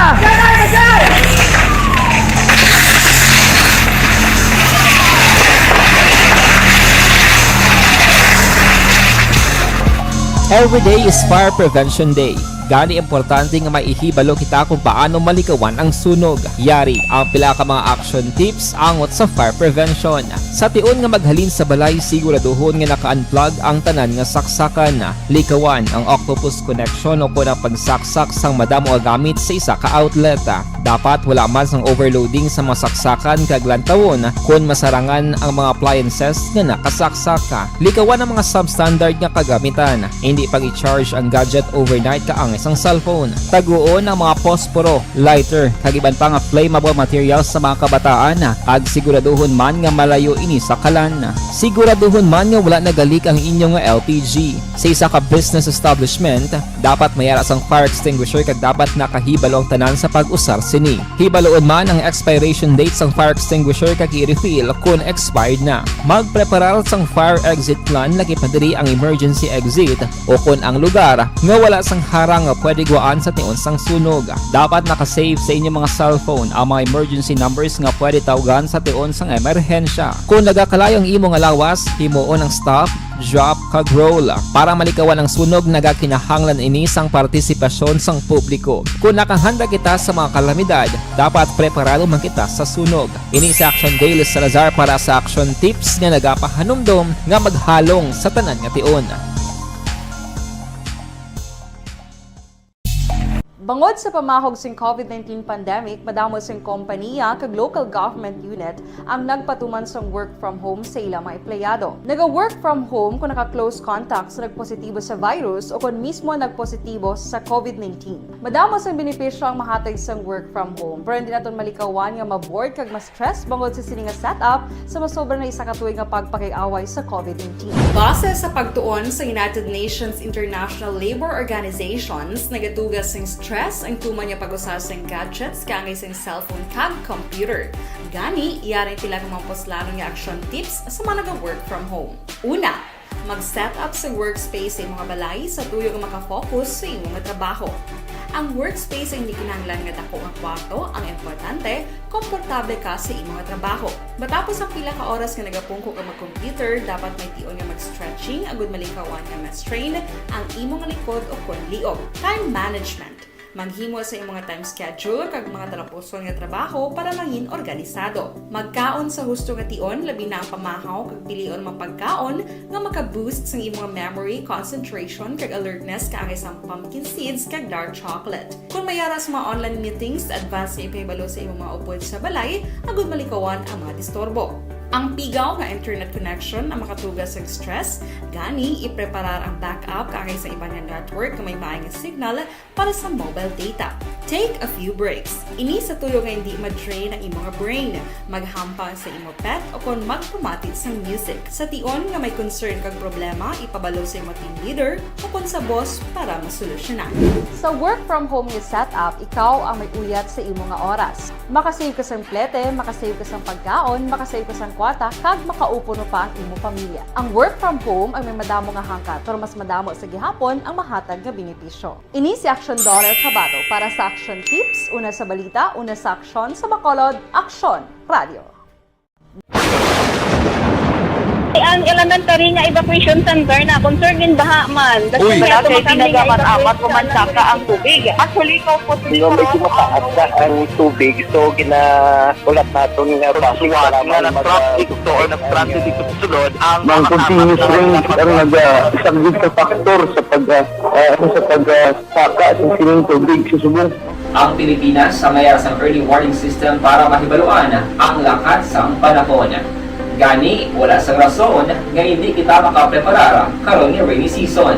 Every day is Fire Prevention Day. Gani, importante nga maihibalo kita kung paano malikawan ang sunog. Yari ang pila ka mga action tips angot sa fire prevention. Sa tion nga maghalin sa balay, siguraduhon nga naka-unplug ang tanan nga saksakan. Likawan ang octopus connection o kon ang pagsaksak sang madamo nga gamit sa isa ka outlet. Dapat wala man sang overloading sa mga saksakan kag lantawon kon masarangan ang mga appliances nga nakasaksak. Likawan ang mga substandard nga kagamitan. Indi pag-i-charge ang gadget overnight kaangay sang cellphone. Taguon ang mga posporo, lighter, kag iban pa nga flammable materials sa mga kabataan, kag siguraduhon man nga malayo ini sa kalan. Siguraduhon man nga wala nagalik ang inyo nga L P G. Sa isa ka business establishment, dapat may ara sang fire extinguisher kag dapat nakahibalo ang tanan sa pag-usar sini. Hibaluon man ang expiration date sang fire extinguisher kag i-refill kon expired na. Magpreparar sang fire exit plan, lakip na diri ang emergency exit o kon ang lugar nga wala sang harang nga pwede guwaan sa tion sang sunog. Dapat naka-save sa inyo mga cellphone ang mga emergency numbers nga pwede tawgan sa tion sang emerhensya. Kon nagakalayo ang imo nga lawas, himuon ang stop, drop, kag roll. Para malikawan ang sunog, nagakinahanglan ini sang partisipasyon sang publiko. Kon nakahanda kita sa mga kalamidad, dapat preparado man kita sa sunog. Ini si Action Dale Salazar para sa Action Tips nga nagapahanumdom nga maghalong sa tanan nga tion. Bangod sa pamahog sing COVID nineteen pandemic, madamo sing kompanya kag local government unit ang nagpatuman sang work from home sa ila mga empleyado. Naga-work from home kon naka-close contact sa nagpositibo sa virus o kon mismo nagpositibo sa COVID nineteen. Madamo sang benepisyo ang mahatag sang work from home, pero hindi naton malikawan nga ma-bored kag ma-stress bangod sa sini nga setup sa masobra na isa ka tuig nga pagpakig-away sa COVID nineteen. Base sa pagtuon sa United Nations International Labor Organizations, nagatuga sing stress ang tuman nga pag-usa sing gadgets kaangay sing cellphone kag computer. Gani, yari ang pila ka mga puslanon nga action tips sa mga naga-work from home. Una, mag-set up sa workspace sa imong balay sa tuyo nga maka-focus sa imo nga trabaho. Ang workspace ay hindi kinahanglan nga dako nga kwarto, ang importante, komportable ka sa imo nga trabaho. Matapos ang pila ka oras nga nagapungko ka mag-computer, dapat may tion nga mag-stretching agud malikawan nga ma-strain ang imo nga likod o kon liog. Time management. Maghimo sa imo nga time schedule kag mga talapuson nga trabaho para mangin organisado. Magkaon sa husto nga tion, labi na ang pamahaw kag pilion mga pagkaon nga maka-boost sang imo nga memory, concentration, kag alertness kaangay sang pumpkin seeds kag dark chocolate. Kon may ara sa mga online meetings, advance nga ipahibalo sa imo mga upod sa balay agud malikawan ang mga disturbo. Ang pigaw nga internet connection ang makatuga sang stress, gani ipreparar ang backup kaangay sa iban nga network nga may maay nga signal para sa mobile data. Take a few breaks. Ini sa tuyo nga hindi ma-drain ang imo nga brain. Maghampang sa imo pet o kon magpamati sang music. Sa tion nga may concern kag problema, ipabalo sa imo team leader o kon sa boss para masolusyonan. Sa work from home nga setup, ikaw ang may uyat sa imo nga oras. Makasave ka sang plete, makasave ka sang pagkaon, makasave ka sang kwarta, kag makaupuno pa ang imo pamilya. Ang work from home ay may madamo nga hangkat, pero mas madamo sa gihapon ang mahatag nga benepisyo. Ini si Action Daughter Kabato para sa Action Tips, una sa balita, una sa aksyon, sa Bacolod, Aksyon Radio. Ang elementary nga evacuation center na concern din baha man. Uy. Wala kay pinagamat-amat ko man saka ang tubig. Actually, ko po. Di ba, medyo mataas na ang tubig, so ginaulat naton nga basi nga nag-traffic to or nag-transit dito sa sulod ang mga continuous rain ang nag-, ah, isang big factor sa pag, ah, ah, sa pag, ah, saka sa sining tubig sa subong. Ang Pilipinas sa mayar sang early warning system para mahibaluan ang lakat sang panahon. Gani, wala sang rason nga hindi kita makapreparar karon nga rainy season.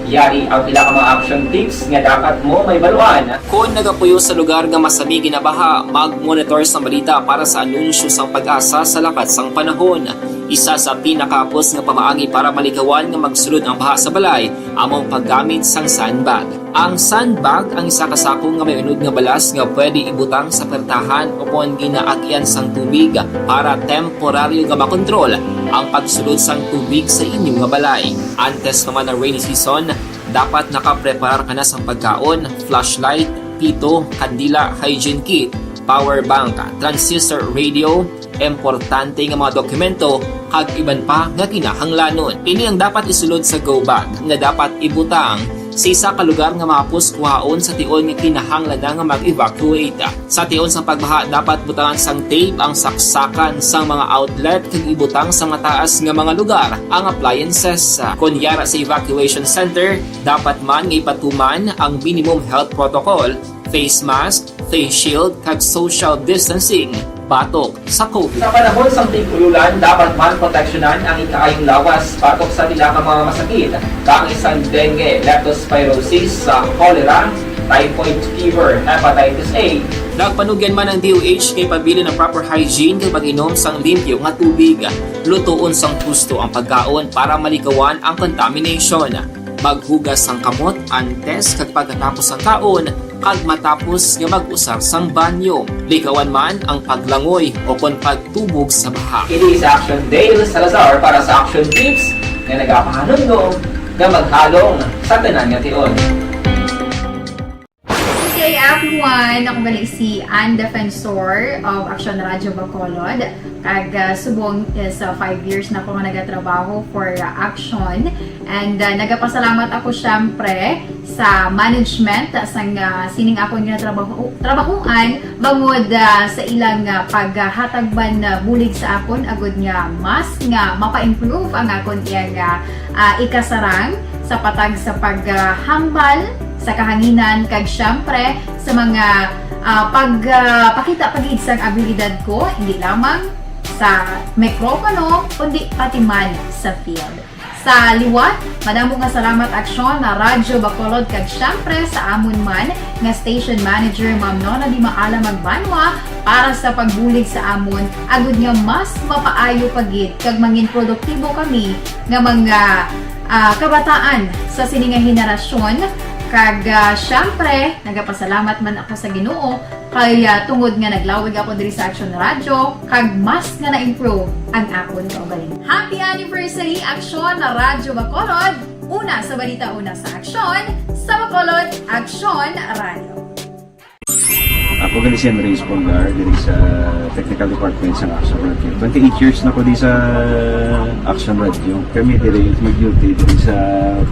Yari ang pila ka mga action tips nga dapat mo mahibaluan. Kon nagapuyo sa lugar nga masami ginabaha, mag-monitor sang balita para sa anunsyo sang PAGASA sa lakat sang panahon. Isa sa pinakahapos nga pamaagi para malikawan nga magsulod ang baha sa balay amo ang paggamit sang sandbag. Ang sandbag ang isa ka sako nga may unod nga balas nga pwede ibutang sa pertahan o kon ginaagian sang tubig para temporaryo nga makontrol ang pagsulod sang tubig sa inyo nga balay. Antes pa man ang rainy season, dapat nakapreparar ka na sang pagkaon, flashlight, pito, kandila, hygiene kit, power bank, transistor radio, importante nga mga dokumento, kag iban pa nga kinahanglanon. Ini ang dapat isulod sa go bag nga dapat ibutang sa isa ka lugar nga mahapos kuhaon sa tion nga kinahanglan na nga mag-evacuate. Sa tion sang pagbaha, dapat butangan sang tape ang saksakan sang mga outlet kag ibutang sa mataas nga mga lugar ang appliances. Kon yara sa evacuation center, dapat man nga ipatuman ang minimum health protocol, face mask, face shield, kag social distancing batok sa COVID. Sa panahon sang tig-ululan, dapat man proteksyonan ang ikaayong lawas batok sa pila ka mga masakit, kaangay sang dengue, leptospirosis, sa cholera, typhoid fever, hepatitis A. Nagpanugyan man ang D O H nga ipabilin ang proper hygiene kag pag-inom sang limpyo nga tubig, lutoon sang husto ang pagkaon para malikawan ang contamination. Maghugas sang kamot antes kag pagkatapos sang kaon, kag matapos nga mag-usar sang banyo. Likawan man ang paglangoy o kon pagtubog sa baha. Ini si Action Dale Salazar para sa Action Tips nga nagapahanumdom nga maghalong sa tanan nga tion. Good day, everyone! Ako gali si Ann Defensor of Action Radio Bacolod. Kag, ah, subong is, ah, five years na ako nga nagatrabaho for, ah, Action. And, ah, nagapasalamat ako, syempre, sa management sang, ah, sining akon nga trabaho, trabahoan bangod, ah, sa ilang, ah, paghatag man, ah, bulig sa akon agud nga mas nga mapa-improve ang akon iyang, ah, ah, ikasarang sa patag sa paghambal sa kahanginan kag, syempre, sa mga, ah, pag, ah, pakita pa gid sang abilidad ko, hindi lamang sa mikropono, kundi pati man sa field. Sa liwat, madamo nga salamat, Aksyon, na Radyo Bacolod, kag syempre sa amon man nga station manager, Ma'am Nona Di Maala Magbanwa, para sa pagbulig sa amon, agud nga mas mapaayo pa gid kag mangin produktibo kami nga mga, ah, kabataan sa sini nga henerasyon. Kag, ah, syempre, nagapasalamat man ako sa Ginoo kay, ah, tungod nga naglawig ako diri sa Action Radio, kag mas nga na-improve ang akon kaugalingon. Happy anniversary, Action Radyo Bacolod! Una sa balita, una sa aksyon, sa Bacolod, Action Radio. Ako gali si Henry Espolgar, diri sa technical department sa Action Radio. Twenty-eight years na ko di sa Action Radio. Kami diri mag-duty diri sa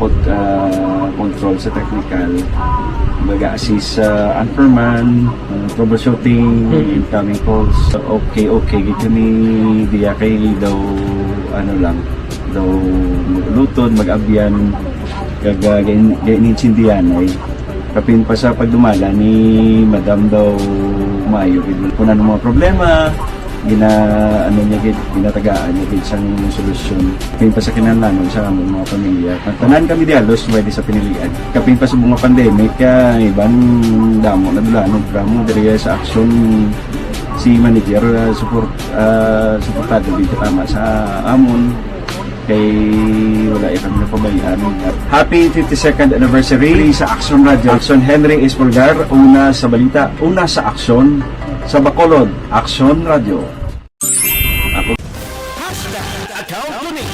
pod-, ah, control sa technical. Mag-assist sa anchorman, ah, troubleshooting, Mm. incoming calls. Okay, okay. Gid kami diya kay daw, ano lang, daw luton, mag-abyan. Kag, ah, gain-, gain-, gainsindihan ay. Kapin pa sa pagdumala ni Madam daw maayo gid. Kung ano mga problema, gina-, ano niya gid, ginatagaan niya gid sang solusyon. Kapin pa sa kinahanglanon sa among mga pamilya. Tanan kami di halos pwede sa pinilian. Kapin pa sa mga pandemic, ah, iban damo na dula, no, drama diri sa aksyon si manager, ah, support, ah, suportado gid katama sa amon. Kay wala iya kami napabayaan. Happy fifty-second anniversary sa Action Radio. Action Henry Espolgar, una sa balita, una sa aksyon, sa Bacolod, Action Radio. Ako. Hashtag account ko ni.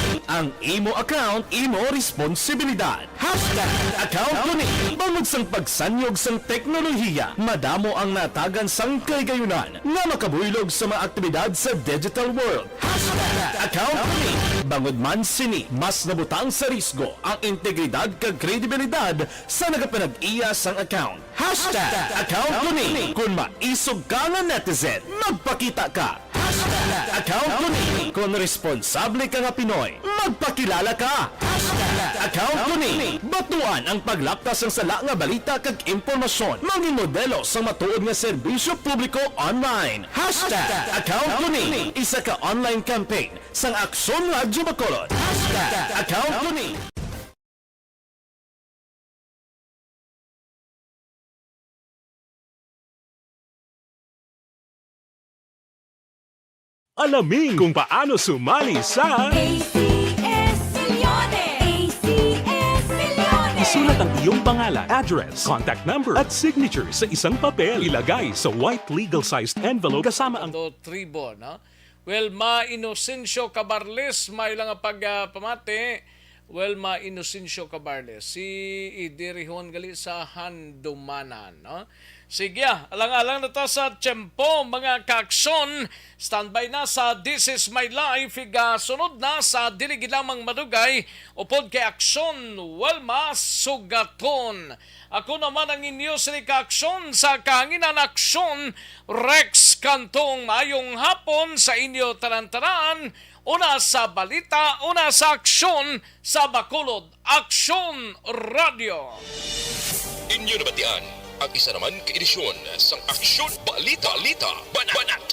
Ang imo account, imo responsibilidad. Hashtag account ko ni. Bangod sang pagsanyog sang teknolohiya, madamo ang natagan sang kahigayunan nga makabuylog sa mga aktibidad sa digital world. Hashtag account ko ni. Bangod man sini, mas nabutang sa risgo ang integridad kag kredibilidad sa nagapanag-iya sang account. Hashtag account ko ni. Kung maisog ka nga netizen, magpakita ka. Hashtag account ko ni. Kung responsable ka nga Pinoy, magpakilala ka. Hashtag account ko ni. Batuan ang paglapkas sang sala nga balita kag impormasyon. Mangin modelo sang matuod nga serbisyo publiko online. Hashtag account ko ni. Isa ka online campaign sang Aksyon Radyo Bacolod. Hashtag account ko ni. Alamin kung paano sumali sa A C S Milyones! A C S Milyones! Isulat ang iyong pangalan, address, contact number, at signature sa isang papel. Ilagay sa white legal-sized envelope kasama ang Tribo, no? Wilma Inocencio Cabarles, may lang nga pagpamati. Wilma Inocencio Cabarles, si idirihon gali sa Handumanan, no? Sige, ah, alang-alang na ta sa tiyempo, mga kaaksyon. Standby na sa This Is My Life, igasunod na sa dili gid lamang madugay, upod kay Aksyon Wilma Sugaton. Ako naman ang inyo sini kaaksyon sa kahanginan, Aksyon Rex Cantong. Maayong hapon sa inyo tanan-tanan. Una sa balita, una sa aksyon sa Bacolod, Aksyon Radio. Inyo nabatian ang isa naman ka edisyon sang Aksyon Balita, Balita, Banat, Banat.